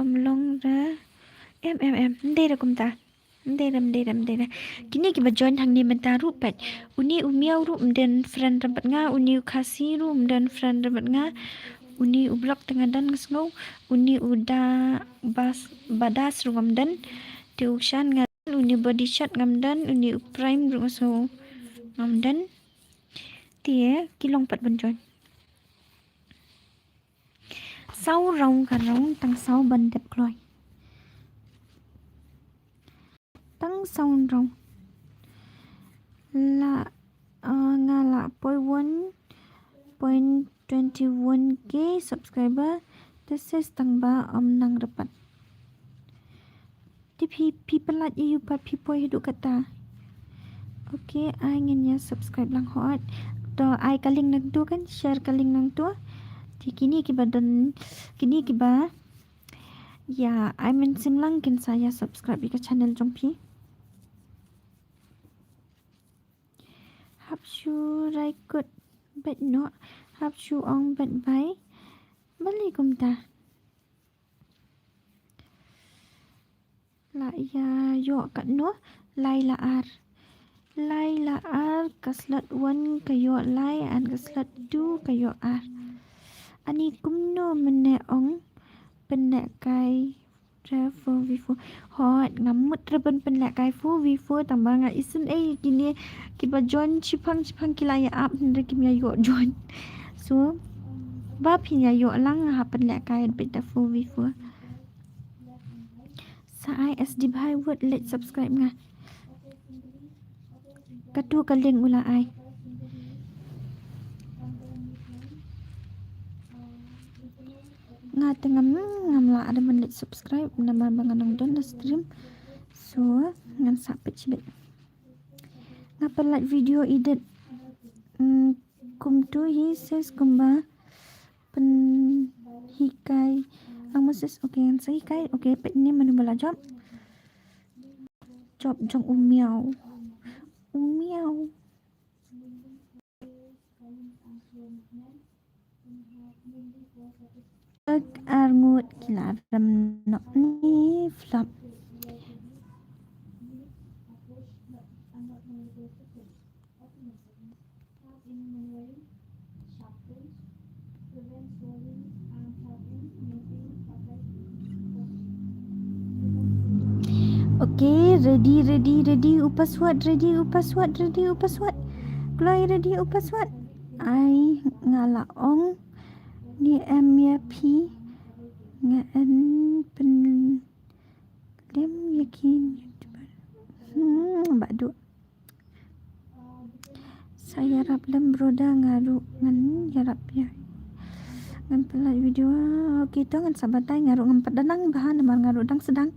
Ym long ra. Em em em. Dei ra kumta. Ym dei ra, ym dei ra, ym dei ra. Kine kiba join hangne mynta ruh pat. Une u miaw ruh ym don friend ryngkat nga, une u khasi ruh ym don friend ryngkat nga. Une u block te nga don nga sngew. Une u da bas, badas ruh ngam don. Te u shan nga don, une body shot ngam don, une u prime ruh nga sngew ngam don. Te ki long pat ban join. Saw round ka round tang saw ban dep kloi. Tang saw round. La, ah, nga la poi one point twenty one K subscriber. Te sis tang ba ym nang ra pat. Te phi, phi pyllait ïa u pat phi poi haduh katta. Okay, ai ngin ïa subscribe lang hooid. To ai ka link nangto kan, share ka link nangto. Te kine kiba don, kine kiba. Ïa, ai mynsiem lang kin sa ïa subscribe ïa ka channel jong phi. Hap shu rai kut bad noh, hap shu ong bad bye. Balei kumta? La ïa ïoh katno? Lai la ar. Lai la ar, ka slot one ka ïoh lai, and ka slot two ka ïoh ar. Ani kumno mynne ong pynlehkai ra four v four. Hooid, ngam mut ra ban pynlehkai four v four, tang ba nga isynei kine kiba join shiphang shiphang ki la ïa ap hynrei kim ïa ïoh join. So ba phin ïa ïoh lang nga hap pynlehkai beit da four v four. Sa ai S D bhai wut leit subscribe nga. Katu ka link u la ai. Nga te ngam, ngam lah da ban leit subscribe namar ba nga nang don na stream. So ngan sa peit shibit. Nga pynlait video edit. Hmm, kumtu hi sis kumba pynhikai. Ang Moses, okay, ngan sa hikai. Okay, peit ne mano ba la jop. Jop jong u miaw. U miaw. Ek arngut ki la rem nok ni flop. Okay, ready, ready, ready. U password, ready, u password, ready, u password. Kloi, ready, u password. Ai, nga la ong. Ni em ïa phi. Nga en pen lem ïa ki YouTuber. Hmm, ba duk. Sa ïarap lem broda nga ruh ngan ïarap ïa. Ngan pynlait video. Okay to ngan sa batai nga ruh ngam pat da nang bha namar nga ruh dang sdang.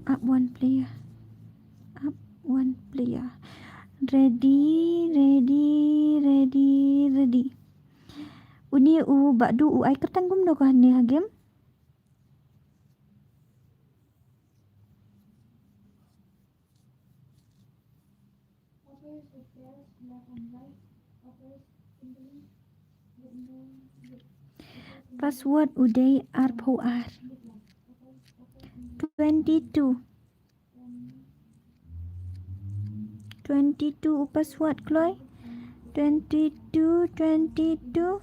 Up one player. Up one player. Ready, ready, ready, ready. Uni u Badu u ai kyrteng kumno ka hangne ha game. Password u dei arphew ar. Twenty two. Twenty two u password kloi. Twenty two, twenty two.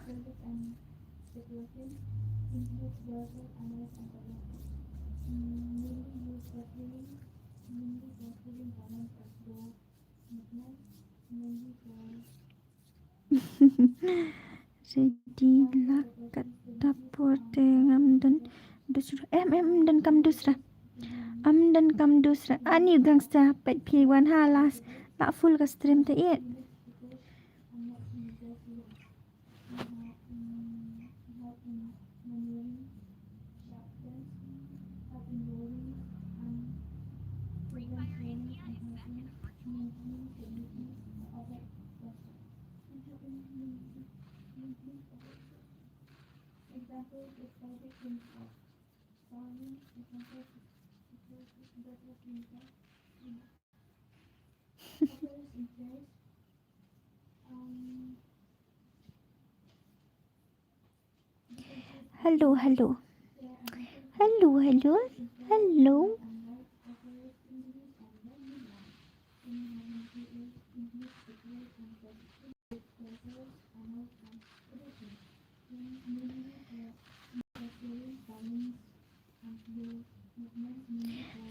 Ready la kat dapur te ngam don dus. Em, em, em, don kam dus ra. Am don kam dus ra. Ani gangsta pet phi wan ha las. La full ka stream te it. Hello, hello. Hello, hello. Hello.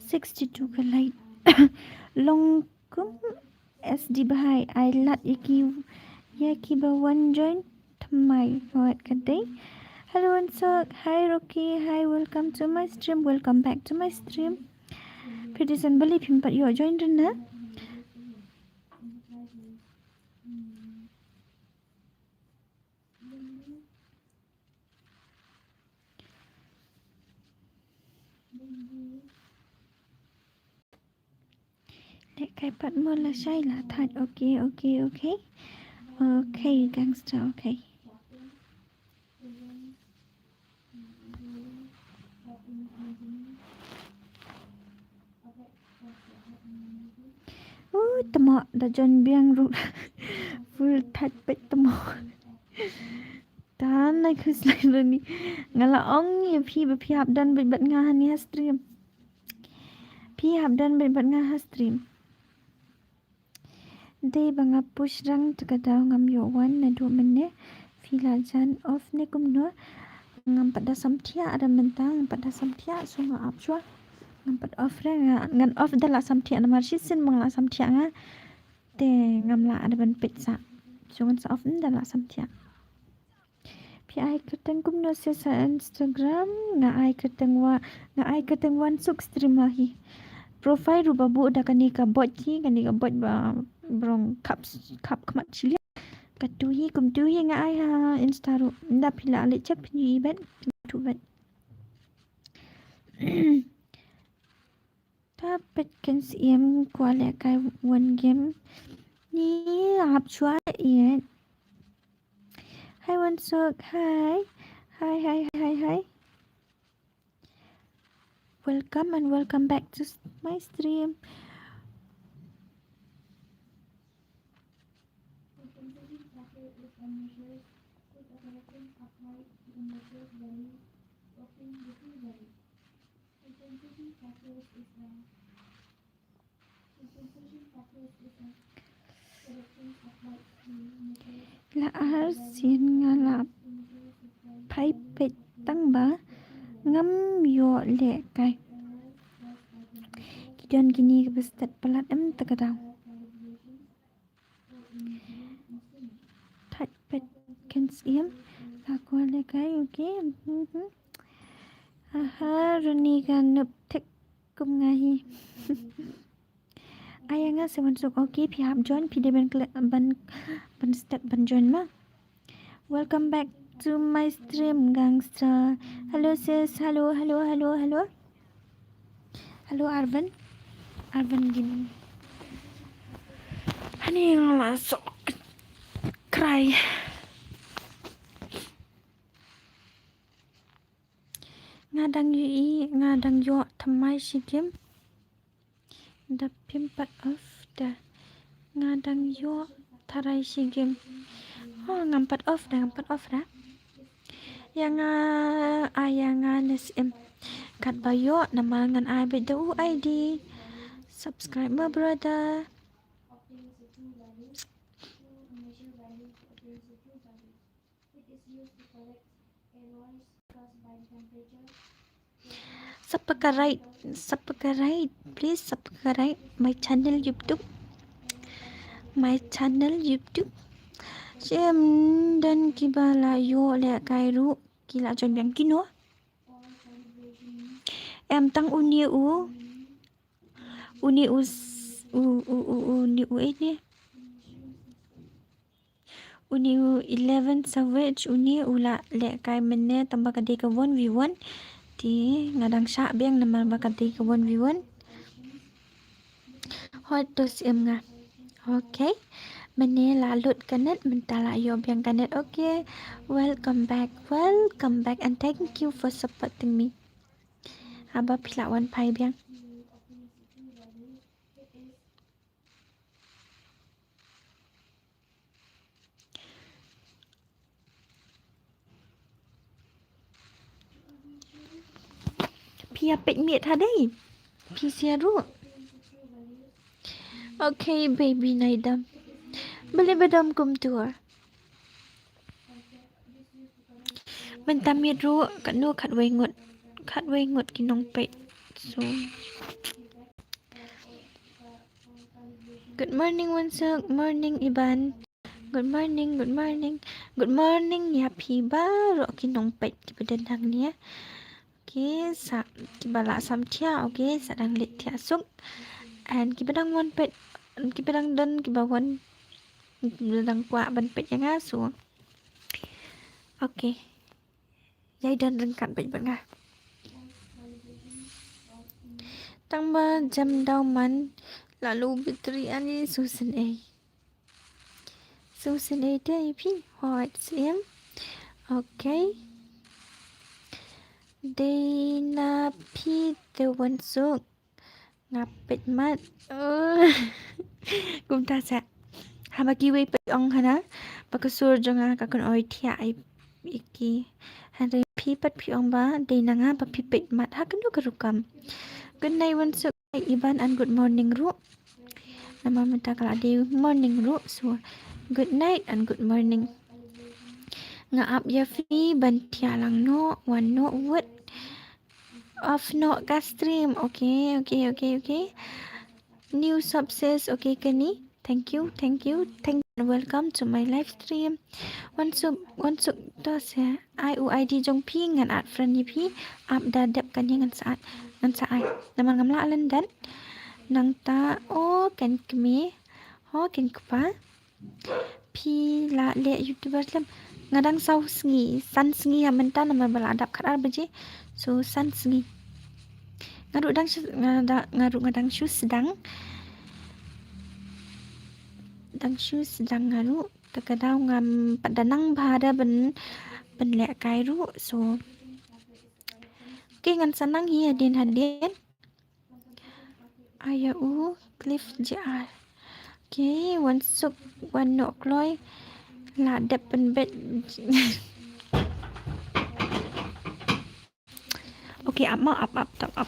Sixty two ka like. Long kum S D bahai ai lad ïa ki, ïa ki ba wan join thymmai wat ka dei. Hello Ansok, hi Rocky, hi, welcome to my stream, welcome back to my stream. Phi dei san bali phim pat ïoh join rin na. Leh kai pat mo lashai la thait. Okay, okay, okay. Okay, gangster, okay. Uh, tamo da jon biang ruh. Full thait pet tamo. Tan nai khuslai rani. Nga la ong ïa phi ba phi hap don bad bad nga hani ha stream. Phi hap don bad bad nga ha stream. Dei ba nga push rang te ka daw ngam ïoh wan naduh mynne. Phi la jan off ne kumno? Ngam pat da samthiah, ada mynta ngam pat da samthiah, so nga ap shuwa. Ngam pat off re nga, ngan off da la samthiah namar shisien ba nga la samthiah nga. Te ngam lah ada ban peit sa. So ngan sa off ynda la samthiah. Phi ai kyrteng kumno sha Instagram? Nga ai kyrteng wa, nga ai kyrteng Wansuk Streamer hi. Profile ruh ba buh da kane ka bot hi, kane ka bot ba brong khap, khap khmat shiliang. Katu hi, kumtu hi nga ai ha Insta ruh. Nda phi la leh check phin ïohi bad, phin tu bad. Ta pet ken siem kwah leh kai one game. Ni hap shuwa ïa. Hi Wansuk, hi. Hi, hi, hi, hi. Welcome and welcome back to s-, my stream. La ar sien nga la phai peit tang ba ngam ïoh lehkai. Ki don kine kiba stet palat em ta ka daw. Thait peit kan siem la kwah lehkai, okay. Mhm. Aha, runi ka nup thik kum nga hi. Aya nga seven suk, okay, phi hap join, phi dei ban kle-, ban, ban step ban join ma. Welcome back to my stream, gangster. Hello sis, hello, hello, hello, hello. Hello Arvin. Arvin gin. Hani nga la sok cry. Nga dang ïohi, nga dang ïoh tharai shi game. Da phim pat off da. Nga dang ïoh tharai shi game. Oh, ngam pat off da, ngam pat off da. Ïa nga, ah, ïa nga ne siem. Katba ïoh namar ngan ai beit da u I D. Subscribe ma brother. Subscribe, subscribe, please subscribe my channel YouTube. My channel YouTube. Shem don kiba la ïoh lehkai ruh ki la join biang kino. Em tang une u. Une u s-, u, u, u, une u eh ne. Une u eleven Savage, une u la lehkai mynne tang ba ka dei ka one v one. Te nga dang shah biang namar ba ka dei ka one v one. Hot to siem nga. Okay. Mynne la lut ka net, mynta la ïoh biang ka net. Okay. Welcome back. Welcome back and thank you for supporting me. Haba phi la wan phai biang. Phi ïa peit miet ha dei. Phi sia ruh. Okay, baby Naidam. Balei ba dam kumtu? Mynta miet ruh katno, khatwei ngut. Khatwei ngut ki nongpeit. So. Good morning Wansuk, morning Iban. Good morning, good morning. Good morning ïa phi baroh ki nongpeit kiba don hangne. Okay, sa kiba la sam thiah, okay, sa dang leit thiah suk. And kiba dang wan peit, kiba dang don, kiba wan, kiba dang kwah ban peit ïa nga, so. Okay. Ïai don ryngkat bad nga. Tang ba jem daw man la low battery ani, susen ei. Susen ei te phi hot sim. Okay. Dei na phi te Wansuk. Nga peit mat. Oh. Kumta sa. Haba kiwei peit ong hana ba ka sur jong nga ka kynoi thiah ïa ki. Hynrei phi pat phi ong ba dei na nga ba phi peit mat ha kano ka rukom. Good night Wansuk, Iban, and good morning ruh. Namar mynta ka la dei morning ruh, so good night and good morning. Nga ap ïa phi ban thiah lang noh, wan noh wut. Off noh ka stream. Okay, okay, okay, okay. New success. Okay, kani. Thank you, thank you, thank you. Welcome to my live stream. Wansuk, Wansuk to se. Ai u I D jong phi, ngan add friend ïa phi. Ap da dep kani ngan sa add, ngan sa ai. Namar ngam lah lyndet. Nangta, oh, ken kmie. Ho, ken kpa. Phi la leh YouTuber lem. Nga dang saw sngi, san sngi ha mynta namar ba la dap khatar baje. So san sngi. Nga ruh dang shu, nga da, nga ruh nga dang shu sdang. Dang shu sdang nga ruh. Ta ka daw ngam pat da nang bha da ban, ban lehkai ruh. So. Okay, ngan sa nang hi hadien hadien. Aya u Cliff J R. Okay, Wansuk, wan noh kloi. La dep pynbeit. Okay, ap ma, ap, ap, tang ap.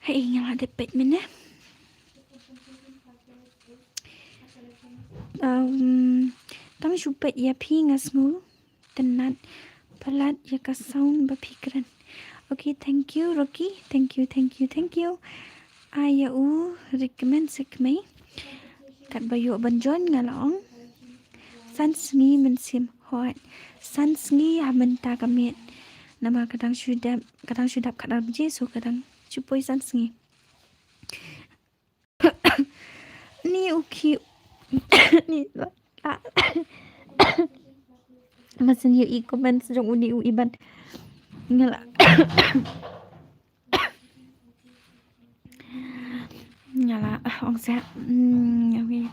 Hei, nga la dep peit mynne. Um, tang shu peit ïa phi nga sngew tynnat palat ïa ka sound ba phi kren. Okay, thank you Rocky. Thank you, thank you, thank you. Ai ïa u recommend sa kmie. Katba ïoh ban join nga la ong san sngi mynsiem. Hooid, san sngi ha mynta ka miet. Namar ka dang shu dap, ka dang shu dap khatar baje, so ka dang shu poi san sngi. Ni u ki ni la. Masin ïa i comments jong u ni u Iban. Nga la, nga la ong sa. Hmm, okay.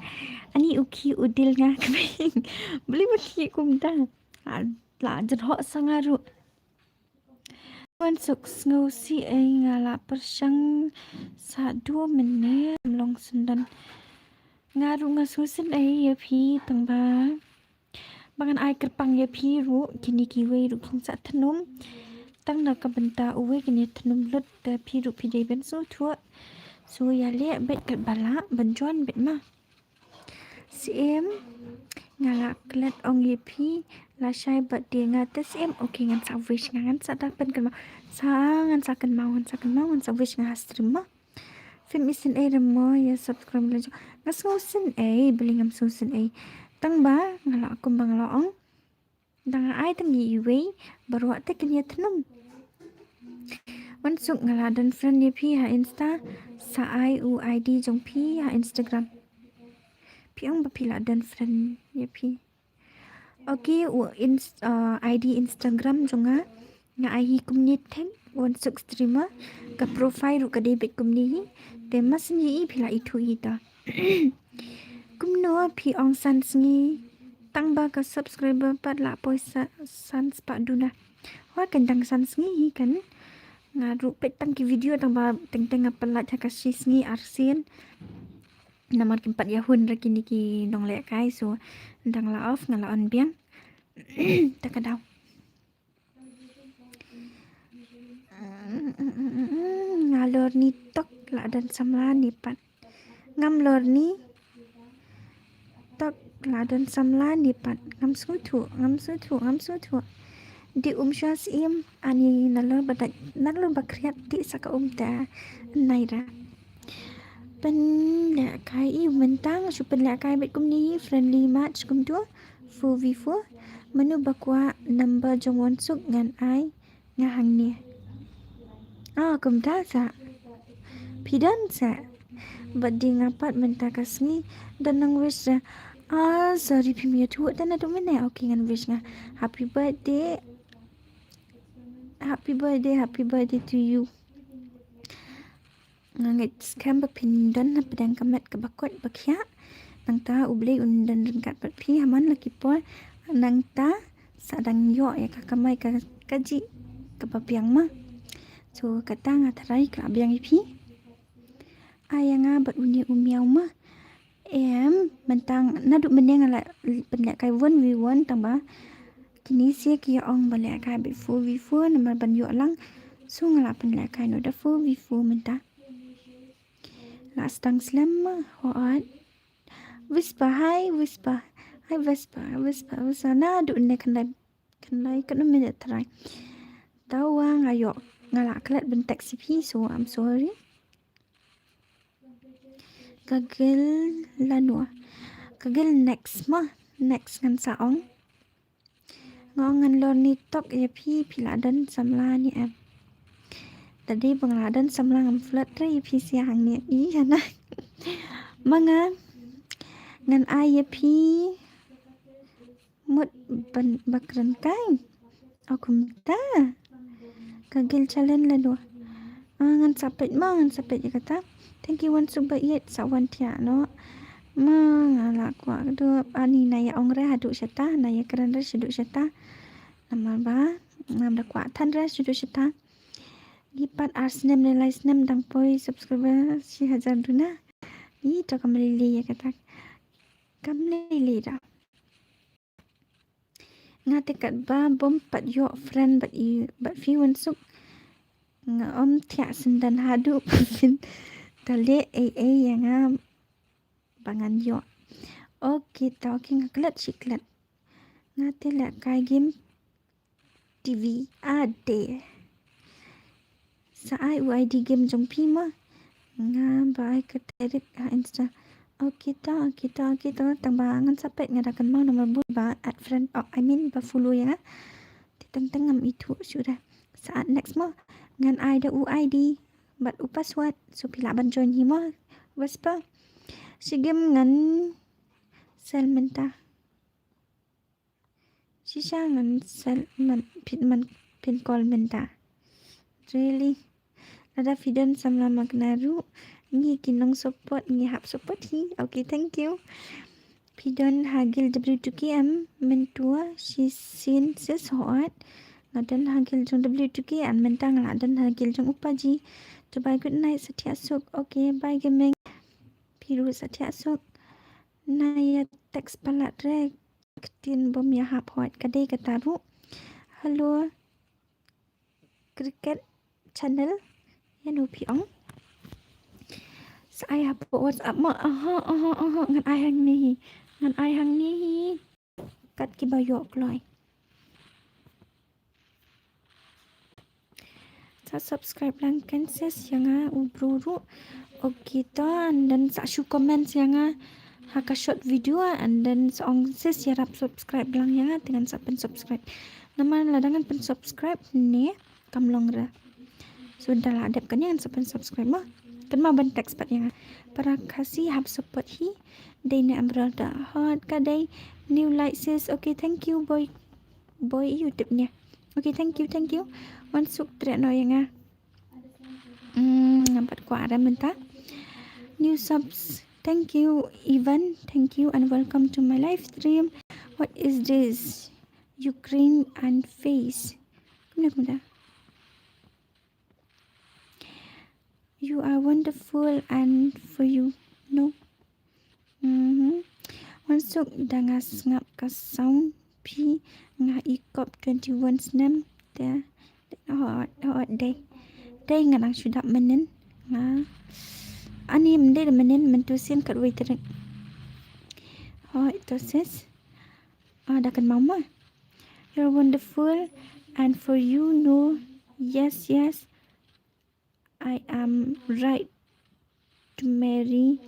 Ani u ki u dil nga kmie. Beli ba ki kumta. La, la jan ho sa nga ruh. Wan suk sngewsih ei nga la pyrshang sa du mynne long sendon. Nga ruh nga sngewsih ei ïa phi tang ba ba ngan ai kyrpang ïa phi ruh kine kiwei ruh kin sa thnum. Tang na ka bynta uwei kin ïa thnum lut te phi ruh phi dei ban sngewthuh. So ïa leh beit katba lah ban join beit ma. Siem, nga la klet ong ïa phi, la shai birthday nga te siem, okay ngan sa wish nga, ngan sa da pynkynmaw. Sa ngan sa kynmaw, ngan sa kynmaw, ngan sa wish nga ha stream ma. Phim isynei re mo ïa subscribe la jong. Nga sngewsynei, beli ngam sngewsynei. Tang ba, nga la kumba nga la ong. Dang ai tang ïa iwei, baroh te kin ïa thnum. Wan suk nga la don friend ïa phi ha Insta, sa ai u I D jong phi ha Instagram. Phi ong ba phi la don friend ïa phi. Okay, u ins-, uh, I D Instagram jong nga, nga ai hi kumne theng, wan suk streamer, ka profile ruh ka dei beit kumne hi, te ma sngewsih phi la ithuh hi ta. Kumno phi ong san sngi, tang ba ka subscriber pat la poi sa-, san spah duna. Wa kan dang san sngi hi kan. Nga ruh peit tang ki video tang ba teng teng nga pynlait ha ka shi sngi arsien. Namar kim pat ïa hun ra kine ki nonglehkai so dang la off nga la on biang. Ta ka daw. Nga lor ni tok la don samla ni pat. Ngam lor ni tok la don samla ni pat. Ngam sngewthuh, ngam sngewthuh, ngam sngewthuh. Di um sha siem ani nalor ba dait, nalor ba khriat di sa ka um ta naira. Pynlehkai i mynta nga shu pynlehkai bad kumne friendly match kumtu. Four v four. Mano ba kwah number jong Wansuk ngan ai. Nga hangne. Ah, kumta sa. Phi don sa. Birthday nga pat mynta ka sngi. Don nang wish sa. Ah, sorry phim ïathuh. Tang naduh mynne. Okay, ngan wish nga. Happy birthday. Happy birthday, happy birthday to you. Nga ngeit skhem ba phin don na pdeng ka met kaba koit ba khiah. Nangta U Blei un don ryngkat bad phi ha man la ki por. Nangta sa dang ïoh ïa ka kamai ka, kajih kaba biang ma. So kata nga tharai ka la biang ïa phi. Ai ïa nga bad une u miaw ma. Em, mynta naduh mynne nga la pynlehkai one v one tang ba kine sha ki ong ba lehkai bad four v four namar ban ïoh lang. So nga la pynlehkai noh da four v four mynta. La sdang slem ma, hooid. Whisper, hi, whisper. Hi, whisper, whisper, whisper. Naduh ne khyndai, khyndai, katno minit tharai. Tawa nga ïoh, nga la klet ban text ïa phi, so I'm sorry. Ka gel lano. Ka gel next ma, next ngan sa ong. Nga ong ngan lor ni tok ïa phi, phi la don samla ne em? Te dei ba nga la don samla ngam flirt re ïa phi sha hangne. Ïa na. Ma nga ngan ai ïa phi mut ban ba kren kai. O kumta. Ka Gil Challenge la dua. Ah, ngan sa peit ma, ngan sa peit ïa kata. Thank you Wansuk ba ïeit, sa wan thiah noh. Ma nga la kwah ka dup. Ani na ïa ong re haduh shata, na ïa kren re shaduh shata. Namar ba ngam da kwah than re shaduh shata. Ngi pat ar snem ne lai snem dang poi subscriber shi hajar duna. Ito kam lei lei ïa kata. Kam lei lei da. Nga te katba bym pat ïoh friend bad i, bad phi Wansuk. Nga ym thiah syndon haduh ba phin da leh ei ei ïa nga ba ngan ïoh. Okay ta, okay nga klet shi klet. Nga te leh kai game T V ade. Sa ai u I D game jong phi ma. Nga ba ai ka direct ha Insta. Okay ta, okay ta, okay ta. Tang ba ngan sa peit, nga da kynmaw namar bun ba add friend. Oh, I mean ba follow ïa nga. Te tang tang ngam ithuh shuh da. Sa add next ma. Ngan ai da u I D bad u password. So phi lah ban join hi ma. Wes pa. Shi game ngan sell mynta. Shisha ngan sell man pin man pin call mynta. Really? Lada phi don samla ma kane ruh, ngi ki nong support, ngi hap support hi. Okay, thank you. Phi don ha guild W two K M, mynta shisien sis hot. Nga don ha guild jong W two K M, mynta nga la don ha guild jong u Paji. To bye, good night, sa thiah suk. Okay, bye gaming. Phi ruh sa thiah suk. Na ïa text palat re. Ktien bym ïahap hot ka dei kata ruh. Hello. Cricket channel. Ïa no phi ong. Sa ai hapoh WhatsApp ma. Aha, aha, aha. Ngan ai hangne hi. Ngan ai hangne hi. Kat kiba ïoh kloi. Sa subscribe lang kan sis ïa nga u bro ruh. Okay to, and then sa shu comment ïa nga ha ka short video, and then sa ong sis ïarap subscribe lang ïa nga, te ngan sa pyn subscribe. Namar lada ngan pyn subscribe ne kam long re. So da la dep kane ngan sa pyn subscribe mo. Kynmaw ban text pat ïa nga. Para Khasi hap support hi. Dei ne Emerald da hot ka dei. New light sis. Okay, thank you boy. Boy, ïa u tip ne. Okay, thank you, thank you. Wan suk treh noh ïa nga. Hmm, ngam pat kwah re mynta. New subs. Thank you, Ivan. Thank you and welcome to my live stream. What is this? Ukraine and face. Kumne kumta. You are wonderful and for you. No. Mhm. Wan suk da nga sngap ka sound phi nga i kop twenty-one snem te. Oh, oh, dei. Dei nga dang shu dap mynnin. Nga. Ani mynde da mynnin mynta sien kat wei tarik. Oh, ito sis. Ah, da kan mama. You're wonderful and for you no. Yes, yes. I am right to marry.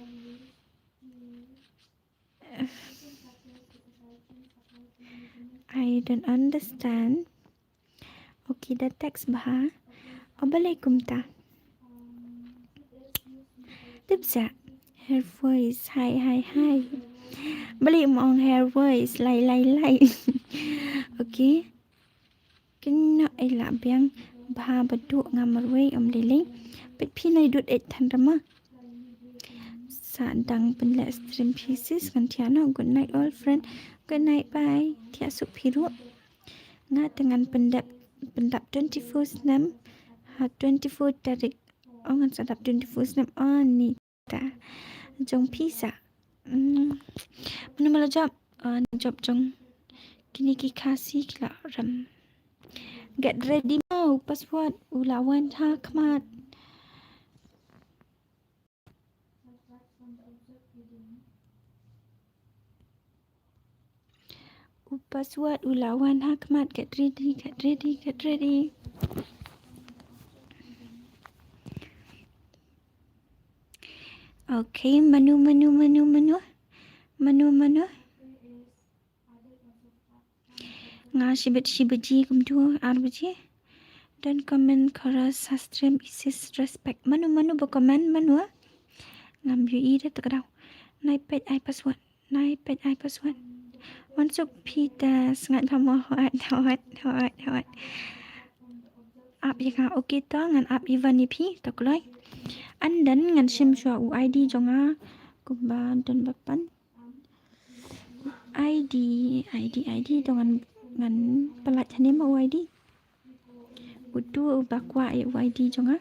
I don't understand. Okay, da text bha. O balei kumta. Tip sa. Hair voice. Hi, hi, hi. Balei mo ong hair voice. Lai, lai, lai. Okay. Kynnoh ei lah biang bha ba duh nga marwei um lili. Peit phi nai dud ei than rama. Sa dang pynleh stream phi sis ngan thiah noh. Good night all friend. Good night bye. Thiah suk phi ruh. Nga te ngan pyndep pyndap twenty-four snem. Ha twenty-four tarik. Oh ngan sa dap twenty-four snem. Oh ni. Ta jong phi sa. Hmm. Mano mala job? Ah, job jong kini ki Khasi ki la rem. Get ready mo, u password u la wan ha khmat. U password u la wan ha khmat, get ready, get ready, get ready. Okay, mano, mano, mano, mano. Mano, mano. Nga shibit shi baji kumtu, ar baji. Don't comment chorus ha stream, isis respect. Manu, manu ba comment, manu? Ngam yu i da takdau. Nai pet ai password. Nai pet ai password. Wan suk phi ta sngat ba mo hot, hot, hot, hot. Ap ya nga, okay to, ngan ap even ni phi, to kloi. And then ngan shim shwa u I D jong nga, kumba don ba pan. I D, I D, I D, to ngan, ngan palat hane ma u I D. Utu uba kwah ya u I D jong nga.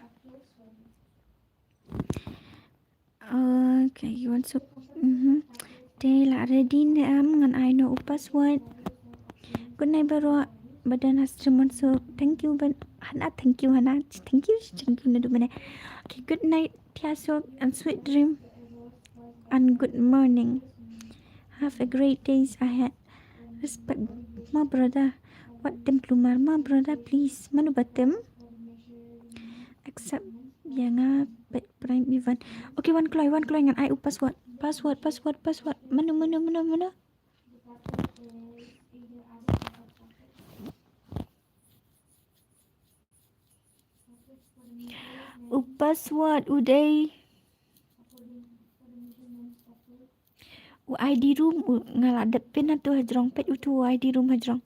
Okay, wan suk. Mhm. Te la ready ne em, ngan ai noh u password. Good night baroh. Ba don ha stream wan suk. Thank you, ban Hana, thank you, Hana. Thank you, thank you naduh mynne. Okay, good night, Tia Sok, and sweet dream. And good morning. Have a great days ahead. Respect, ma brother. Wat tem klumar, ma brother, please. Manu ba tem? Accept ya nga pet prime event. Okay, wan kloi, wan kloi, ngan ai u password. Password, password, password. Manu, manu, manu, manu? U password u dei u I D room, u nga la dep pin hatu hajrong, pet utu u I D room hajrong.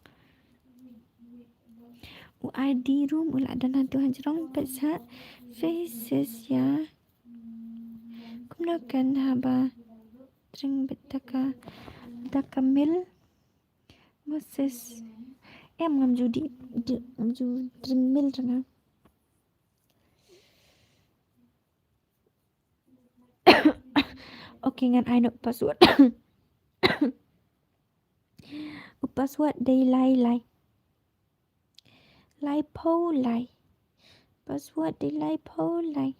U I D room u la don hatu hajrong, pet sa faces ya. Kumno kan haba tring bet daka, daka mil. Moses. Em ngam ju di, di, ngam ju tring mil ranga. Okay, ngan ai noh password. U password dei lai lai. Lai phew lai. Password dei lai phew lai.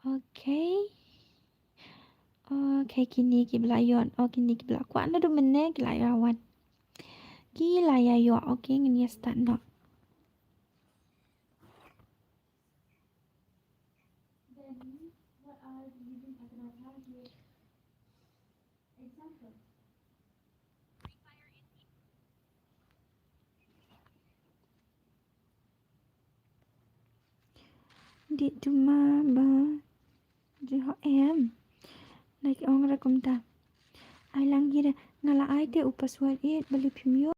Okay. Okay, kine ki ba la ïoh. Oh, kine ki ba la kwah naduh mynne ki la ïa wan. Ki la ïa ïoh. Okay, ngin ïa start noh. Dih duma ba jiho em. Like ong ra kumta. Ai lang hi re, nga la ai te u password ïeit ba lip him ïoh.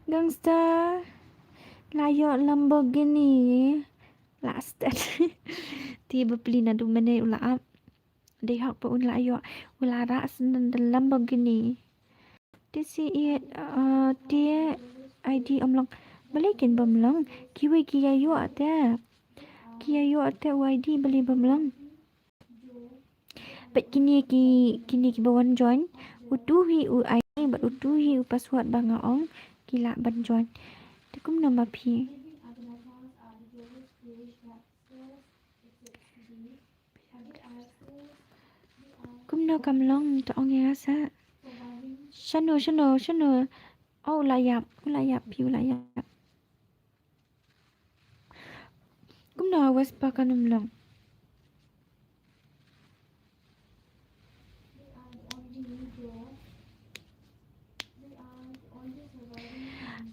Gangster la ïoh Lamborghini. La start. Te bapli naduh mynne u la ap. Dei hok ba un la ïoh, u la rah shen da Lamborghini. Te shi ïeit, uh, te I D ym long. Balei kin bym long? Kiwei ki ïa ïoh te. Ki ïa ïoh te u I D, balei bym long? Bad kine ki, kine ki ba wan join. Utu hi u I D bad utu hi u password ba nga ong. Ki lah ban join. Te kumno ma phi? Kumno kam long, to ong ïa nga sa. Shano, shano, shano. Oh, u la ïap, u la ïap, phi u la ïap. Kumno West Park kan ym long.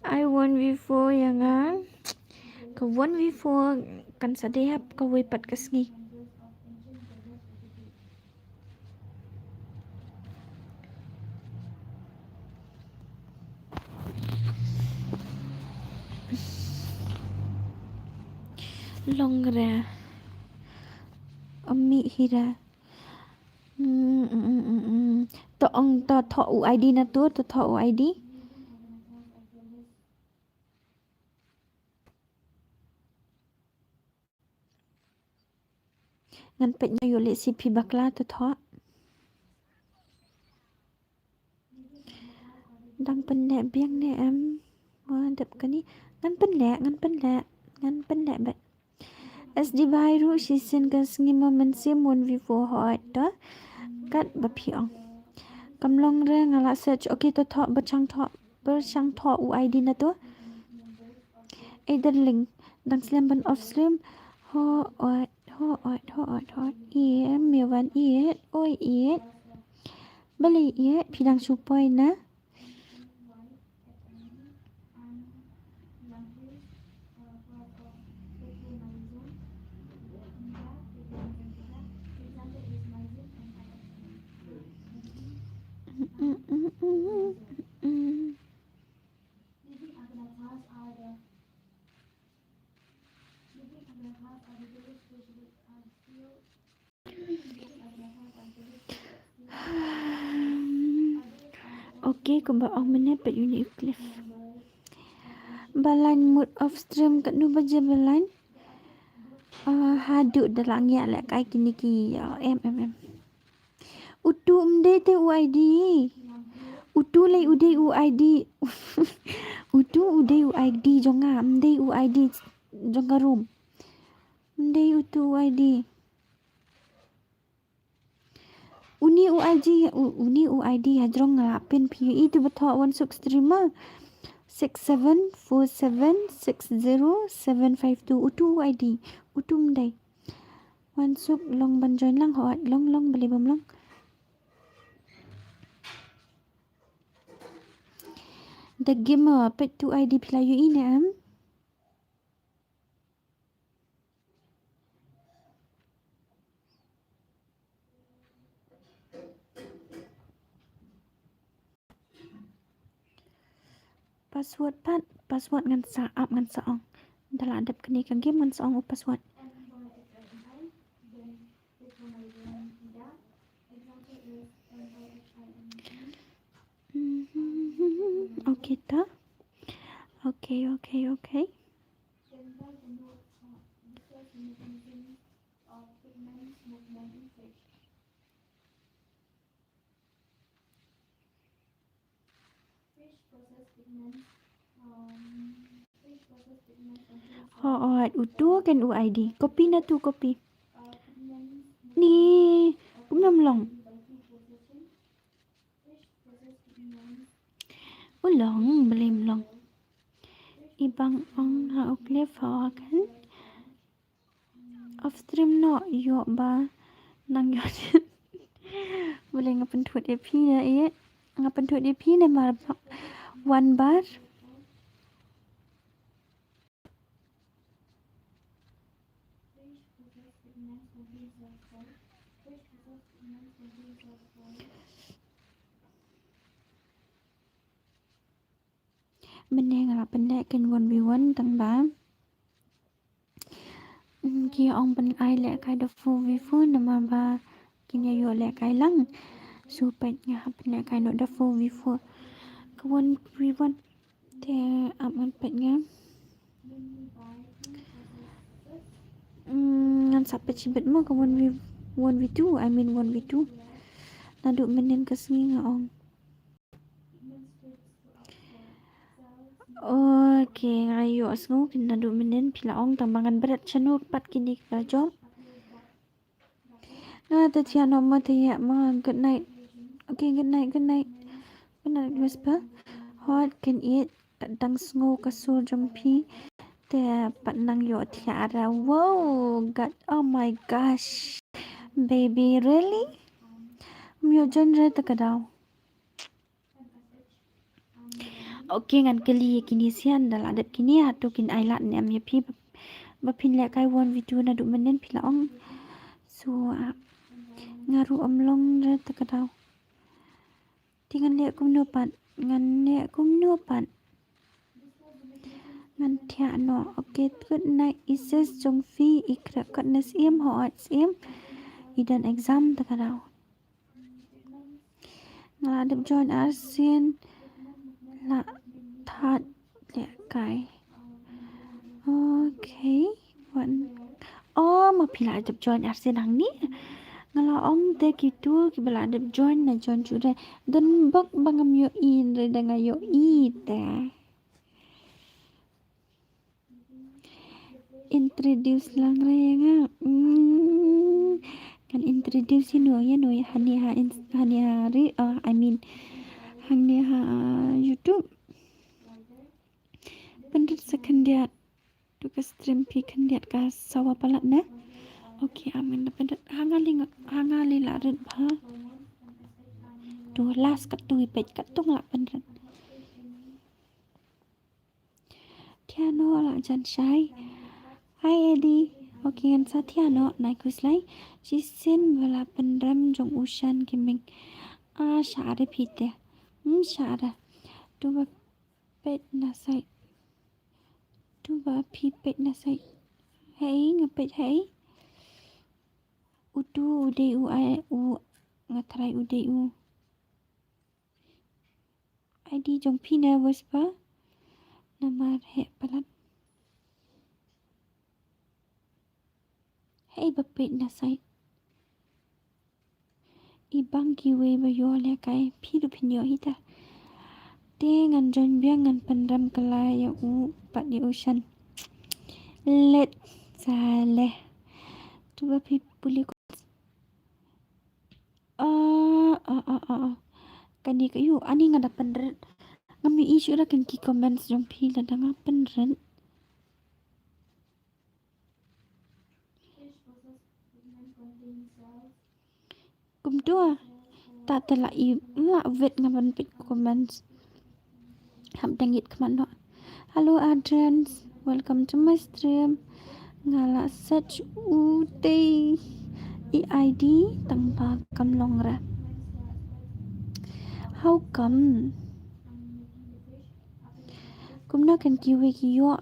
Ai one v four ïa nga. Ka one v four kan sa dei hap kawei pat ka sngi. Long re. Ami hira. Mm, mm, mm, mm, mm. To ong to thoh u I D na tu, to thoh u I D. Ngan peit nga ïoh leh shi phi bakla to thoh. Dang pynleh biang ne em? Wa dep kani. Ngan pynleh, ngan pynleh, ngan pynleh bad. S D Bhai ruh shisien ka sngi ma mynsiem one v four hooid to. Kat ba phi ong. Kam long re nga la search. Okay to thoh ba chang thoh. Ba chang thoh u I D na to. Ei darling, dang slem ban off stream. Hooid, hooid, hooid, hooid. Ïa, me wan ïa, oi ïa. Balei ïa phi dang shu poi na? Okay, kumba ong mynne pat uni u Cliff. Ba line mode off stream katno baje ba line? Ah, haduh da la ngiah lehkai kine ki, ah, em, em, em. Utu ym dei te u I D. Utu lei u dei u I D. Utu u dei u I D jong nga, ym dei u I D jong ka room. Ym dei utu u I D. Uni u I D, u-, uni u I D hajrong nga la pyn phi ïohi tu ba thoh wan suk streamer. Six seven four seven six zero seven five two. Utu u I D. Utu ym dei. Wan suk long ban join lang, hooid, long, long, balei bym long. The Gamer, peit tu I D phi la ïohi ne em? Password pat, password ngan sa ap, ngan sa ong. Da la dep kane ka game ngan sa ong u password. Mhm. Okay ta. Okay, okay, okay. Hooid, utu kan u I D. Copy na tu, copy. Ni, kumno ym long? U long, balei ym long? I bang ong ha u Cliff ha kan. Off stream noh, ïoh ba nang ïoh. Balei nga pynthut ïa phi ne, eh? Nga pynthut ïa phi ne mar ba-, wan bar. Mynne nga la pynleh kan one v one tang ba. Mm, ki ong ban ai lehkai da four v four namar ba kin ïa ïoh lehkai lang. So peit nga hap lehkai noh da four v four. Ka one v one te ap ngan peit nga. Mm, ngan sa peit shibit mo ka one v, one v two, I mean one v two. Naduh mynnin ka sngi nga ong. Okay, nga ïohsngew kin naduh mynnin phi la ong tang ba ngan bret shano pat kine ki la jop. Nga te thiah noh mo te ïa mo, good night. Okay, good night, good night. Good night, Whisper. Hot, kin ïeit, kat dang sngew ka sur jong phi. Te pat nang ïoh thiah ra. Wow, God, oh my gosh. Baby, really? Ym ïoh join re te ka daw. Okay, ngan kylli ïa kine sien da la dep kine hato kin ai lad ne em ïa phi ba, ba phin lehkai one v two naduh mynnin phi la ong. So, ah, nga ruh ym long re te ka daw. Te ngan leh kumno pat, ngan leh kumno pat. Ngan thiah noh. Okay, good night, i sis jong phi, i khreh kot ne syiem, hooid syiem. I don exam te ka daw. Nga la dep join arsien la thad lehkai. Okay, wan. Oh, ma phi la dep join arsien hangne. Nga la ong te kitu kiba la dep join na join shuh re. Don bok ba ngam ïohi re da nga ïohi te. Introduce lang re ïa nga. Mm. Ngan introduce ïa no, ïa no, ïa hangne ha ins-, hangne ha re, ah, I mean, hangne ha YouTube. Pynrit sa khyndiat. Tu ka stream phi khyndiat ka sawa palat ne. Okay, amen da pynrit. Hangne li nga, hangne li la rit bha. To last katto i peit katto nga lah pynrit. Thiah noh lah jan shai. Hi Eddie. Okay, ngan sa thiah noh, nai khuslai. Shisien ba la pynrem jong u shan ki ming. Ah, shah re phi te. Hmm, shah re. To ba peit na sait. To ba phi peit na sait. Hei, nga peit hei. Utu u dei u ai u nga trai u dei u. I D jong phi ne whisper. Namar heh palat. Hei ba peit na sait. I bang kiwei ba ïoh lehkai phi ruh phin ïoh hi ta. Te ngan join biang ngan pynrem kylla ïa u pat ïa u shan. Let sa leh. To ba phi pule ko. Ah, ah, ah, ah, ah. Kane ka ïoh ani nga da pynrit. Ngam ïohi shuh da kan ki comments jong phi lada nga pynrit. Kumto. Ta te la i la wet nga ban peit comments. Hap dang it khmat noh. Hello Adrian, welcome to my stream. Nga la search u tei i I D tang ba kam long re. How come? Kumno kan kiwei ki ïoh,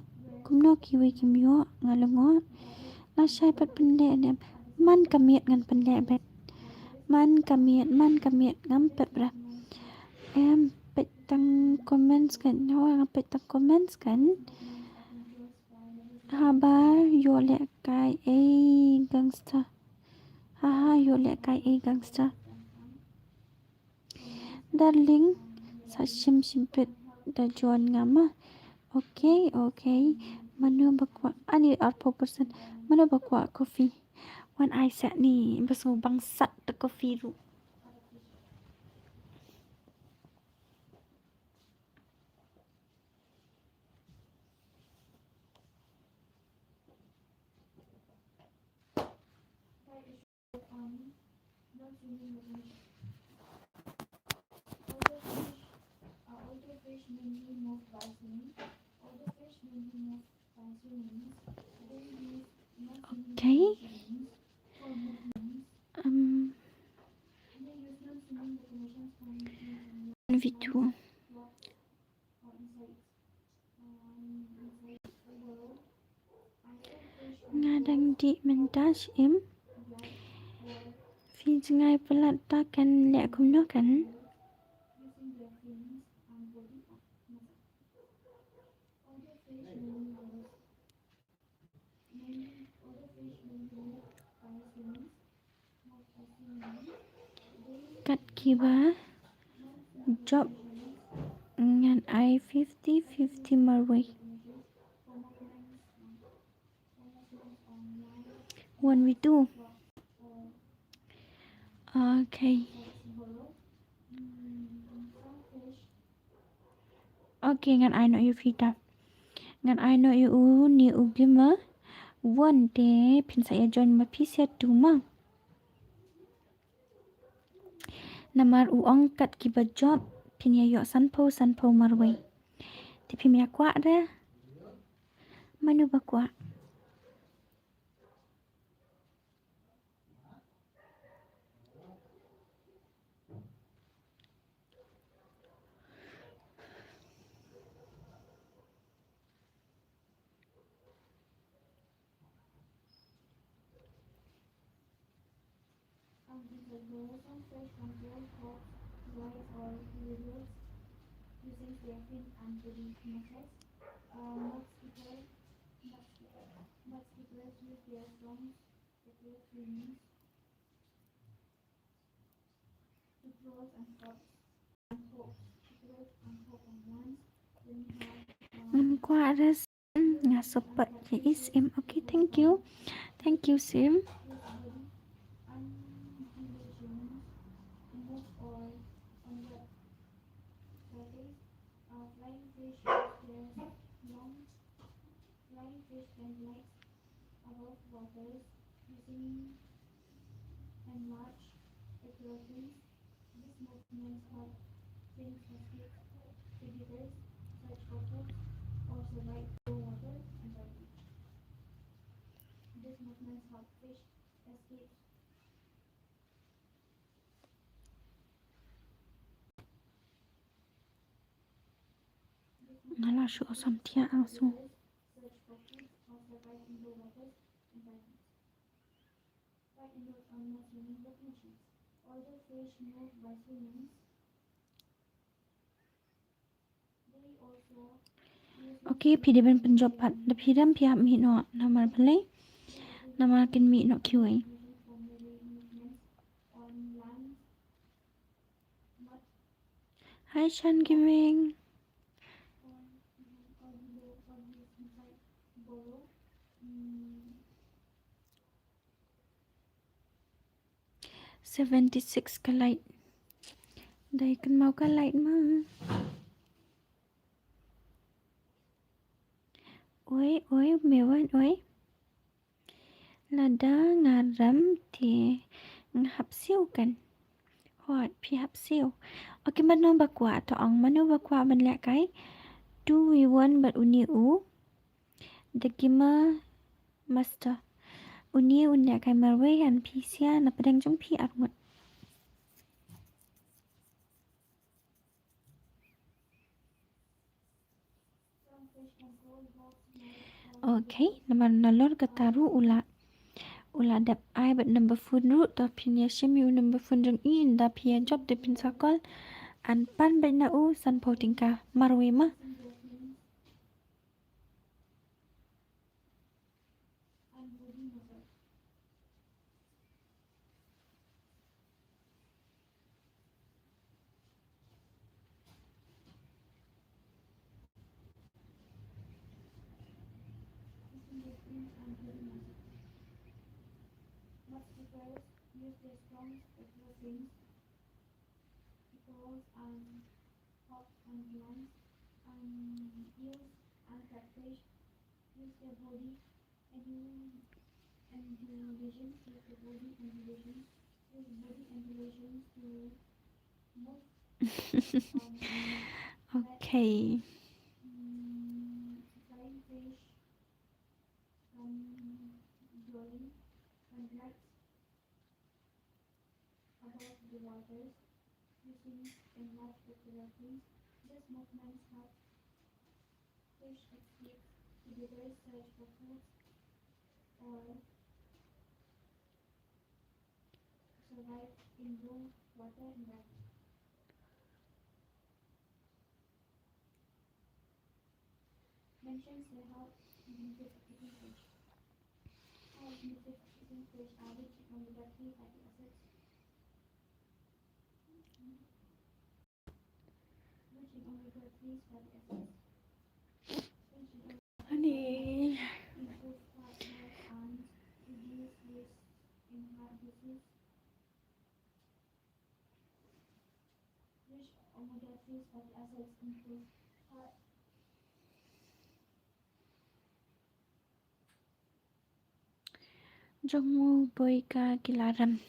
kumno kiwei kim ïoh, nga lyngngoh. Lashai pat pynleh ne em. Man ka miet ngan pynleh bet. Man ka miet, man ka miet ngam pep re. Em peit tang comments kan, hoi ngam peit tang comments kan. Haba ïoh lehkai ei gangster. Haha, ïoh lehkai ei gangster. Darling, sa shim shim peit da jon nga ma. Okay, okay. Mano ba kwah, ani arphew percent. Mano ba kwah coffee? Wan ai seh ni, ba sngewbang sat da coffee ruh. Okay. Um, video. Nga dang dih mynta shim. Phi jngai palat ta kan leh kumno kan. Kat kiba jop ngan ai fifty fifty marwei. One we two. Okay. Okay, ngan ai noh ïa phi ta. Ngan ai noh ïa u ne u gima. One te phin sa ïa join ma phi sia tu ma. Namar u ong kat kiba jop phin ïa ïoh sanphew sanphew marwei. Te phim ïa kwah re. Mano ba kwah. Ngam kwah re Sim, nga support ïa i Sim. Okay, thank you. Thank you Sim. Movements help fish escape predators, search for food, or survive below water environment. These movements help fish escape. Nga la shu awesome thiah ang su. Search for food or survive in low water environment. Fight in the, um, not swimming with machines. Although fish move by swimming, they also use. Okay, phi dei ban pynjop pat. Da phi dam phi hap mih noh. Namar balei? Namar kin mih noh kiwei. Hi, Shan Gaming. Seventy six ka light. Dei kynmaw ka light ma. Oi, oi, me wan, oi. Lada nga rem te nga hap siew kan. Hooid, phi hap siew. Okay, mano ba kwah, to ong mano ba kwah ban lehkai two v one bad une u The Gamer Master. Une un lehkai marwei, ngan pynshai na pdeng jong phi arngut. Okay, namar nalor kata ruh u la, u la dep ai bad number phone ruh, to phin ïa shim ïa u number phone jong i, ynda phi ïa jop te phin sa call. Ngan pan beit na u sanphew tyngka marwei ma. Mudskippers use their strong spectral fins, claws and hooks and glands, and eels and catfish use their body and, and undulations, use their body undulations, use body undulations to move. Okay. Mm, flying fish come drawing and lights above the waters, using enlarged pectoral fins. These movements help fish escape predators, search for food, or survive in low water environment. Mentions the health and benefits of eating fish. Health benefits of eating fish are rich in omega three fatty acids. Rich in omega three fatty acids. Rich in omega three fatty acids improve heart health and reduce risk in heart disease. Rich omega three fatty acids improve heart. Jong u boi ka ki la rem.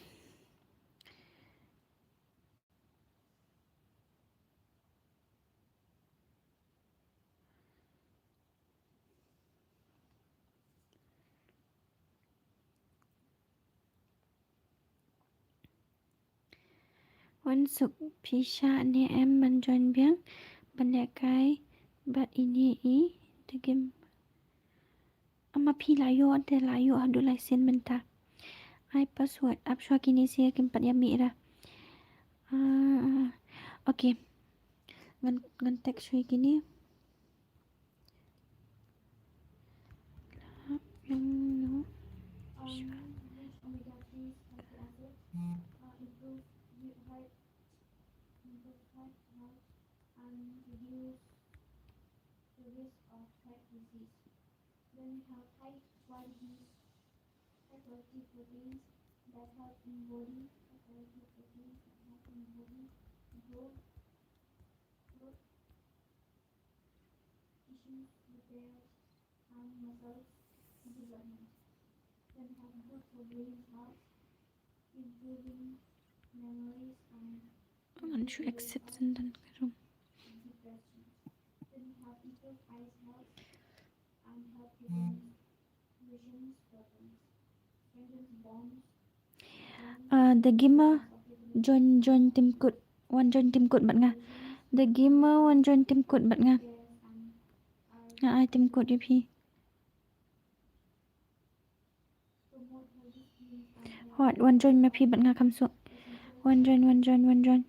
Wan suk phi shah ne em ban join biang ban lehkai bad ine i The Game. Ama phi la ïoh te la ïoh haduh lai sien mynta. Ai password ap shuwa kine sha kim pat ïa mih ra. Ah, okay. Ngan, ngan text shuwa kine. Lap ïa u. Um, rich omega three fatty acids, uh, improve heart, improve heart health and reduce the risk of heart disease. Then we have high quality, high quality proteins that help in body, high quality proteins that help in body growth, growth, tissues repairs, and muscles development. Then we have good for brain health, improving memories and Ngan shu exit sendon ka room. Ah, the gamer join, join team kut. Wan join team kut bad nga. The gamer wan join team kut bad nga. Nga ai team kut ïa phi. Hot, wan join ma phi bad nga kham suk. Wan join, wan join, wan join.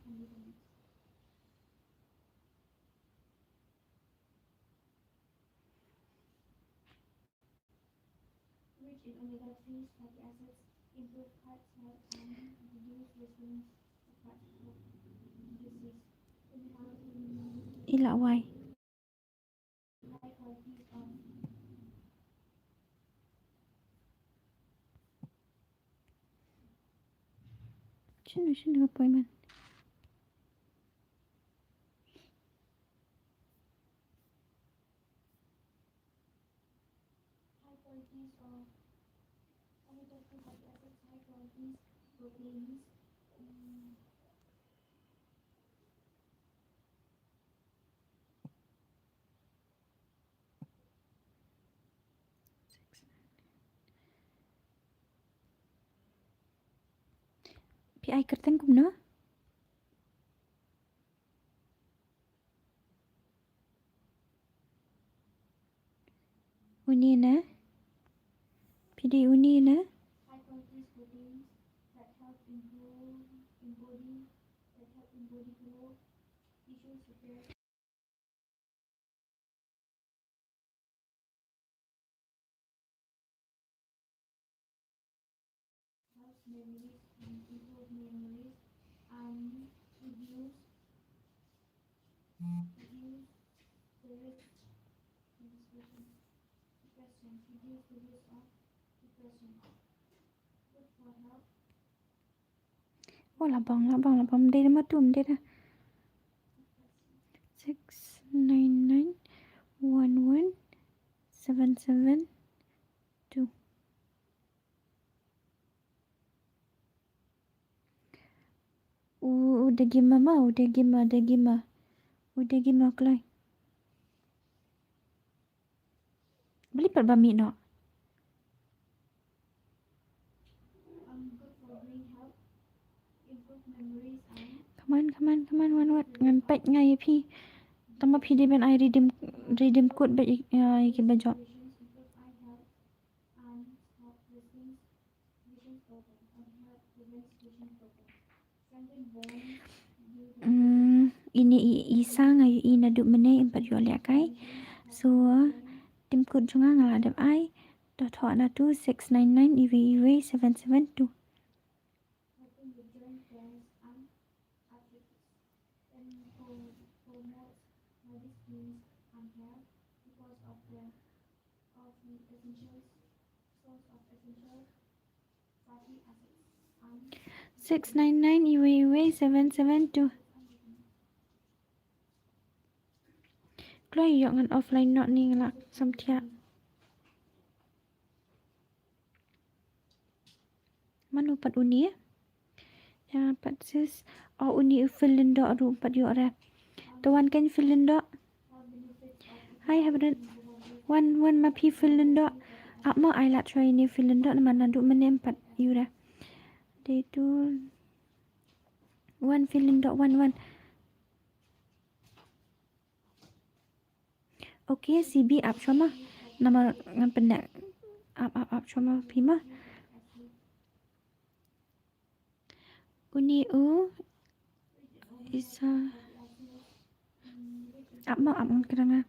I la wai. Shano, shano appointment? Phi ai kyrteng kumno? Uni na. Phi dei uni na. Helps memories and improve memories and reduce, reduce the risk of depression. Depression. Reduce the risk of depression. Good for health. Oh, la bang, la bang, la bang. Mdei da ma tu, mdei da. Six nine nine one one seven seven two. U, u dei gima ma, u dei gima, dei gima. U dei gima kloi. Balei pat ba mih noh? Come on, come on, come on, wan wat. Ngan peit nga ïa phi. Tang ma phi dei ban ai redeem, redeem code ba ïa, ïa ki ba jop. Mm, ini i, i sa nga ïohi naduh mynne, em pat ïoh lehkai. So, team code jong nga nga la dep ai. To thoh na tu six nine nine iwei iwei seven seven two. Six nine nine iwei iwei seven seven two. Kloi ïoh ngan offline noh ni nga la samthiah. Mano pat uni? Ïa pat sis. Oh, uni u Phil Lyngdoh ruh pat ïoh re. To wan kein Phil Lyngdoh. Hi, Hebron. Wan, wan ma phi Phil Lyngdoh. Ap mo, ai lad shuwa ïa uni u Phil Lyngdoh namar naduh mynne em pat ïoh re. Dei tu. Wan Phil Lyngdoh, wan, wan. Okay, C B ap shuwa ma. Namar ngan pynleh ap, ap, ap shuwa ma phi ma. Uni u Isa. Ap ma, ap ngan kren nga.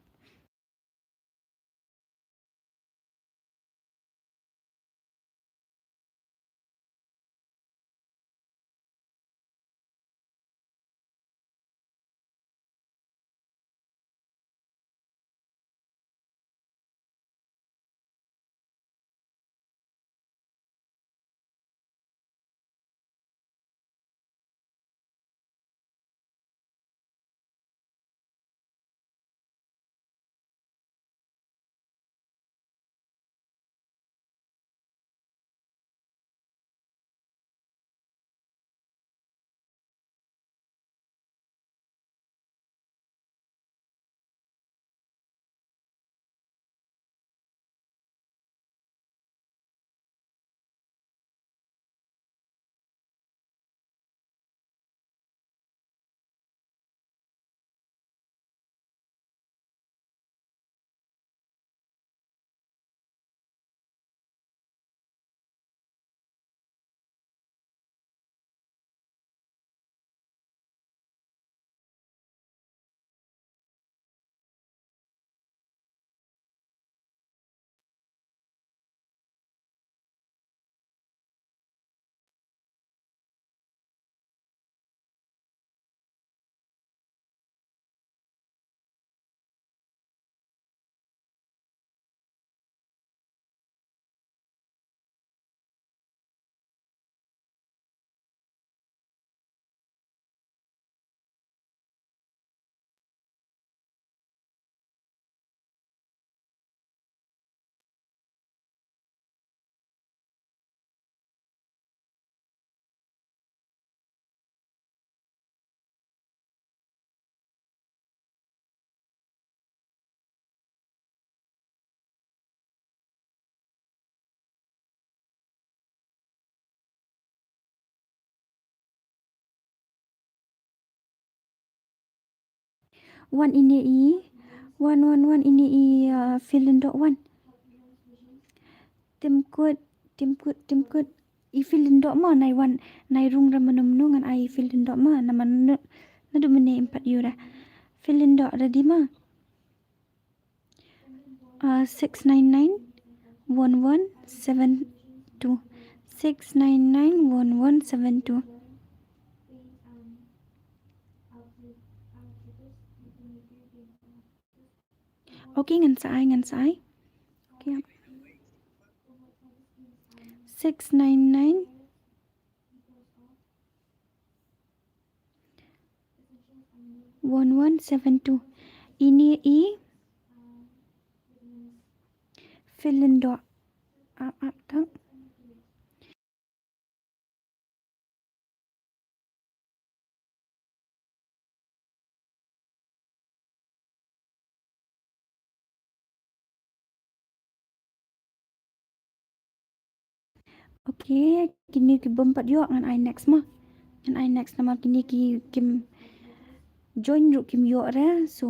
Wan ine i, wan, wan, wan ine i, uh, Philin doh wan. Tim kut, tim kut, tim kut. I Philin doh mo, nai wan, nai rung ra mano mano ngan ai Philin doh mo, namar na, naduh mynne im pat ïoh ra. Philin doh ready mo. Uh, six nine nine one one seven two. Six nine nine one one seven two. Okay, ngan sa ai, ngan sa ai. Okay. Six nine nine one one seven two. Ine i Philin doh. Ap, ap, tang. Okay, kine ki bym pat ïoh ngan ai next mo. Ngan ai next namar kine ki kim join ruh kim ïoh re, so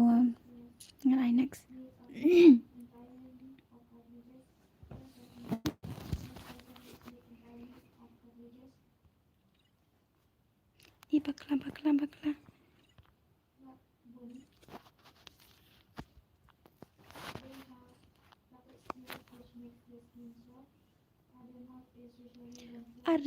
ngan ai next. I bakla, bakla, bakla. Are.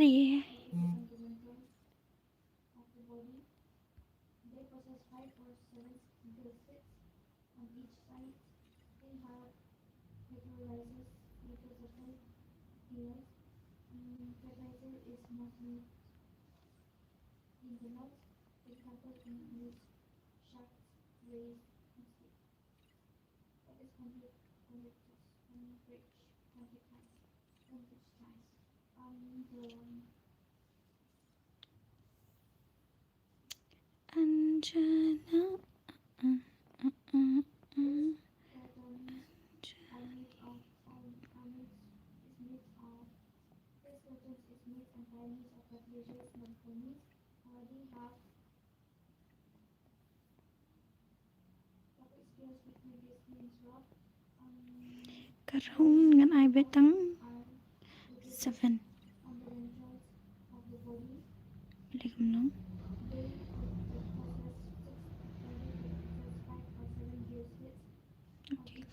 Anjana. Uh, uh, uh, uh, uh. Anjana. Ka round ngan ai beit tang seven. Leh kumno? Okay.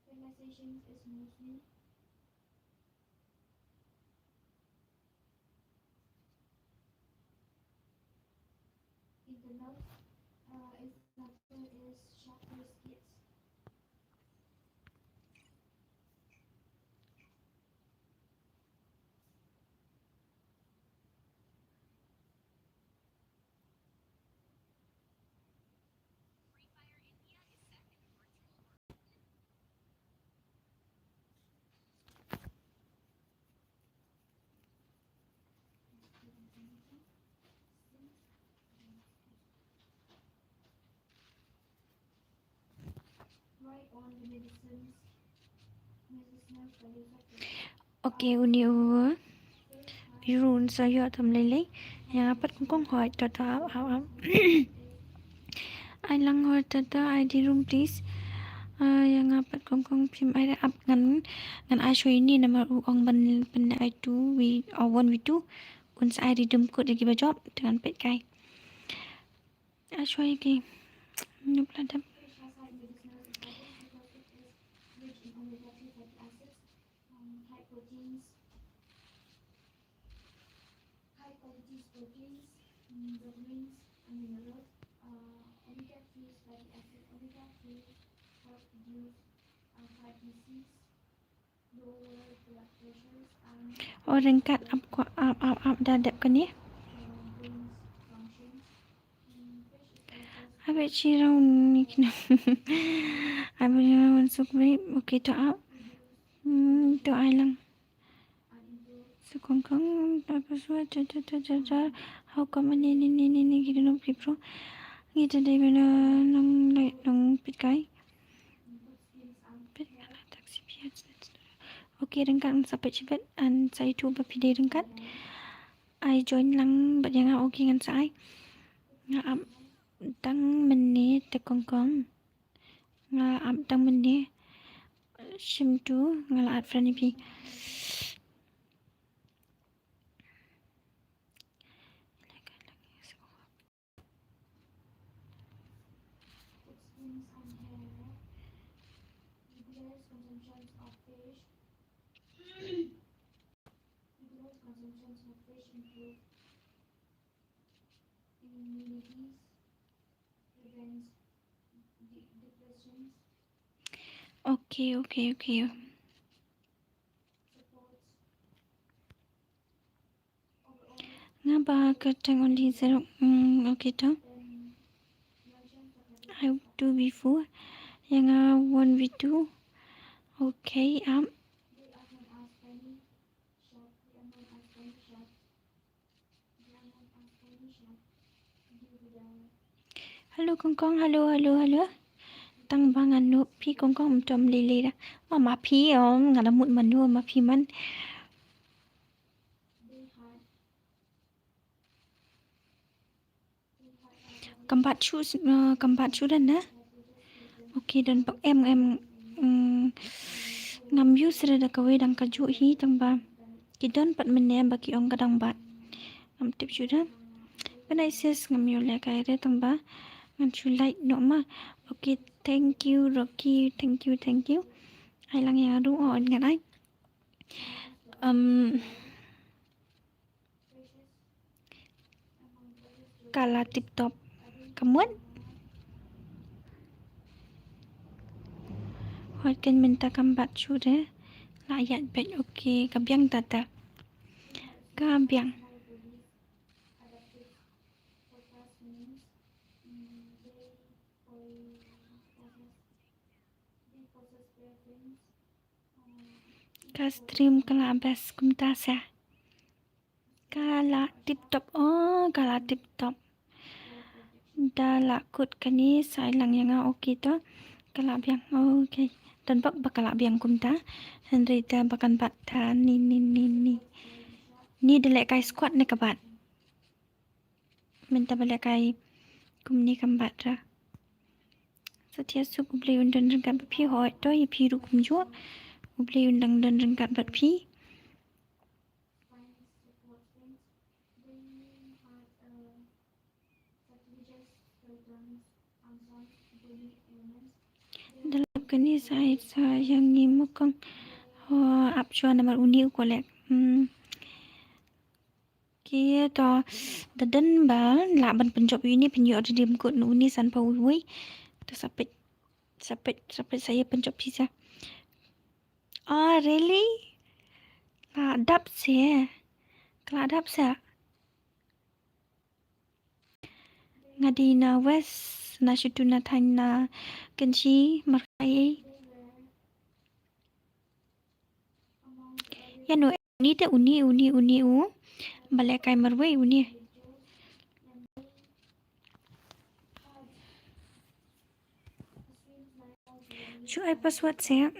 Fertilization is mostly in the north, uh, is natural is sharp skits. Okay, uni u Irun sa ïoh tam lei lei. Ïa nga pat kong kong hoi, to to ap ap ap. Ai lang hoi to to, ai di room please. Ah, ïa nga pat kong kong phim ai da ap ngan, ngan ai shuwa ïa ini namar u ong ban pynleh ai two wi, oh, one wi two. Un sa ai ri dum kut ïa kiba jop, te ngan peit kai. Ai shuwa ïa ki. Nyup la dep. Um, high proteins. proteins, mm, vitamins, and minerals. Uh, omega three fatty acid, omega three help reduce uh, heart disease, lower blood pressures, and O ryngkat ap kwah ap ap ap da dep kane. uh, brain's function. Mm, fish is also Habit shi rau ni kina. Habit shi rau suk bri. Okay, to ap. Hmm, to ai lang. Sa kongkong, ta paswa, ta, ta, ta, ta, ta. How come ani, ni, ni, ni, ni, ki dei nong pipro? Ngi ta dei bela nong lai, nong pit kai. Pit kai la tak si pia, ta, ta, ta. Okay, ryngkat ngan sa peit shibit, an sa ïathuh ba phi dei ryngkat. Ai join lang bad ïa nga, okay ngan sa ai. Nga ap tang mynne te kongkong. Nga ap tang mynne. Shim tu nga la add friend ïa phi. Its skin and hair. Regular consumption of fish. Regular consumption of fish improve immunities, prevents de- depressions, Okay, okay, okay. Supports overall Nga ba ka tang only zero. Hmm, okay to. I two v four. Ïa nga one v two. Okay, ap. Hello kongkong, hello, hello, hello. Tang ba ngan note phi kongkong, ym tom lei lei da. Ma ma phi, ym nga da mut mano ma phi man. Kam bat shuh, eh, kam bat shuh da na. Okay, don pat em, em, mm, ngam use re da kawei dang ka juh hi tang ba ki don pat mynne ba ki ong ka dang bat. Ngam tip shuh da. Good night sis, ngam ïoh lehkai re tang ba ngan shu like noh ma. Okay, thank you Rocky, thank you, thank you. Ai lang ïa nga ruh, oh ngan ai. Um, Ka la tip top. Ka mut. Hooid, kan mynta kam bat shuh re. La ïaid beit, okay, ka biang tata. Ka biang. Ka stream ka la best kumta sa. Ka la tip top, oh, ka la tip top. Da la kut kane sa ai lang ïa nga, okay to. Ka la biang, okay. Don bok ba ka la biang kumta. Hynrei te ba kan bat ta ni, ni, ni, ni. Ni da lehkai squat ne ka bat. Mynta ba lehkai kumne kam bat ra. Sa thiah suk, U Blei un don ryngkat bad phi, hooid to ïa phi ruh kumjuh. U Blei un dang don ryngkat bad phi. Da lap kane sa ai sa ïa ngi mo kong. Ho ap shuwa namar une u collect. Hmm. Ki to da don ba lah ban pynjop ïa une, pynjop redeem code na une san phew wei. To sa peit, sa peit, sa peit sa ïa pynjop pisa. Oh, really? Ka la dap se. Ka la dap se. Nga dei na West, na shutu na thaiñ na Kynshi, markai. Ïa no, une te une, une, une u. Ba lehkai marwei une. Shu ai password se.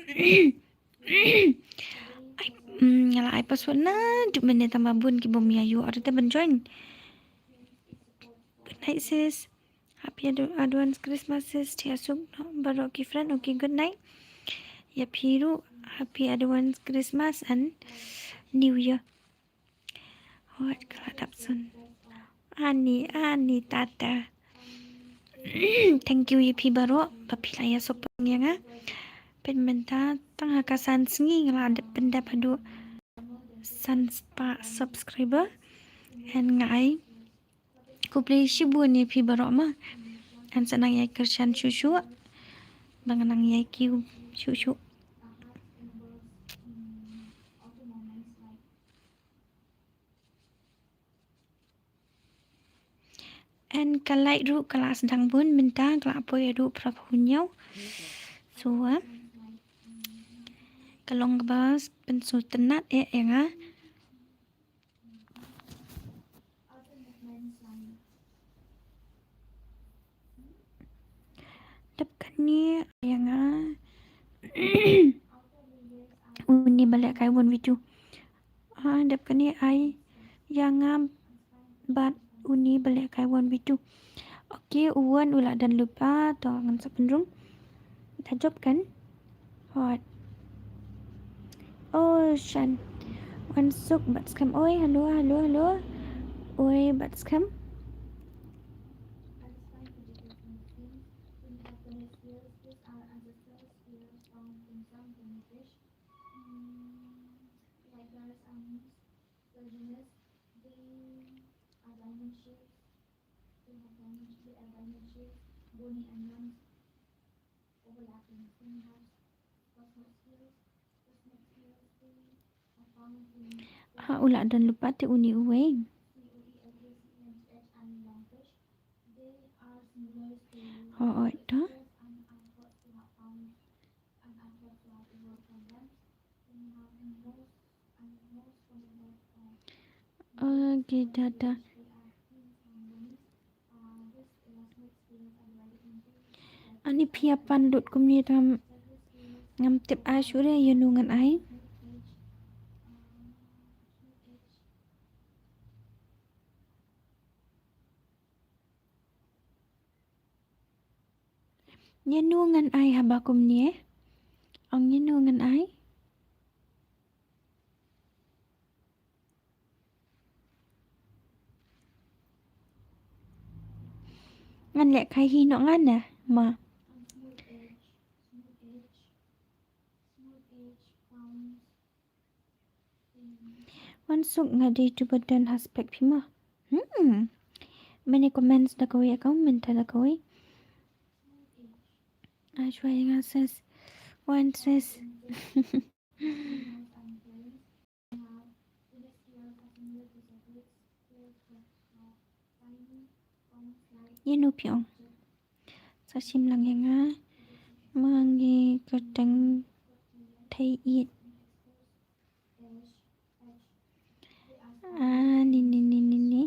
Ai, mm, nga la ai password naduh mynne tang ba bun ki bym ïa ïoh, ar te ban join. Good night sis. Happy ad- advance Christmas sis. Thiah suk noh baroh ki friend. Okay, good night. Ïa phi ruh happy advance Christmas and New Year. Hooid, ka la dap soon. Ani, ani, tata. Thank you ïa phi baroh ba phi la ïa sopong ïa nga. Peit mynta tang ha ka san sngi nga la dep pyndep haduh san spah subscriber. And nga ai Khublei shibun ïa phi baroh ma. Ngan sa nang ïai kyrshan shuh shuh. Ba ngan nang ïai kiew shuh shuh. And ka light ruh ka la sdang bun mynta, ka la poi haduh phra phew hynñiew. So, ah, ka long kaba pynsngewtynnat eh ïa nga. Dep kane ïa nga. Uni ba lehkai One V Two. Ah, dep kane ai ïa nga bad uni ba lehkai One V Two. Okay, u One u la dang lypa, to ngan sa pynrung. Da jop kan? Hot. Oh, shan. Wan Suk bad skhem. Oi, hello, hello, hello. Oi, bad skhem. Ha, u la dang lypa te uni uwei. Hooid to. Okay, da da. Ani phi ïa pan lut kumne te ngam, ngam tip ai shuh re ïano ngan ai. Ïano ngan ai haba kumne? Ong ïano ngan ai? Ngan lehkai hi noh ngan eh, ma. Wan Suk nga dei tu ba don ha spek phi ma. Hmm. Mane comments da kawei account mynta da kawei. Ai shuwa ïa nga sis. Wan sis. Ïano phi ong? Sa shim lang ïa nga. Ma ngi kyrteng Thei It. Ah, ni, ni, ni, ni, ni.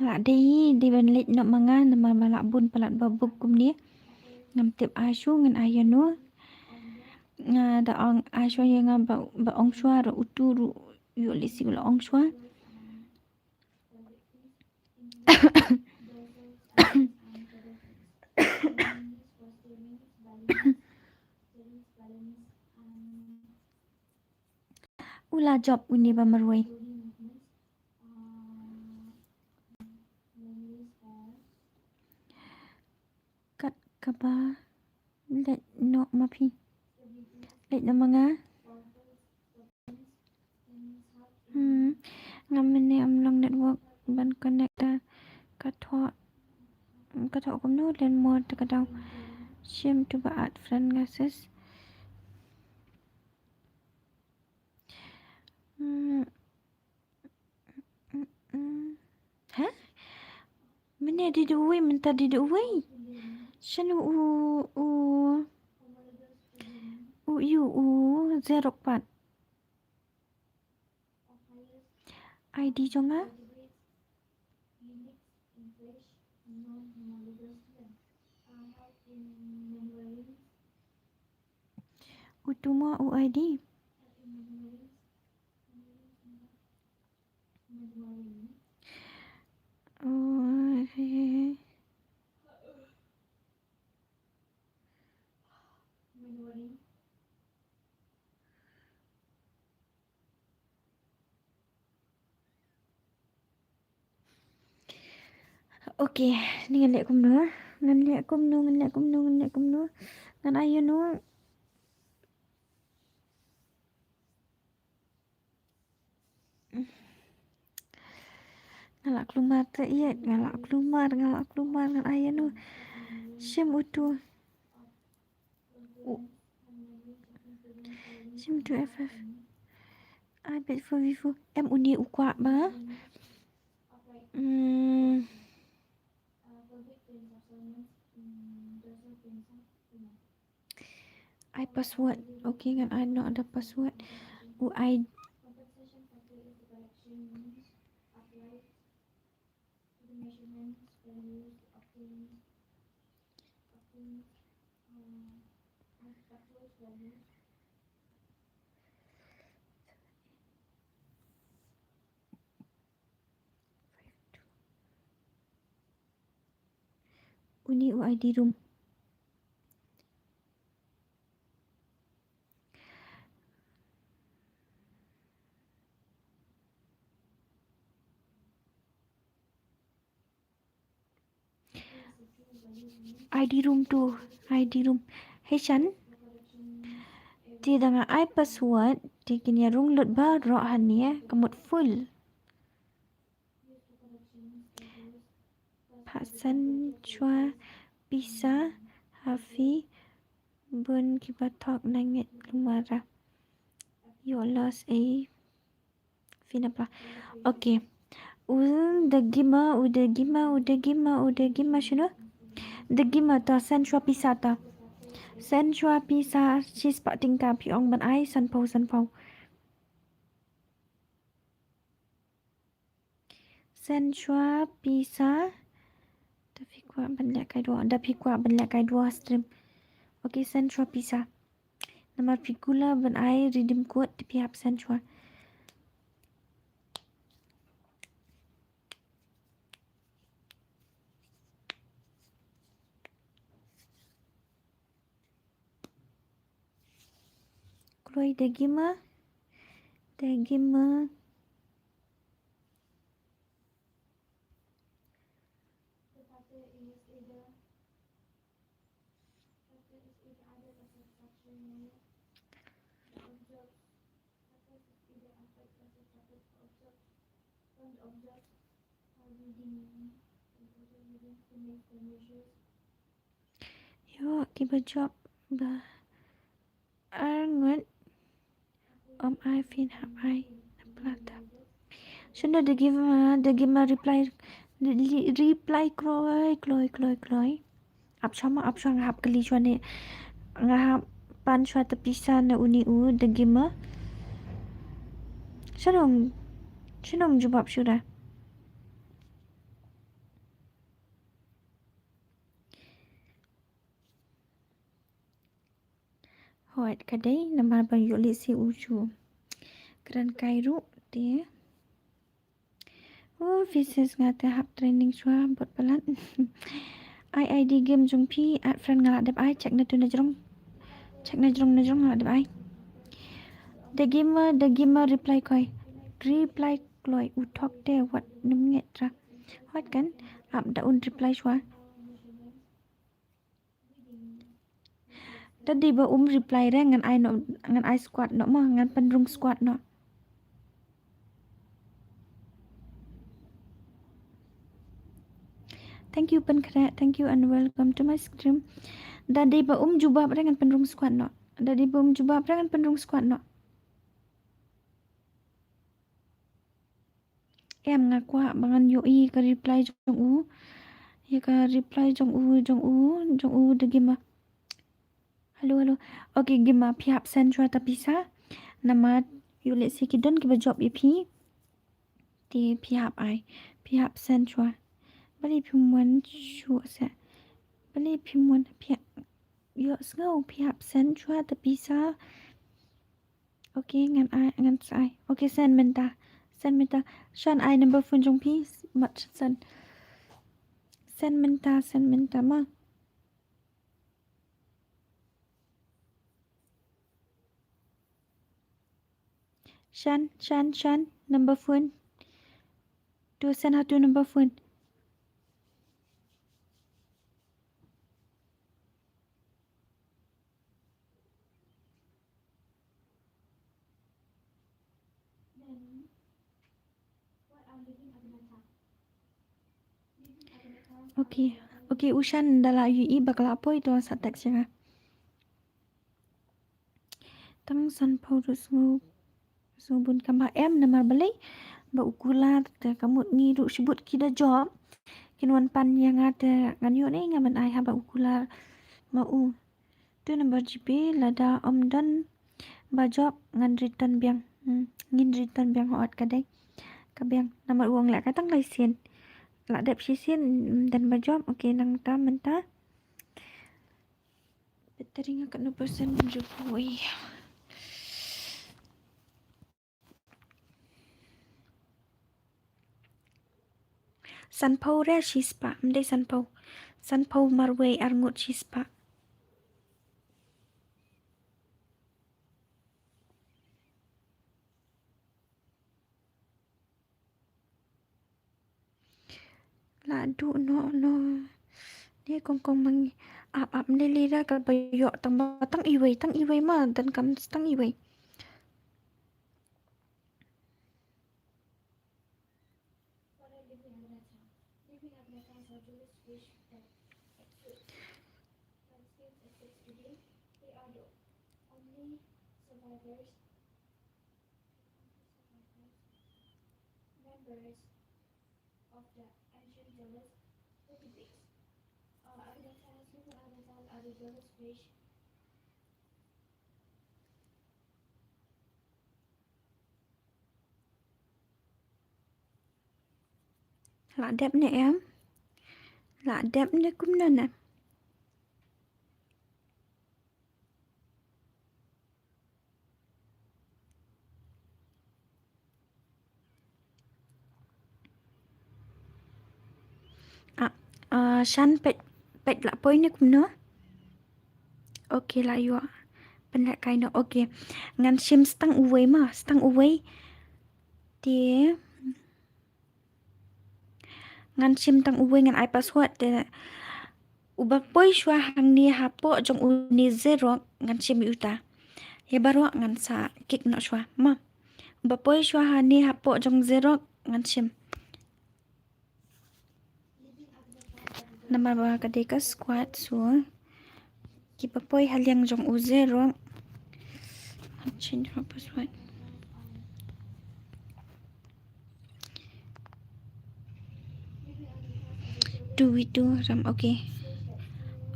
La dei, dei ban leit noh ma nga namar ba la bun palat ba buk kumne. Ngam tip ai shuh ngan ai ïano. Nga da ong ai shuh ïa nga ba, ba ong shuwa ruh utu ruh ïoh lehse u la ong shuwa. U la jop une ba marwei. Kat kaba leit noh ma phi. Leit noh ma nga. Hmm. Ngam mane ym long network ban connect da. Ka thoh, ka thoh kumno, learn more te ka daw. Shim to ba add friend nga sis. Hmm. Mm, mm. Ha? Mynne dei da uwei, mynta dei da uwei. Shano u, u, u, u, u, Xerox pat. I D jong nga. Utu mo u I D. Oh, hei, hei, hei. Okay, ni ngan leh kumno. Ngan leh kumno, ngan leh kumno, ngan leh kumno. Ngan ai ïano. Nga la kulmar te ïa, nga la kulmar, nga la kulmar, ngan ai ïano. Shim utu. U-, shim utu F F. Ai peit for Vivo. Em une u kwah ba. Hmm. Ai password. Okay, ngan ai noh da password. U ai. Uni u I D room. I D room tu, I D room. Hei shan. Te da nga ai password, te kin ïa rung lut baroh hangne, ka mut full. Pha send shuwa pisa ha phi bun kiba thok na ngeit lumara. Ïoh loss ei. Phi na pla. Okay. U da gima, u da gima, u da gima, u da gima shino. Da gima ta send shuwa pisa ta. Send shuwa pisa shispah tyngka phi ong ban ai sanphew sanphew. Send shuwa pisa. Da phi kwah ban leh kai dua, da phi kwah ban leh kai dua stream. Okay, send shuwa pisa. Namar phi kular ban ai redeem code, da phi hap send shuwa. Kloi da gima. Da gima. Ïoh kiba jop ba ar ngut. Ym ai phin hap ai na plata. Shano da gima, da gima reply, reply kloi, kloi, kloi, kloi. Ap shuwa ma, ap shuwa, nga hap kylli shuwa ne. Nga hap pan shuwa ta pisa na uni u da gima. Shano, shano jubab shuwa. Hooid, ka dei namar ba ïoh lehse u shu kren kai ruh te. Oh, phi shu nga te hap training shuwa bad palat. Ai ID game jong phi, add friend, nga lah dep ai, check na tu na jrong. Check na jrong na jrong, nga lah dep ai. Da gima, da gima reply kloi. Reply kloi, u thok te wat nym ngeit ra. Hooid kan, ap da un reply shuwa. Da dei ba um reply re ngan ai noh, ngan ai squad noh mo, ngan pynrung squad noh. Thank you Pynkhreh, thank you and welcome to my stream. Da dei ba um jubab re ngan pynrung squad noh. Da dei ba um jubab re ngan pynrung squad noh. Em, nga kwah ba ngan ïohi ka reply jong u. Ïa ka reply jong u, jong u, jong u da gima. Hello, hello. Okay, gima phi hap send shuwa ta pisa. Namar ïoh lehse ki don kiba jop ïa phi. Te phi hap ai. Phi hap send shuwa. Balei phim wan shuh se. Balei phim wan phi hap. Ïoh sngew phi hap send shuwa ta pisa. Okay, ngan ai, ngan sa ai. Okay, send mynta. Send mynta. Shan ai number phone jong phi. Mat send. Send mynta, send mynta ma. Shan, shan, shan, number phone. To send ha tu number phone. Okay. Okay, Ushan, da la ïohi ba ka la poi to sa text ïa nga. Tang sanphew ruh sngew, sngew bun kam ba em, namar balei ba u kular te ka mut ngi ruh shibun ki da jop. Kin wan pan ïa nga te ngan ïoh ne nga ban ai haba u kular ma u. Tu number G P, lada ym don ba jop ngan return biang. Hmm, ngin return biang hooid ka dei. Ka biang namar u ong la ka tang lai sien. La dep shisien, ym don ba jop. Okay, nangta mynta. Battery nga katno percent? Ju poi. Sanphew re shispah, ym dei sanphew. Sanphew marwei arngut shispah. La duh noh noh. Ne kong kong mang ap ap ne lira ka ba ïoh tang ba tang iwei, tang iwei ma, dan kam tang iwei. Members of the ancient genus Rhodopis. Uh, Agnatha, Rhodopis are the genus fish. La dep ne em? La dep ne kumno ne? Ah, ah, Shan peit, peit la poi ne kumno? Okay, la ïoh. Pynlehkai noh. Okay. Ngan shim stang uwei ma, stang uwei. Te ngan shim tang uwei, ngan ai password te. Uba poi shuwa hangne hapoh jong une Xerox ngan shim ïa uta. Ïa baroh ngan sa kick noh shuwa ma. Uba poi shuwa hangne hapoh jong Xerox ngan shim. Namar ba ka dei ka squad, so kiba poi ha liang jong u Xerox. Change your password. Two v two ram, okay.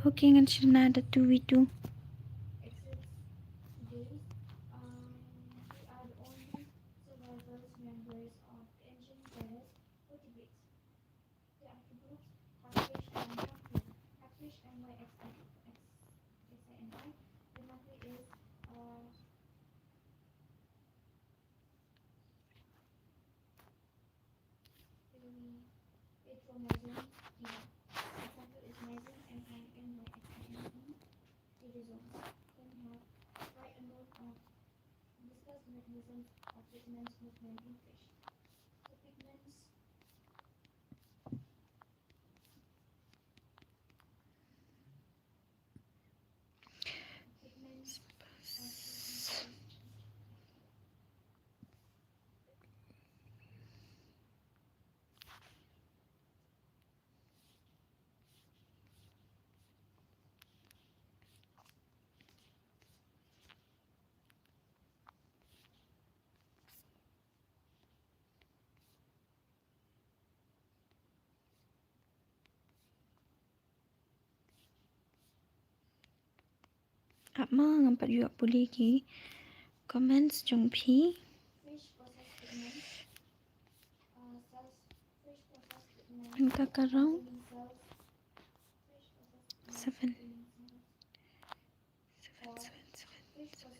Okay, ngan shim na da two v two. The attributes: hagfish and hagfish. Hagfish, M Y X X X I N I. The mother is, uh, Petromyxin. Example is myxin, M Y X I N E. Irisomes can have quite a lot of viscous mechanisms of pigments movement in fish. The pigments Ap ma ngam pat ïoh pule ki comments jong phi. Nangta ka round seven. Seven, seven, seven, seven.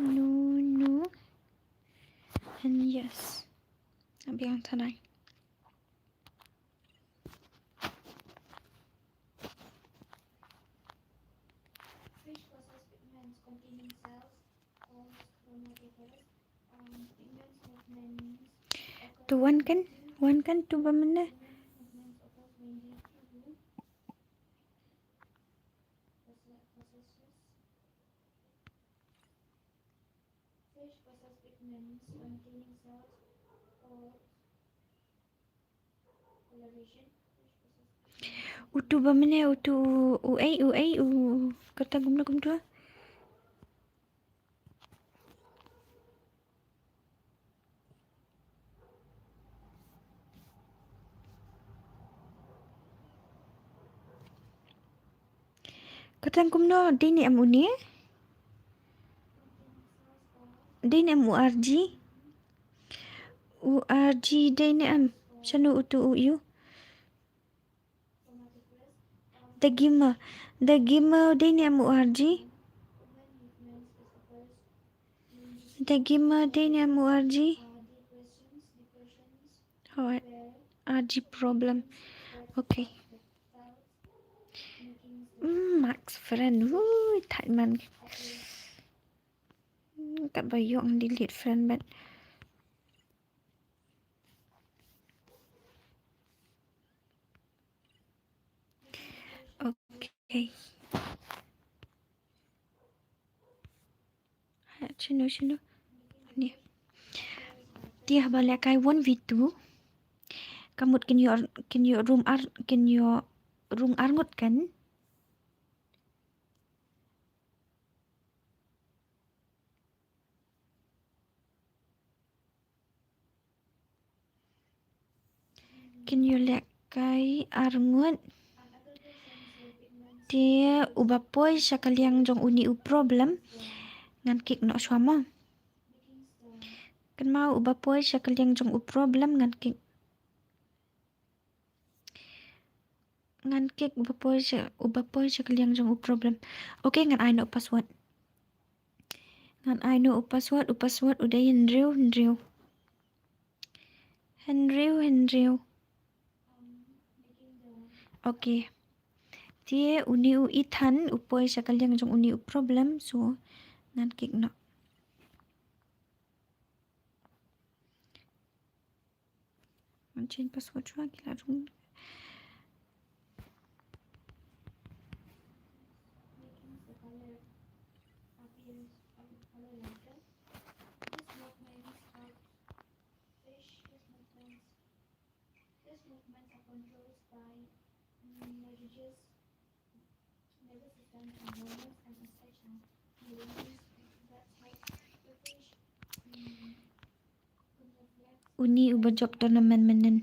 No, no. And yes. Biang thanai. To wan kan? Wan kan tu ba mynne. Utu ba mynne, utu u ei, u ei, u kata kumno kumtu. Kata kumno, dei ne em une? Dei ne em u R G? U R G dei ne em? Shano utu u ïu? Dagima. Dagima dei ne em u R G? Dagima dei ne em u R G? Hoi. R G problem. Okay. Mm, max friend. Ui, thait man. Mm, kat ba ïoh delete friend bad. Okay. Ha, shano, shano? Ni. Te haba lehkai one v two. Ka mut kin ïoh, kin ïoh rung ar, kin ïoh rung arngut kan. Kin ïoh lehkai arngut. Te uba poi sha ka liang jong une u problem ngan kik noh shuwa mo. Kynmaw uba poi sha ka liang jong u problem ngan kik. Ngan kik uba poi sha, uba poi sha ka liang jong u problem. Okay, ngan ai noh u password. Ngan ai noh u password, u password u dei hynriew, hynriew. Hynriew, hynriew. Okay. Te une u Ethan u poi sha ka liang jong une u problem, so ngan kik noh. Ngan change password shuwa, ki la rung. Uni uba jop tournament mynnin.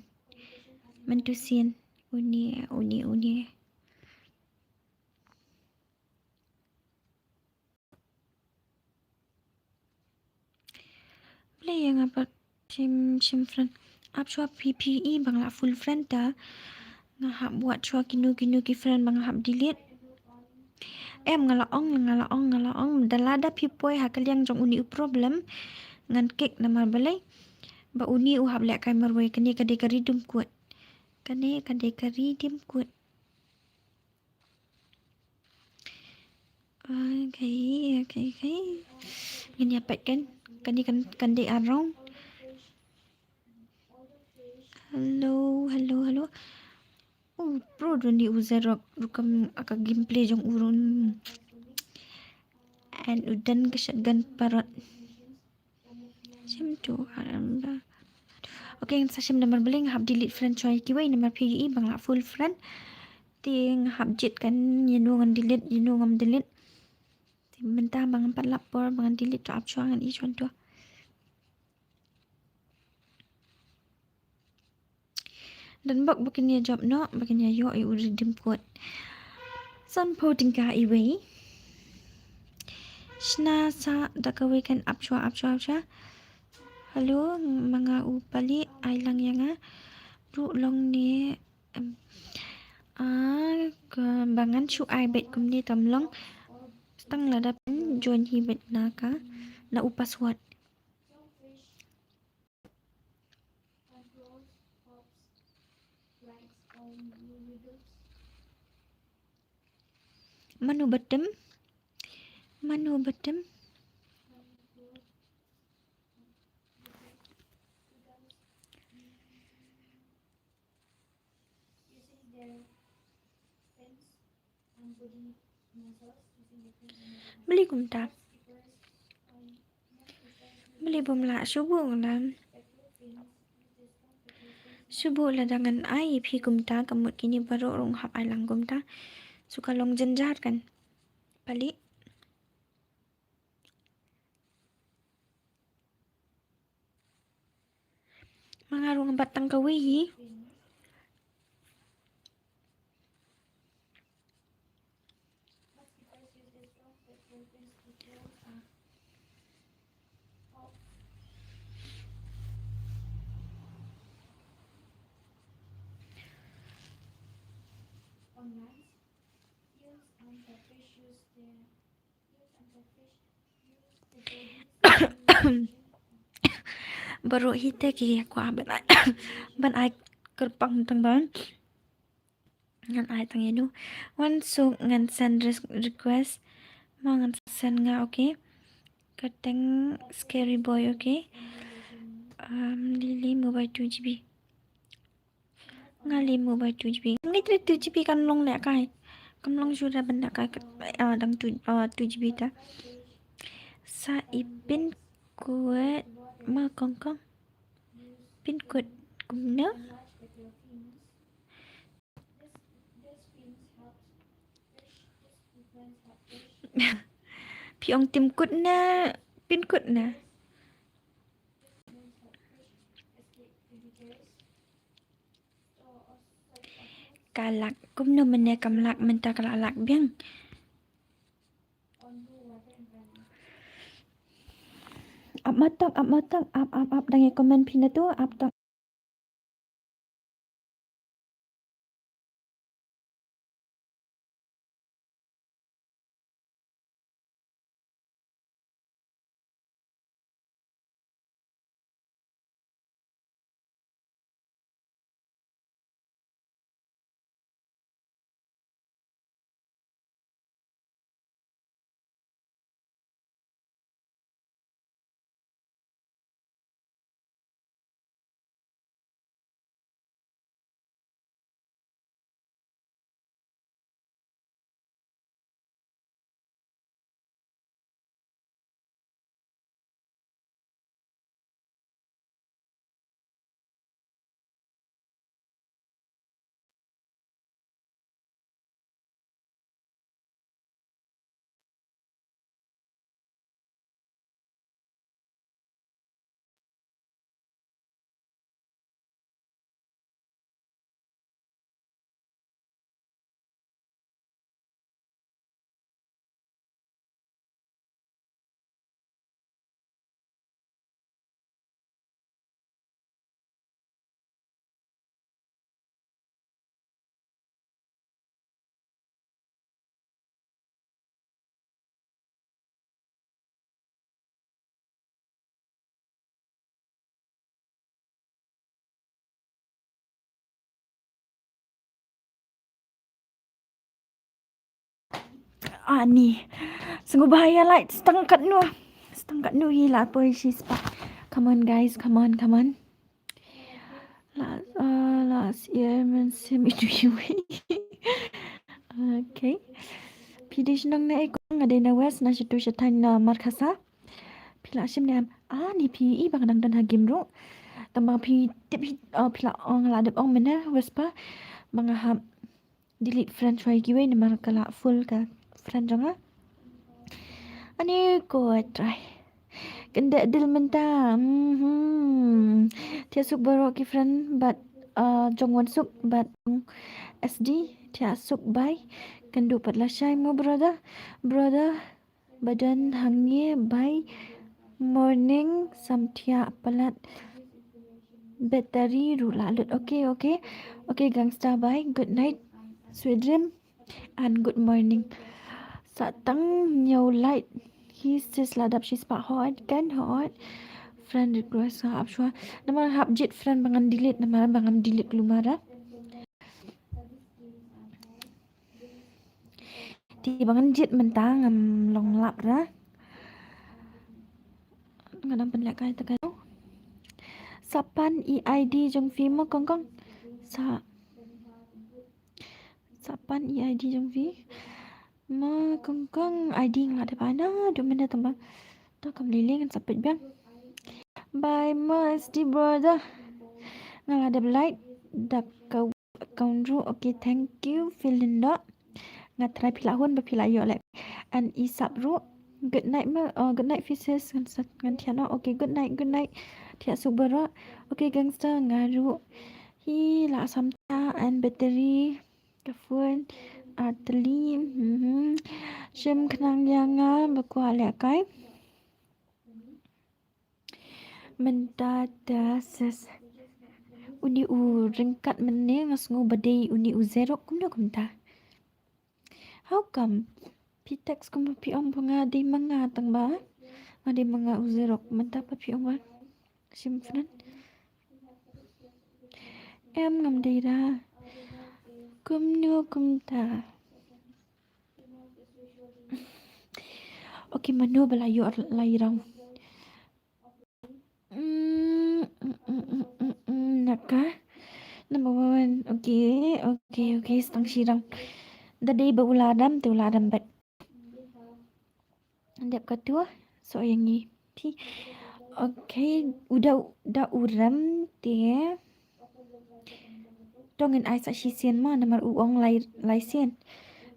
Mynta sien. Uni, uni, uni. Balei ïa nga pat shim, shim friend. Ap shuwa phi phi i ba nga la full friend ta. Nga hap wad shuwa kino kino ki friend ba nga hap delete. Em, nga la ong, nga la ong, nga la ong. Da lada phi poi ha ka liang jong uni u problem. Ngan kik namar balei. Ba uni u hap lehkai marwei, kane ka dei ka ri dim kut. Kane ka dei ka ri dim kut. Okay, okay, okay. Ngin ïa peit kan, kan dei, kan, kan dei arong. Hello, hello, hello. Oh, bro, don di user rok, rukam aka gameplay jong u run. And u don ka shotgun parot. Shim tu, aram ba. Okay, ngan sa shim namar balei nga hap delete friend shuwa ïa kiwei namar phi i ba nga la full friend. Te nga hap jied kan ïano ngan delete, ïano ngam delete. Te mynta ba ngam pat lap por ba ngan delete to ap shuwa ngan i shuwa to. Don bok ba kin ïa jop noh, ba kin ïa ïoh ïa u ri dim kut. Sanphew tyngka iwei. Shna sa da kawei kan ap shuwa, ap shuwa, ap shuwa. Hello, ma nga u Pali, ai lang ïa nga. Ruh long ne, em, a, ka ba ngan shu ai beit kumne tam long. Tang lada pynjoin hi beit na ka, na u password. Mano ba tem? Mano ba tem? Beli kumta. Beli bum lah shubu nglam. Shubu la dangan ai phi kumta kamut kini baru rung hap ai lang kumta. Suka long jenjar kan. Beli. Manga rung bat tang kawei hi. Baru hi te ki kwah ban ai, ban ai kyrpang tang ban. Ngan ai tang ïa nu. Wan suk ngan send res-, request. Ma ngan send nga, okay. Kyrteng Scary Boy, okay. Um, Lily mobile two G B. Nga leh mobile two G B. Ngi tre two G B kan long leh kai. Kam long shuh da ban leh kai kat, ah, dang two, ah, two G B ta. Sa i pin code ma kong kong. Pin code kumno? Phi ong tim kut na, pin kut na. Ka lak, kumno mynne kam lak, mynta ka la lak biang. Ap ma tang, ap ma tang, ap, ap, ap, dang ïa comment phi na tu, ap tang. Ani. Sngewbha ïa like stang katno. Stang katno hi la poi shi spah. Come on guys, come on, come on. La, uh, last year men semi to you. Okay. Phi dei shnong na ei kong? Nga dei na West, na Shatu Shatan, na Markhasa. Phi la shim ne em? Ah, ni phi i ba nga dang don ha game ruh. Tang ba phi tip hi, uh, phi la ong la dep ong mynne West pa. Ba nga hap delete friend shwa ïa kiwei namar ka la full ka friend jong nga. Ani ko try. Kynda dil mynta. Mhm. Thiah suk baroh ki friend bad, uh, jong Wansuk bad S D. Thiah suk bye. Kynduh pat lashai mo brother. Brother. Ba don hangne bye morning, sam thiah palat battery ruh la lut. Okay, okay. Okay, gangster, bye. Good night. Sweet dream. And good morning. Sa tang ñiew light. Hi sis la dap shi spah hot, kan hot. Friend request nga ap shwa. Namar hap jied friend ba ngan delete, namar ba ngam delete kulmar. Te ba ngan jied mynta ngam long lap ra. Nga dang pynlehkai te ka. Sa pan i I D jong phi mo kong kong. Sa, sa pan i I D jong phi. Ma kong kong, I D nga la dep ai na, du mynta tang ba. To kam lili ngan sa peit biang. Bye, ma S D brother. Nga la dep like da ka account ruh. Okay, thank you, Philinda. Nga try phi la hun ba phi la ïoh leh. And Isap ruh. Good night, ma, uh, good night, Physis. Ngan sa, ngan thiah noh. Okay, good night, good night. Thiah suk baroh. Okay, gangster, nga ruh. Hi la sam ta and battery. Ka phone, ah, teli, mhm. Shim khnang ïa nga ba kwah lehkai. Mynta ta ses. Uni u ryngkat mynne nga sngew ba dei uni u Xerox kumno kumta. How come? Phi text kumba phi ong ba nga dei ma nga tang ba. Nga dei ma nga u Xerox mynta pat phi ong ba. Shim fren. Em ngam dei ra. Kumno kumta. Okay, mano ba la ïoh lai round. Mm, mm, mm, mm, mm, mm, naka. Number one. Okay, okay, okay. Stang shi round. Da dei ba u la dam, te u la dam bad. Dep katu, so ïa ngi. Phi. Okay, u da, da u rem te. To ngin ai sa shisien ma, namar u ong lai, lai sien.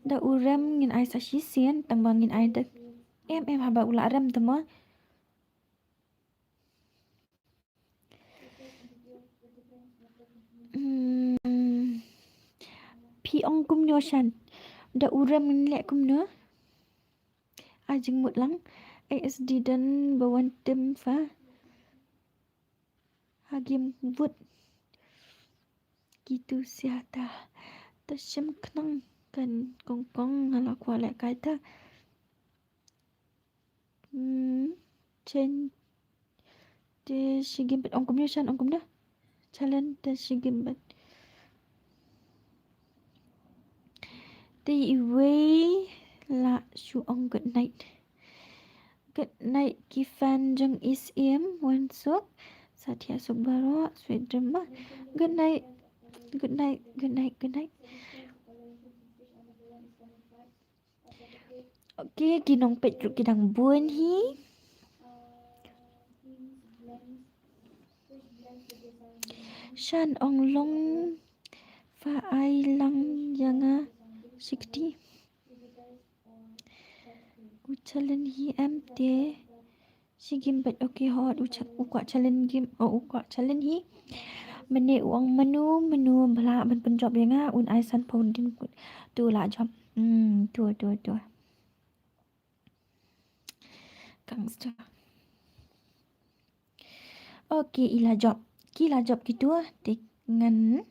Da u rem ngin ai sa shisien, tang ba ngin ai da. Em, em, haba u la rem te ma. Hmm. Phi ong kumno shan. Da u rem ngin leh kumno. Ai jingmut lang. A S D dang ba wan tem fa. Ha game vote. Kitu sia ta. Ta shim khnang kan kong kong nga la kwah lehkai ta. Hmm, chen. Te shi game bad ong kumno shan ong kumno. Challenge te shi game bad. Te iwei la shu ong good night. Good night ki fan jong Is Im, wan suk. Sa thiah suk baroh, sweet dream ma. Good night. Good night, good night, good night. Okay, ki nongpeit ruh ki dang bun hi. Shan ong long fa ai lang ïa nga shi kti. U challenge hi em te. Shi game bad okay hot u cha-, u kwah challenge game, oh, u kwah challenge hi. Mynne u ong mano mano ba lah ban pynjop ïa nga un ai san pound dien kut. Tu lah jop. Hmm, tu, tu, tu. Gangster. Okay, i la jop. Ki la jop kitu te ngan.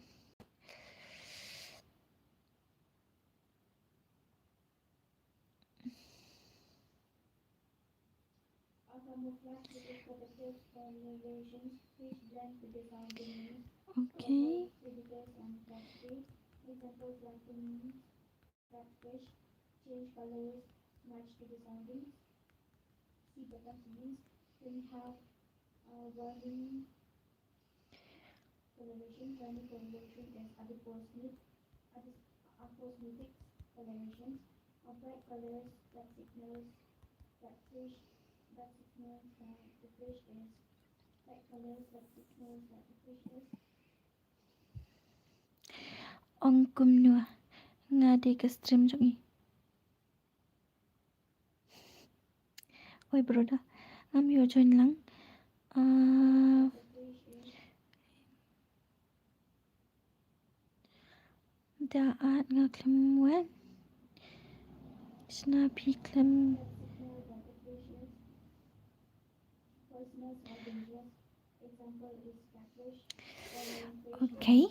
Okay. Coloration, random coloration is adiposmate-, adis-, aposmatic coloration. A bright colors that signals that fish, that signals that the fish is, bright colors that signals that the fish is. Ong kumno, nga dei ka stream jong i. Oi, brother. Ngam ïoh join lang. Ah, da at nga khlem wan. Shna phi khlem. Okay.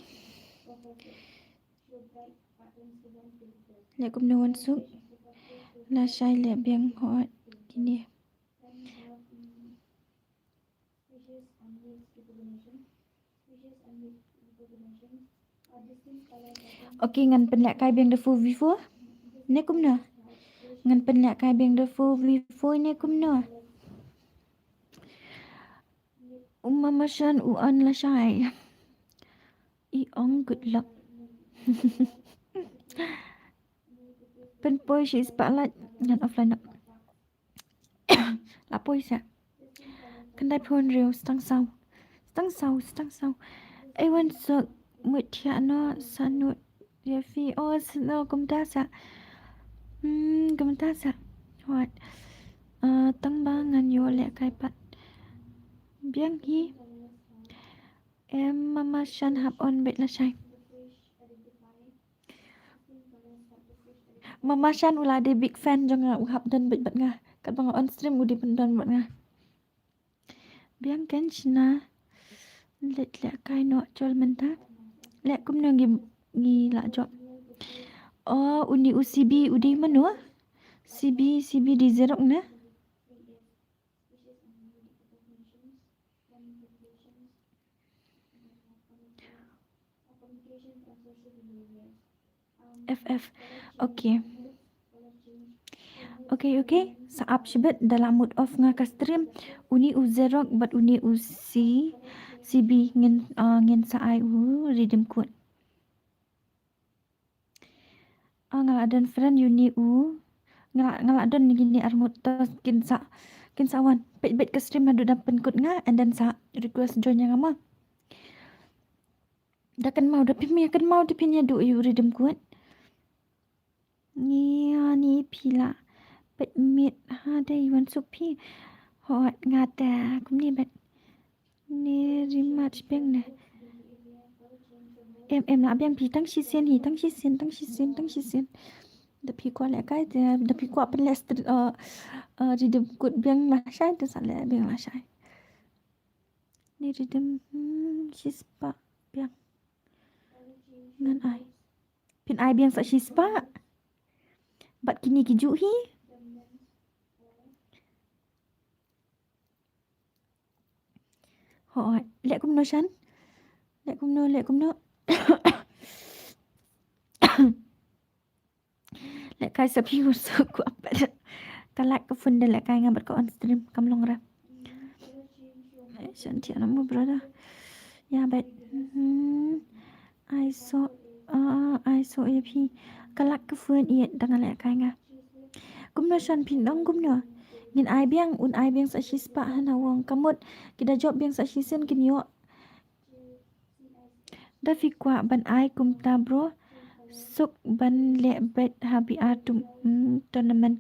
Leh kumno wan suk. Lashai leh biang hot kine. Okay, ngan pynlehkai biang da four v four. Ne kumno? Ngan pynlehkai biang da four v four ne kumno? U Mama Shan u an lashai. I ong good luck. Pynpoi shi spotlight ngan offline noh. La poi sa. Khyndai phew hynriew, stang saw. Stang saw, stang saw. Ai wan sok mut thiah noh sa nud ïa phi. Oh, sa noh kumta sa. Hmm, kumta sa. Wat. Eh, tang ba ngan ïoh lehkai pat. Biang hi. Em, Mama Shan hap on beit lashai. Mama Shan u la dei big fan jong nga, u hap don beit bad nga. Katba nga on stream u dei ban don bad nga. Biang ken shna. Leit lehkai noh chol mynta. Leh kumno ngi, ngi la jop. Oh, uni u C B u dei mano? C B, C B dei Xerox ne? F F. Okay. Okay, okay. Sa ap shibit da la mut off nga ka stream. Uni u Xerox bad uni u C, C B ngin, ah, ngin sa ai u redeem code. Ah, nga la don friend uni u. Nga la, nga la don kine arngut, to kin sa, kin sa wan. Peit beit ka stream haduh da pynkut nga and then sa request join ïa nga ma. Da kynmaw, da phin ïa kynmaw da phin ïa duh ïa u redeem code. Ngi ani phi la peit miet ha dei wan suk phi. Hot nga ta kumne bad. Ne rematch biang ne. Em, em la biang phi, tang shisien hi, tang shisien, tang shisien, tang shisien. Da phi kwah lehkai, da, da phi kwah pynleh str-, uh, uh, redeem code biang lashai, da sa leh biang lashai. Ne redeem, hmm, shispah biang. Ngan ai. Phin ai biang sa shispah. Bad kine ki juh hi. Hooid, leh kumno Shan? Leh kumno, leh kumno? Lehkai sa phi ngur suk ku apat. Ka lak ka phone da lehkai nga bad ka on stream kam long ra. Eh, Shan thiah noh mo brother. Ya bad. Hmm. Ai so, ah, ai so ïa phi. Ka lak ka phone ïa da nga lehkai nga. Kumno Shan phi nang kumno? Ngin ai biang, un ai biang sa shispah hana wong. Ka mut ki da jop biang sa shisien kin ïoh. Da phi kwah ban ai kumta bro. Suk ban leh bet ha B R tum, mm, tournament.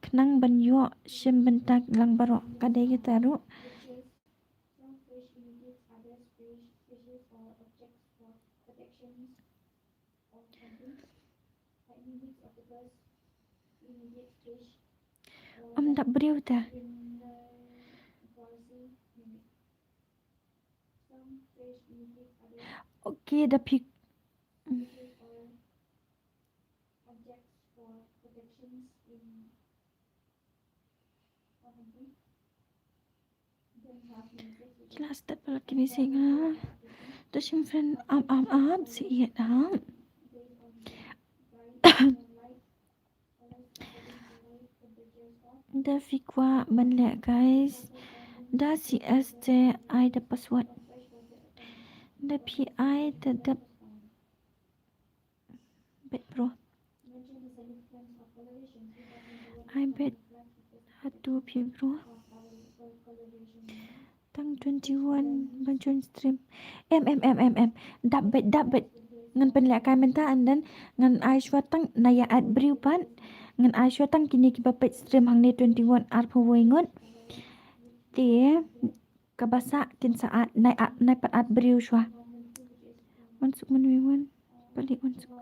Khnang ban ïoh shim bynta lang baroh. Ka dei kita ruh. Ym dap briew ta. Okay, da phi. Ki la start palat kine seh nga. To shim friend, am, am, am, seh ïa am. Da phi kwah ban leh guys. Da C S te ai da password. Da phi ai da dep. Bet bro. Ai bet. Hato phi bro. Tang twenty-one ban join stream. Em, em, em, em, em. Dap bet, dap bet. Ngan pynlehkai mynta and then ngan ai shuwa tang na ïa add briew pat. Ngan ai shuwa tang kine kiba peit stream hangne twenty-one arphew wei ngut. Te kaba sah kin sa add, nai add, nai pat add briew shuwa. Wan suk mynwi wan. Pali wan suk.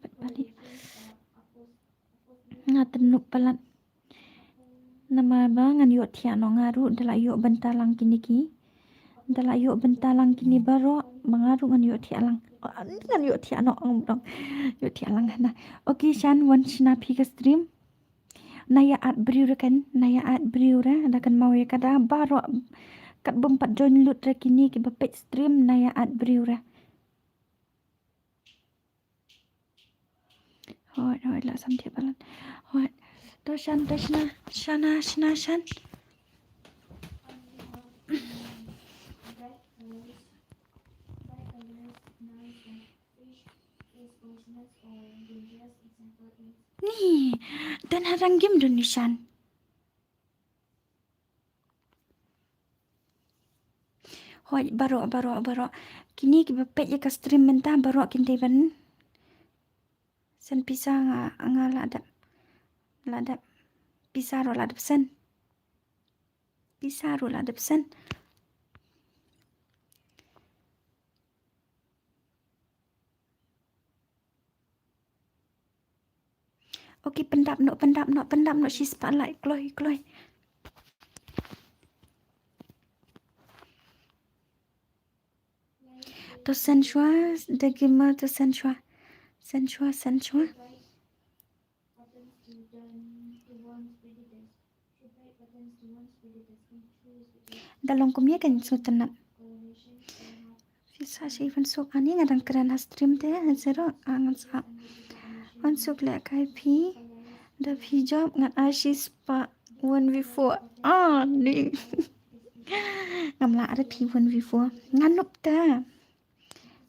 Pat pali. Nga tynnup palat. Namar ba ngan ïoh thiah noh nga ruh da la ïoh bynta lang kine ki. Da la ïoh bynta lang kine baroh, ma nga ruh ngan ïoh thiah lang. Ngan ïoh thiah noh, ong dong. Ïoh thiah lang hana. Okay, Shan wan shna phi ka stream. Na ïa add briew re kan, na ïa add briew re, da kan maw ïa ka da baroh. Kat bym pat join lut re kine kiba peit stream, na ïa add briew re. Hooid, hooid, la sam thiah palat. Hooid. To Shan, to shna, shna, shna, Shan. Ni Ih, don ha ranggim don nishan. Hoi, baroh, baroh, baroh. Kine kiba peit ïa ka stream mynta baroh kin dei ban send pisa. Nga, nga la dep, la dep. Pisa ruh la dep send. Pisa ruh la dep send. Okay, pyndap noh, pyndap noh, pyndap noh shi spah like, kloi, kloi. To send shuwa, da gamer to send shuwa. Send shuwa, send shuwa. Da long kumne kan sngewtynnat. Phi sa shi wan suk ani nga dang kren ha stream te ha zero angan sa. Wan suk leh kai phi. Da phi jop ngan ai shi spah one v four. Ah, ni. Ngam lah da phi one v four. Nga nup ta.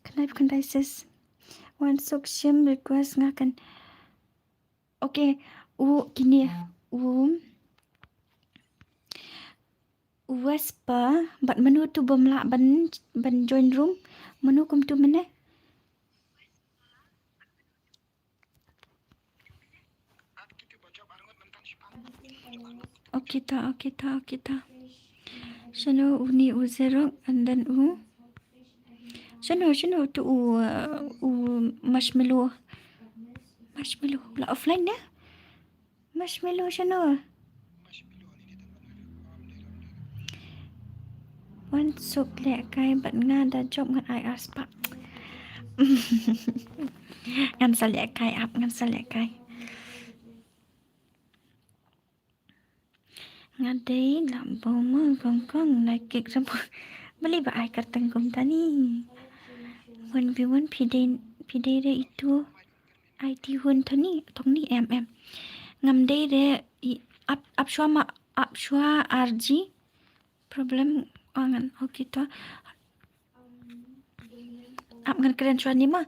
Khyndai phew khyndai sis. Wan suk shim request nga kan. Okay, u kine u u Whisper bad mano tu bym lah ban ban join room. Mano kumtu mynne? Okay ta, okay ta, okay ta. Shano uni u Zerok and then u Shano, shano tu u, uh, u Marshmallow. Marshmallow la offline ne? Marshmallow shano? Wan suk leh kai bad nga da jop ngan ai ar spah. Ngan sa leh kai ap, ngan sa leh kai. Nga dei la boma kongkong na kik sabo. Bali ba ai kyrteng kumta ni. One v one phi dei, phi dei re itu. Ai ti hun thoni thong ni em em. Ngam dei re i ap ap shwa ma ap shwa R G. Problem angan. Okay to. Ap ngan kren shwa ni ma.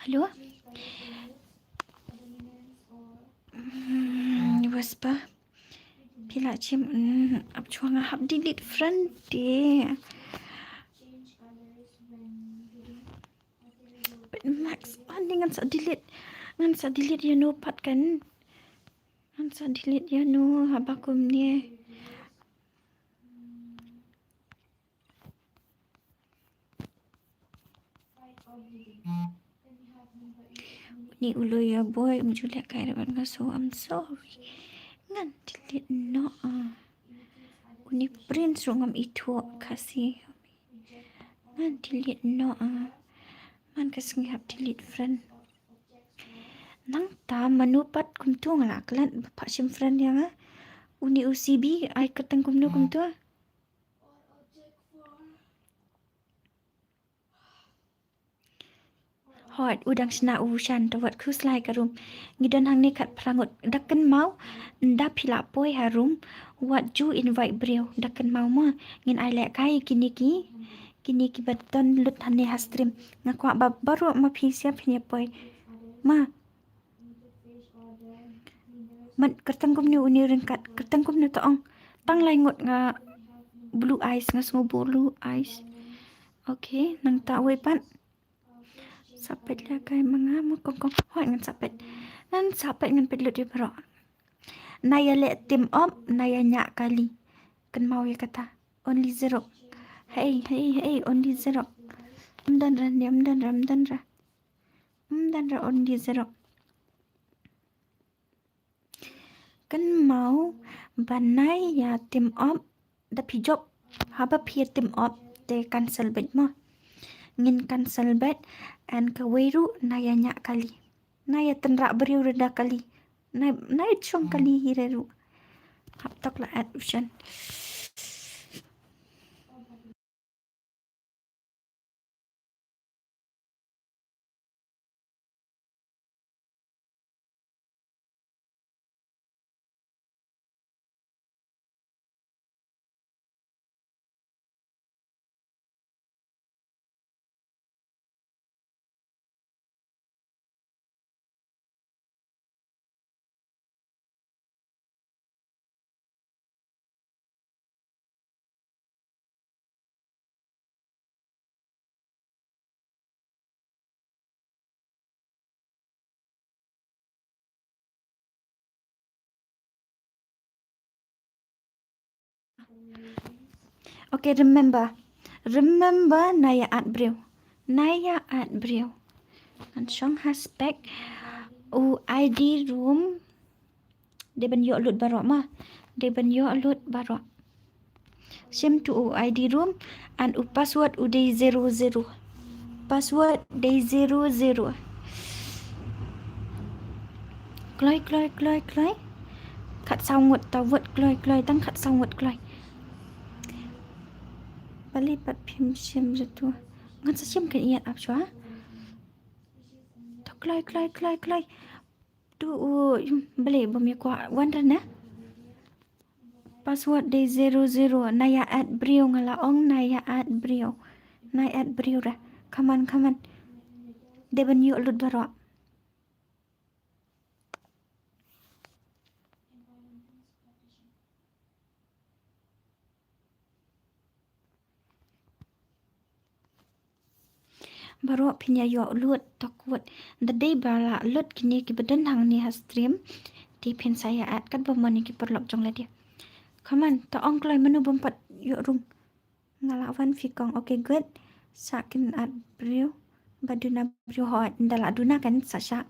Hello? Hmm, Whisper. Phi la chim, hmm, ap chwa nga hap delete friend te. Max, ani ngan sa delete. Ngan sa delete ïa no pat kan. Ngan sa delete ïa no haba kumne. Ni u lawyer boy, um ju leh kai re bad nga, so I'm sorry. Ngan delete noh. Uni Prince ruh ngam ithuh Khasi. Ngan delete noh. Man ka sngi hap delete friend. Nangta mano pat kumtu nga la klet ba phah shim friend ïa nga. Uni u C B ai kyrteng kumno kumtu. Hooid, u dang shna u Shan, to wat khuslai ka room. Ngi don hangne khatphra ngut, da kynmaw, nda phi la poi ha room, wat ju invite briew, da kynmaw mo. Ngin ai leh kai kine ki, kine ki ba don lut hangne ha stream. Nga kwah ba baroh ma phi sha phin ïa poi. Ma. Mat kyrteng kumne uni ryngkat, kyrteng kumne to ong. Tang lai ngut nga blue eyes, nga sngew blue eyes. Okay, nangta wei pat. Sa peit leh kai ma nga mo kong kong. Hooid ngan sa peit. Ngan sa peit ngan peit lut ïa baroh. Na ïa leh team up, na ïa ñiah kali. Kynmaw ïa kata. Only zero. Hey, hey, hey, only zero. Ym don re ne, ym don re, ym don re. Ym don re, only zero. Kynmaw ba nai ïa tim op da phi jop. Haba phi ïa tim op te cancel beit mo. Ngin cancel beit, and kawei ruh nai ïa ñiah kali. Nai ïa tynrah briew re da kali. Nai, nai shong kali hi re ruh. Hap tok la add u shen. Okay, remember. Remember, nai ïa add briew. Nai ïa add briew. Ngan shong ha spec. U I D room. Dei ban ïoh lut baroh ma. Dei ban ïoh lut baroh. Shim to u I D room and u password u dei zero zero. Password dei zero zero. Kloi, kloi, kloi, kloi. Khatsaw ngut ta vote kloi, kloi, tang khatsaw ngut kloi. Balei pat phim shim ruh tu. Ngan sa shim kan ïa ap shwa. To kloi, kloi, kloi, kloi. Tu u, balei bym ïa kwah wan re ne? Password dei zero zero, nai ïa add briew nga la ong, nai ïa add briew. Nai add briew re. Come on, come on. Dei ban ïoh lut baroh. Baroh phin ïa ïoh lut, tok wut. Da dei ba la lut kine kiba don hangne ha stream. Te phin sa ïa add katba mon ïa ki paralok jong lade. Come on, to ong kloi mano bym pat ïoh rung. Nga la wan phi kong. Okay, good. Sa kin add briew. Ba duna briew, hooid, ynda la duna kan sa shah.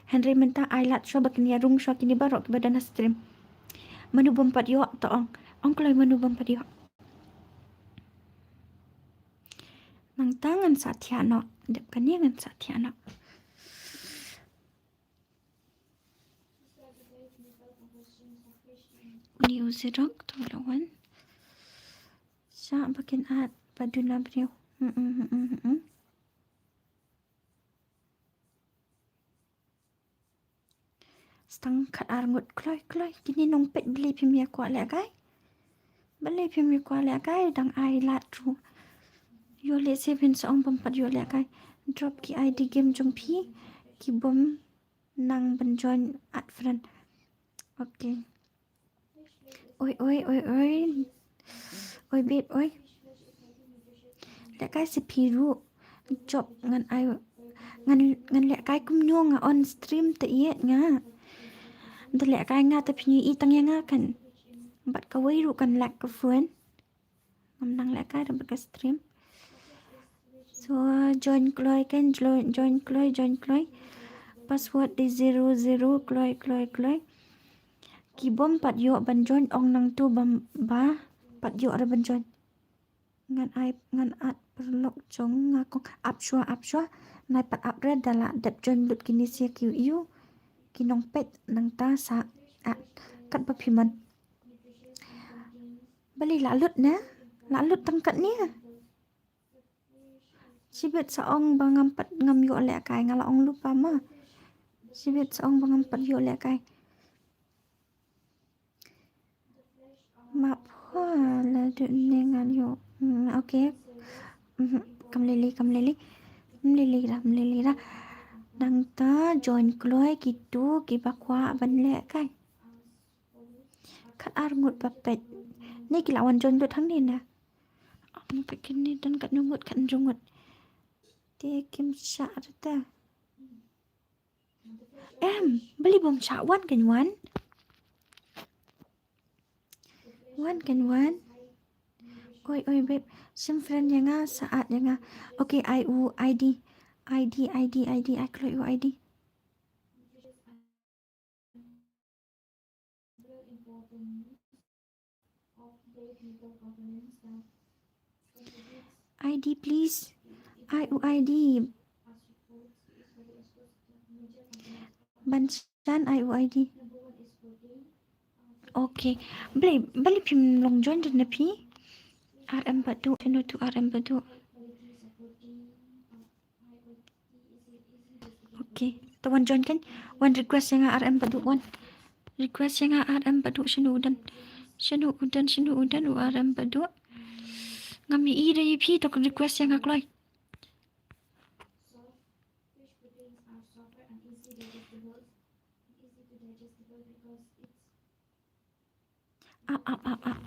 Hynrei mynta ai lad shuwa ba kin ïa rung shuwa kine baroh kiba don ha stream. Mano bym pat ïoh, to ong. Ong kloi mano bym pat ïoh. Nangta ngan sa thiah noh. Dep kane ngan sa thiah noh. New Xerox, to la wan. Sa ba kin add ba duna briew. Mm, mm, mm, mm, mm. Stang khat ar ngut kloi, kloi. Kine nongpeit balei phim ïa kwah lehkai. Balei phim ïa kwah lehkai dang ai lad ruh. Ïoh lehse phin sa ong bym pat ïoh lehkai. Drop ki I D game jong phi. Ki bym nang ban join add friend. Okay. Oi, oi, oi, oi. Oi, babe, oi. Lehkai sa phi ruh. Jop ngan ai. Ngan, ngan lehkai kumno nga on stream te ïeit nga. Da lehkai nga te phi ïohi tang ïa nga kan. Bad kawei ruh kan lag ka phone. Ngam nang lehkai da bad ka stream. So, join kloi kan, join, join kloi, join kloi. Password dei zero zero, kloi, kloi, kloi. Ki bym pat ïoh ban join, ong nangtu bym ba pat ïoh re ban join. Ngan ai, ngan add paralok jong nga kong, ap shuwa, ap shuwa. Nai pat ap re da la dep join lut kine sa ïa ki ïu. Ki nongpeit nangta sa add. Katba phi mon. Balei la lut ne? La lut tang katne. Shibit sa ong ba ngam pat ngam ïoh lehkai, nga la ong lypa ma. Shibit sa ong ba ngam pat ïoh lehkai. Map ha la dut ne ngan ïoh. Mm, okay. Mhm, kam lili, kam lili. Kam lili ra, kam lili ra. Nangta join kloi kitu kiba kwah ban lehkai. Khat ar ngut ba peit. Ne ki la wan join lut hangne na. Am peit kine don katno ngut, katno ngut. Te kim shah rta. Em, balei bym shah wan kan wan. Wan kan wan. Oi, oi, babe. Shim friend ïa nga, sa add ïa nga. Okay, ai u I D. I D, I D, I D, ai kloi u I D. I D, please. Ai u I D. Ban shan ai u I D. Okay. Balei, balei phim long join na phi? R M Badu, shano tu R M Badu? Okay. To wan join kan, wan request ïa nga R M Badu, wan. Request ïa nga R M Badu, shano u don? Shano u don, shano u don u R M Badu? Ngam ïohi da ïa phi, to request ïa nga kloi. Ap, ap, ap, ap.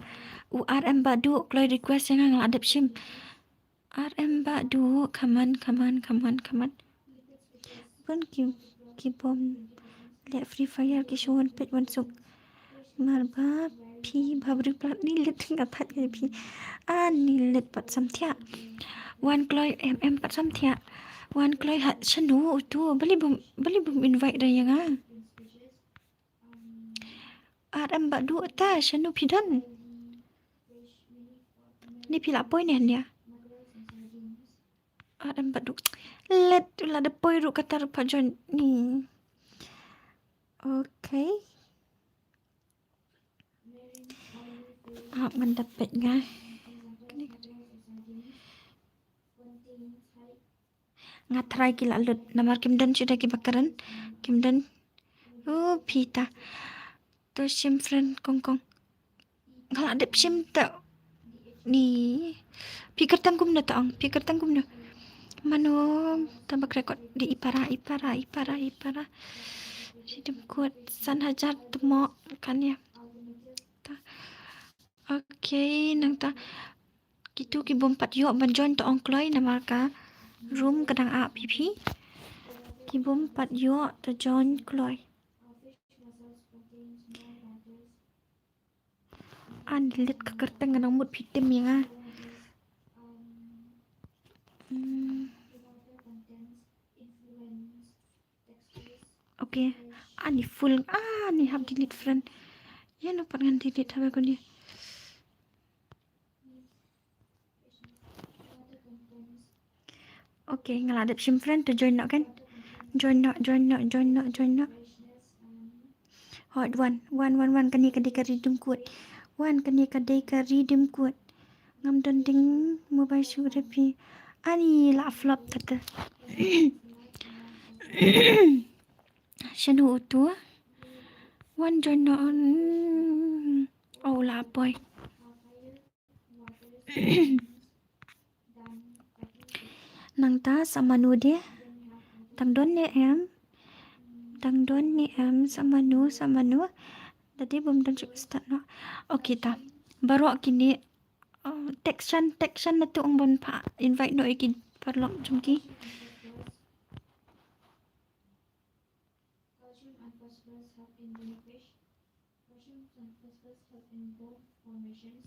U R M Badu, kloi request ïa nga, nga la dep shim. R M Badu, come on, come on, come on, come on. Bun ki, ki bym leh Free Fire ki shu wan peit wan suk. Mar ba phi bha briew palat, ni lit nga thait ïa phi. Ah, ni lit pat samthiah. Wan kloi M M pat samthiah. Wan kloi ha shano utu, balei bym, balei bym invite da ïa nga? R M Badu ta, shano phi don? Ni phi la poi ne hyndia? R M Badu. Let u la da poi ruh kata ruh pat join ni. Okay. Ah, ngan da peit nga. Nga try ki la lut namar kim don shuh da kiba kren. Kim don. Oh, phi ta. To shim friend kong kong. Nga la dep shim ta. Ni. Phi kyrteng kumno ta ong? Phi kyrteng kumno? Mano ta ba kren kot di ipara, ipara, ipara, ipara. Riddim kut san hajar tmok kan ïa. Ta. Okay, nangta. Kitu ki bym pat ïoh ban join to ong kloi namar ka room ka dang ap ïa phi. Ki bym pat ïoh to join kloi. Ani lit ka kyrteng, nga nang mut phi tim ïa nga. Hmm. Okay. Ani full, ani hap delete friend. Ïa, no pat ngan delete haba kane. Okay, nga la dep shim friend to join noh kan. Join noh, join noh, join noh, join noh. Hot, wan, wan, wan, wan, kane ka dei ka riddim kut. Wan, kane ka dei ka riddim kut. Ngam don ding mobile shuh da phi. Ani la flop tata. Shano utu? Wan join noh. Oh, la poi. Nangta sa mano de? Dang don ne em? Dang don ne em sa mano, sa mano? Da dei bym don shuh start noh. Okay ta. Baroh kine, uh, text shan, text shan na tu ong ban pha invite noh ïa ki paralok jong ki. Calcium and phosphorus help in lineage. Calcium and phosphorus help in bone formations.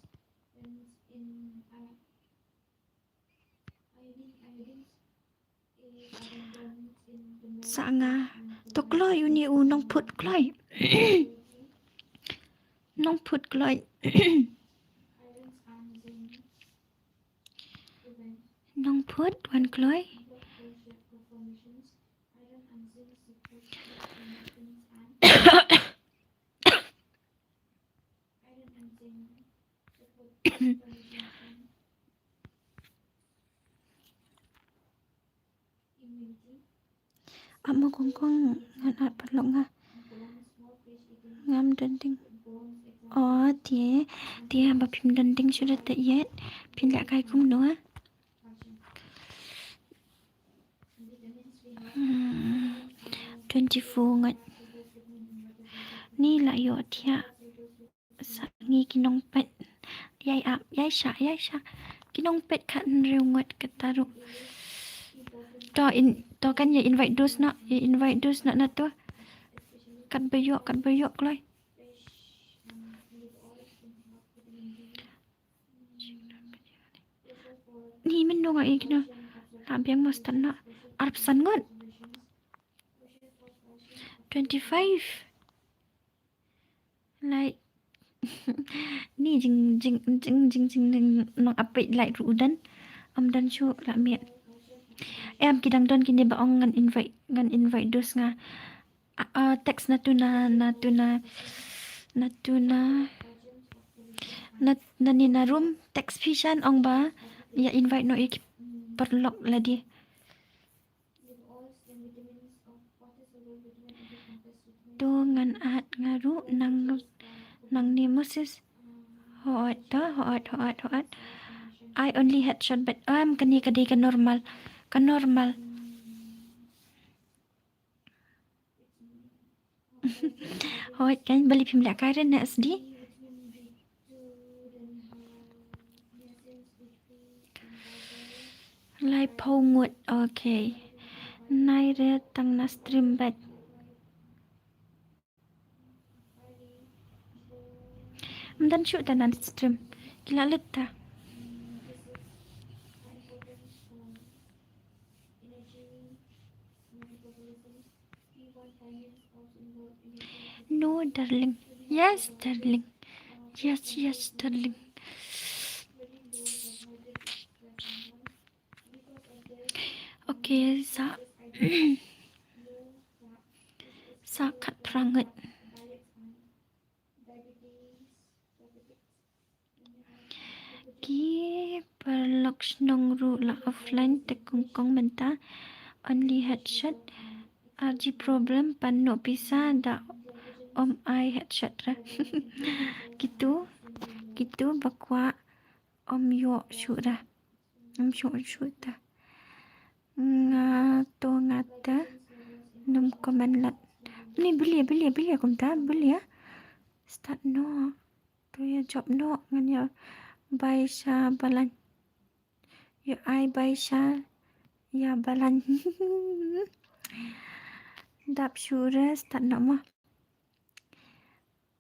When in, uh, iodine, iodine is abundant in the milk. Sa nga. To kloi uni u nongphut kloi. Nongphut kloi. Iron and zinc prevent. Nongphut wan kloi. Blood pressure formations. Ap mo kong kong, ngan add paralok nga. Ngam don ding. Oh, te, te haba phim don ding shuh da ta ïet. Phin lah kai kumno, ah? Hmm, twenty-four ngat. Ni la ïoh thiah. Sa ngi ki nongpeit. Ïai ap, ïai shah, ïai shah. Ki nongpeit khathynriew ngat kata ruh. To in, to kan ïa invite dos noh, ïa invite dos noh na to. Katba ïoh, katba ïoh kloi. Ni mynno nga ïa kino. La biang mo start noh. Arphew san ngut. Twenty-five. Like. Ni jing jing jing jing jing jing nang update like ruh u don. Ym don shuh la miet. Em ki dang don kine ba ong ngan invite ngan invite dus nga. Ah, ah, text na tu na na tu na na tu na na na ni na room text phi shan ong ba ïa invite noh ïa ki paralok lade. To ngan add nga ruh nang nang ni Moses. Hooid to hooid hooid hooid. I only headshot but um kane ka dei ka normal ka normal. Hooid kan bali phim leh kai re na S D. Laiphew ngut, okay. Nai re tang na stream bad. Mdan shu ta na stream. Kila lut ta. No, darling. Yes, darling. Yes, yes, darling. Okay, sa sa khat prangat. Ki paralok shnong ruh la offline te kongkong mynta. Only headshot. R G problem pan no pisa da om ai headshot ra. Kitu kitu bakwa om yo shu ra. Om shu shu ta. Nga to nga ta num comment lat. Ni beli beli beli kumta beli ya. Start no. To ïa jop noh ngan ïa bai sha balan. Ïa ai bai sha ïa balan. Dap shu re start noh mo.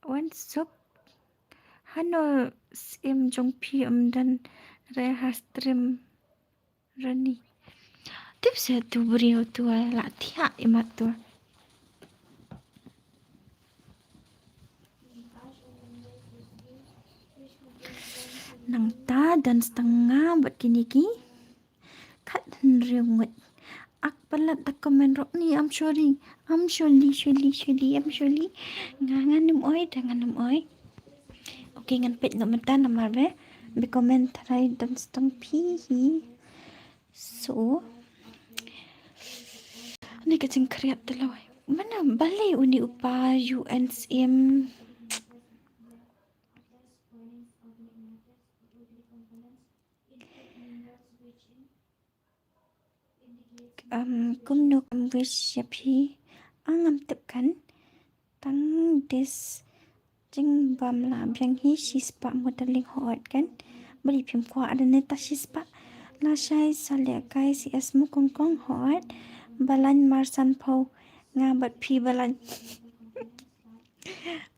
Wan suk. Hano sim jong phi ym don re ha stream. Rani. Tip se tu briew tu la thiah imat tu. Nangta don stang nga bad kine ki khat hynriew ngut. Ak palat da comment rok ni, I'm sorry. I'm sorry, sorry, sorry, I'm sorry. Nga ngan ym oi da ngan ym oi. Okay, ngan peit ngut mynta namar be be comment tharai don stang phi hi. So ni ka jingkhriat te lawai. Mana balei uni u pa U N C M. Um, kumno kam wish ïa phi. Ang ngam tip kan. Tang dis jingbam la biang hi shispah mo darling hooid kan. Bali phim kwah da neta shispah. Lashai sa leh kai C S mo kongkong hooid. Balan mar sanphew nga bad phi balan.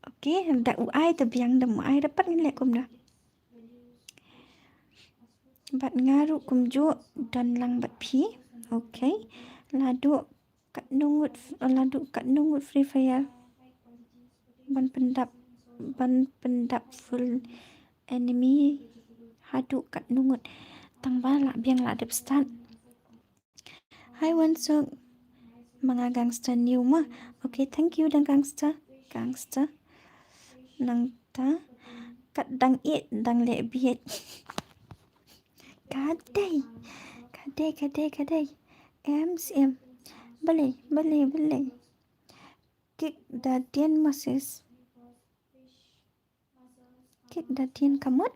Okay, da u ai da biang da mu ai da pat ngin leh kumno. Bad nga ruh kumjuh don lang bad phi. Okay. Ladu katno ngut ladu katno ngut Free Fire. Ban pyndap ban pyndap full enemy. Haduh katno ngut. Tang ba la biang la dep start. Hi Wansuk. Ma nga gangster new ma. Okay, thank you dang gangster. Gangster. Nangta kat dang it dang leh biet. Kadei. Kadei kadei kadei. M C M. Balei balei balei. Kik da dien Moses. Kik da dien kamut.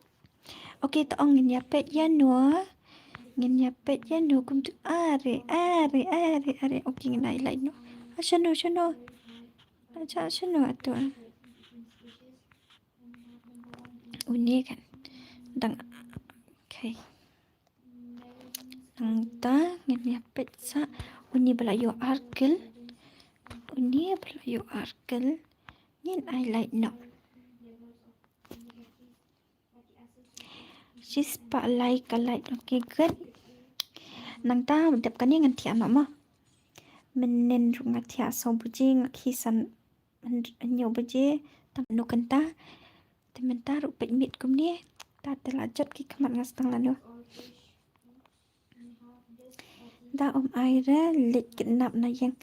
Okay, to ong ngin ïa peit ïa no. Ngin ïa peit ïa no kum tu are are are are. Okay, ngin ai lai no. Ashano shano. Acha shano ato. Uni kan. Dang. Okay. Nangta ngin ïa peit sa uni ba la ïoh arkel. Uni ba la ïoh arkel. Ngin ai lai no. Shispah lai ka like. Okay, good. Nangta dep kane ngan thiah noh mo. Mynnin ruh nga thiah saw baje, nga khie san hynñiew baje. Tang no kynta. Te mynta ruh peit miet kumne. Ta te la jot ki khmat nga stang lano. Da ym ai re, leit kidnap na ïing.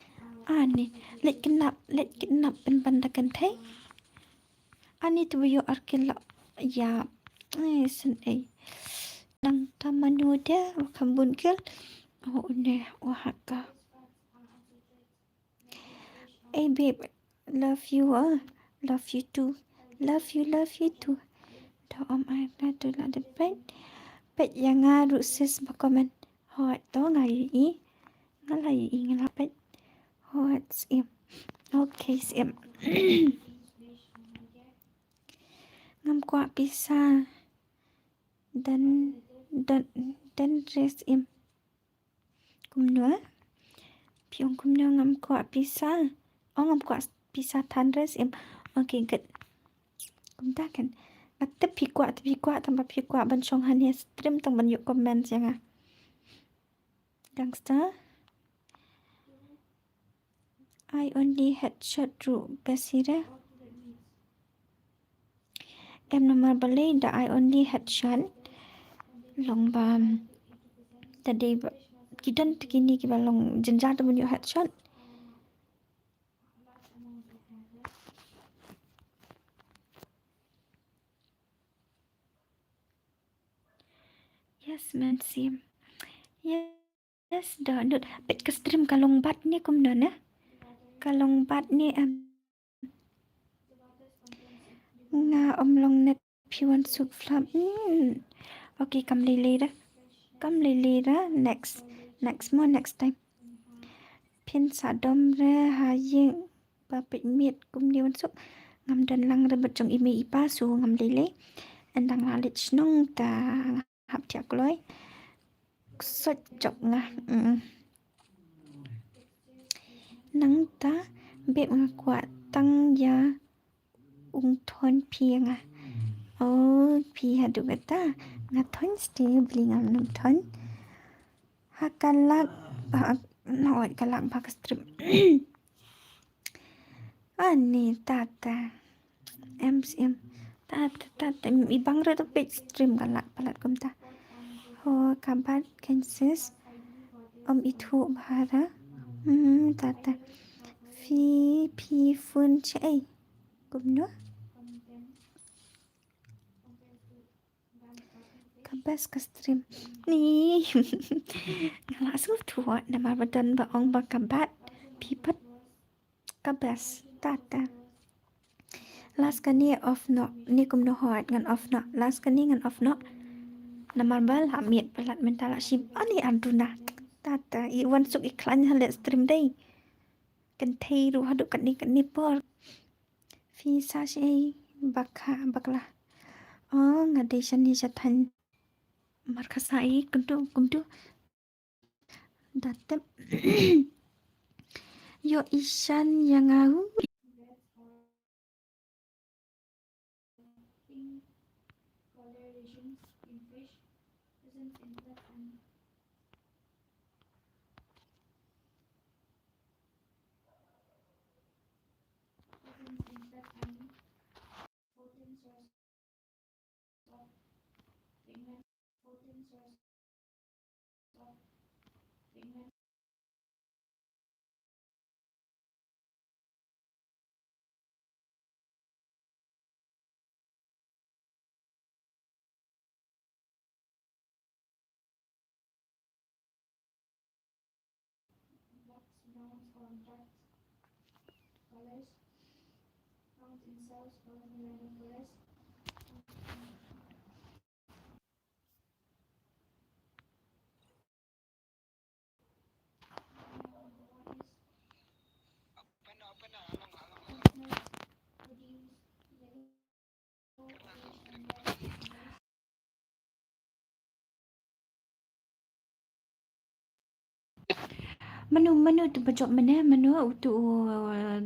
Ani, leit kidnap, leit kidnap pynban da kynthei. Ani tu ïoh ar kila ïa. Eh, shen ei. Nangta mano de, wa kham bun kil. Oh, une, wa haka. Hey babe, love you, ah. Love you too. Love you, love you too. To ym ai na tu la de peit. Peit ïa nga ruh sis ba comment. Hooid to nga ïohi. Nga la ïohi nga la peit. Hooid sim. Okay sim. Ngam kwah pisa. Dan, dan, dan re sim. Kumno? Phi ong kumno ngam kwah pisa? Ong ngam kwah pisa than re sim. Okay, good. Kumta kan. Nga tip phi kwah, tip phi kwah, tang ba phi kwah ban shong hangne stream tang ban ïoh comment ïa nga. Gangster. I only headshot ruh best hi re. Em namar balei da I only headshot. Long ba. Da dei ba. Ki don te kine kiba long jynjar te ban ïoh headshot. Yes, man, sim. Yes. Yes, dohnud. Peit ka stream ka long bad ne kumno ne? Ka long bad ne em? Nga ym long net phi wan suk flap. Hmm. Okay, kam lei lei re. Kam lei lei re. Next. Next mo, next time. Phin sa dom re ha ïing ba peit miet kumne wan suk. Ngam don lang re bad jong i mei i pa, so ngam lei lei. Ynda nga la leit shnong ta nga hap thiah kloi. Ksoit jop nga. Mm. Nangta bep nga kwah tang ïa ung thon phi ïa nga. Oh, phi haduh kata. Nga thon ste bli ngam nang thon. Ha ka lak, ha, na oi ka lak ba ka stream. Ani tata. Em sim. Tata, tata. Em, i bang re to peit stream ka lak palat kumta. Ho kabat kensis. Om i thu bhara. Hmm, tata. Phi, phi phone che ei. Kumno? Ka best ka stream. Ni. Nga la sngewthuh namar ba don ba ong ba ka bad. Phi pat ka best. Tata. Last kane off noh. Ni kumno hot ngan off noh. Last kane ngan off noh. Namar ba la miet palat mynta la shim. Ani Arjuna. Tata. I wan suk i khlaiñ ha le stream dei. Kynthei ruh haduh katne katne por. Phi sa shi ei bakha bakla. Oh, nga dei shane sha thaiñ Markhasa ei kumtu kumtu. Da tip. Ïoh i shan ïa nga u. Mano, mano tu bajop mane, mano utu, uh,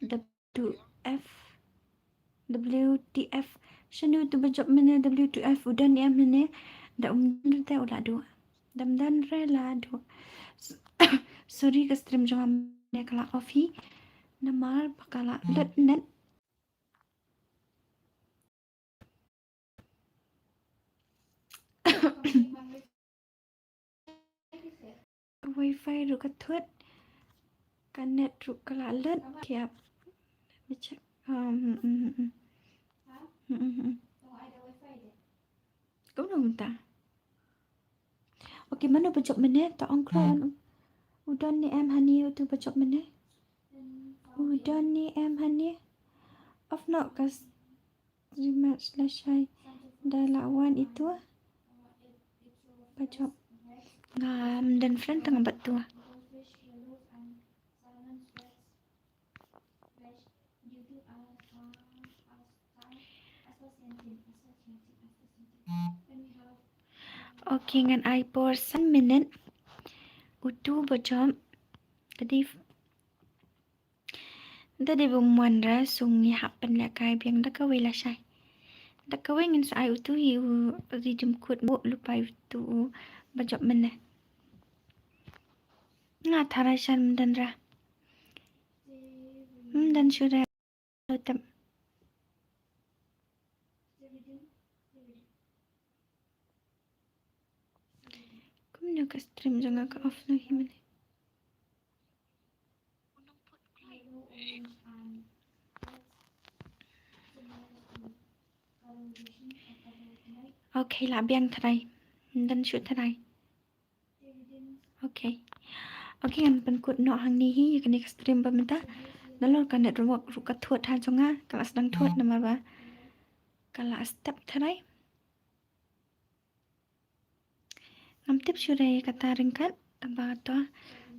W T F, W T F, Shano tu ba jop mynne W two F u don em mynne. Da um don re te u la duh. Dam don re la duh. Sorry ka stream jong nga mynne ka la off hi. Namar ba ka la lut net. Wifi ruh ka thut. Ka net ruh ka la lut. Kiap. Let me check. Um, mm, mm, mm. Mm, mm, mm. Kumno mynta? Okay, mano ba jop mynne? Ta ong kro. Hmm. U don ne em hani utu ba jop mynne? U don ne em hani? Off noh ka stream lashai. Da la wan itu ba jop. Ngam don friend tang bat tu. Okay, ngan ai por san minit. Utu ba jop. Tadi, tadi ba mon ra sung ngi hap pynlehkai biang da kawei lashai. Da kawei ngin sa ai utu hi u ri jemkut mo lupai utu ba jop mynne. Nga tharai shan myndan ra. Myndan shu ra. Tep. Kumno ka stream jong nga ka off noh hi mynne. Okay, lah biang tharai. Myndan shu tharai. Okay. Okay, ngan pynkut noh hangne hi ïa kane ka stream ba mynta. Nalor ka net ruh ka thut ha jong nga, ka la sdang thut namar ba ka la step tharai. Ngam tip shuh re kata ryngkat, tang ba to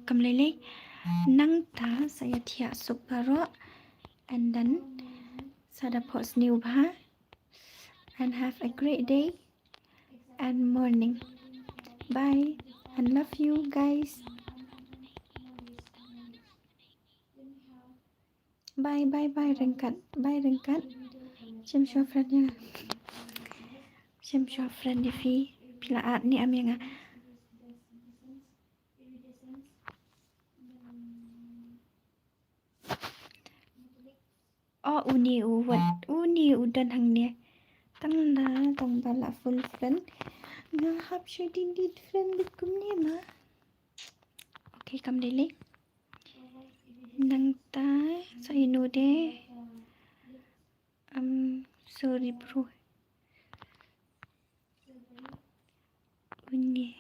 kam lei lei. Nangta sa ïa thiah suk baroh and then sa da phoh sniew bha and have a great day and morning. Bye and love you guys. Bye, bye, bye, ryngkat. Bye, ryngkat. Shim shuwa friend ïa nga. Shim shuwa friend ïa phi. Phi la add ne em ïa nga. Oh, uni u wat. Uni u don hangne. Tang na, tang ba la full friend. Nga hap shu delete friend bad kumne ma. Okay, kam lei lei. Nangta sa ïa no de. Um, sorry bro. Uni.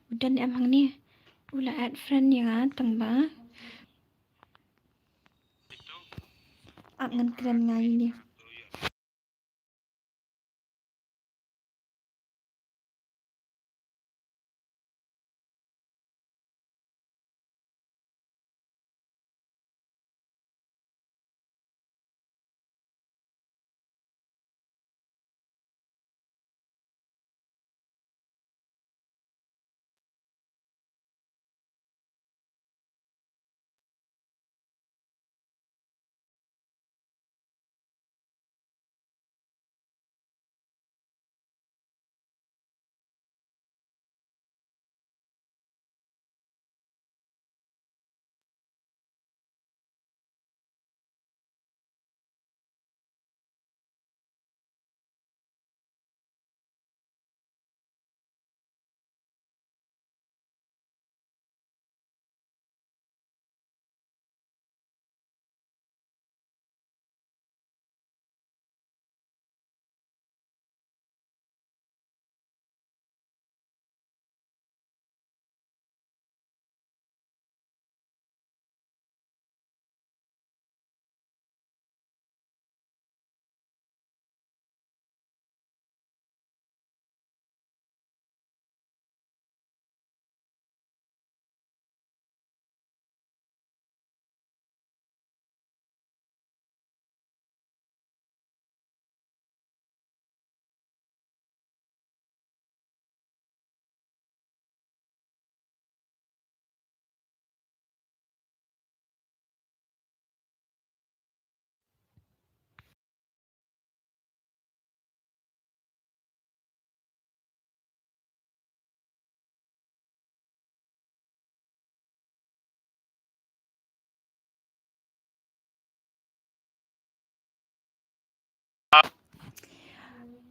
U don em hangne. U la add friend ïa nga tang ba. Ak ngan kren nga ïa uni.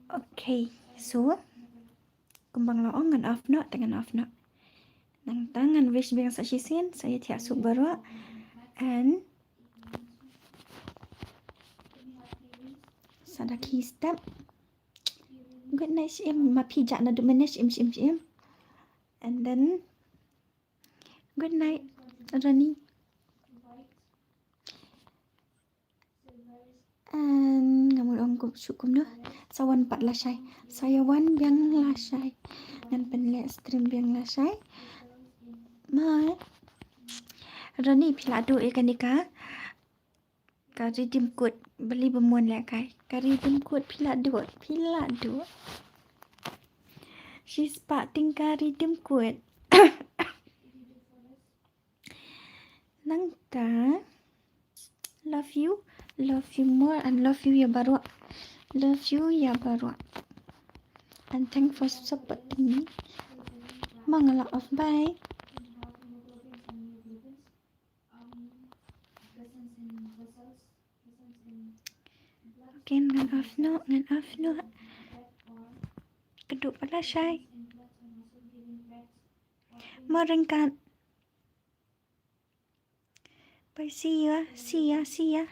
Okay, so kumba nga la ong ngan off noh, te ngan off noh. Nangta ngan wish biang sa shisien, sa ïa thiah suk baroh. And sa da ki step. Good night, shim, ma phi jah naduh mynne, shim, shim, shim. And then, good night, Ronnie. And ngam ong kum shu kumno. Sa wan pat lashai. Sa ïa wan biang lashai. Ngan pynleh stream biang lashai. Bye. Ronnie, phi la duh ïa kane ka, ka redeem code. Balei ba mon leh kai. Ka redeem code phi la duh. Phi la duh. Shi spah tyngka redeem code. Nangta. Love you. Love you more and love you ïa baroh. Love you ïa baroh. And thanks for supporting me. Ma nga la off, bye. Okay, ngan off noh, ngan off noh. Kdup lashai. Mo ryngkat. Bye, see ya, see ya, see ya.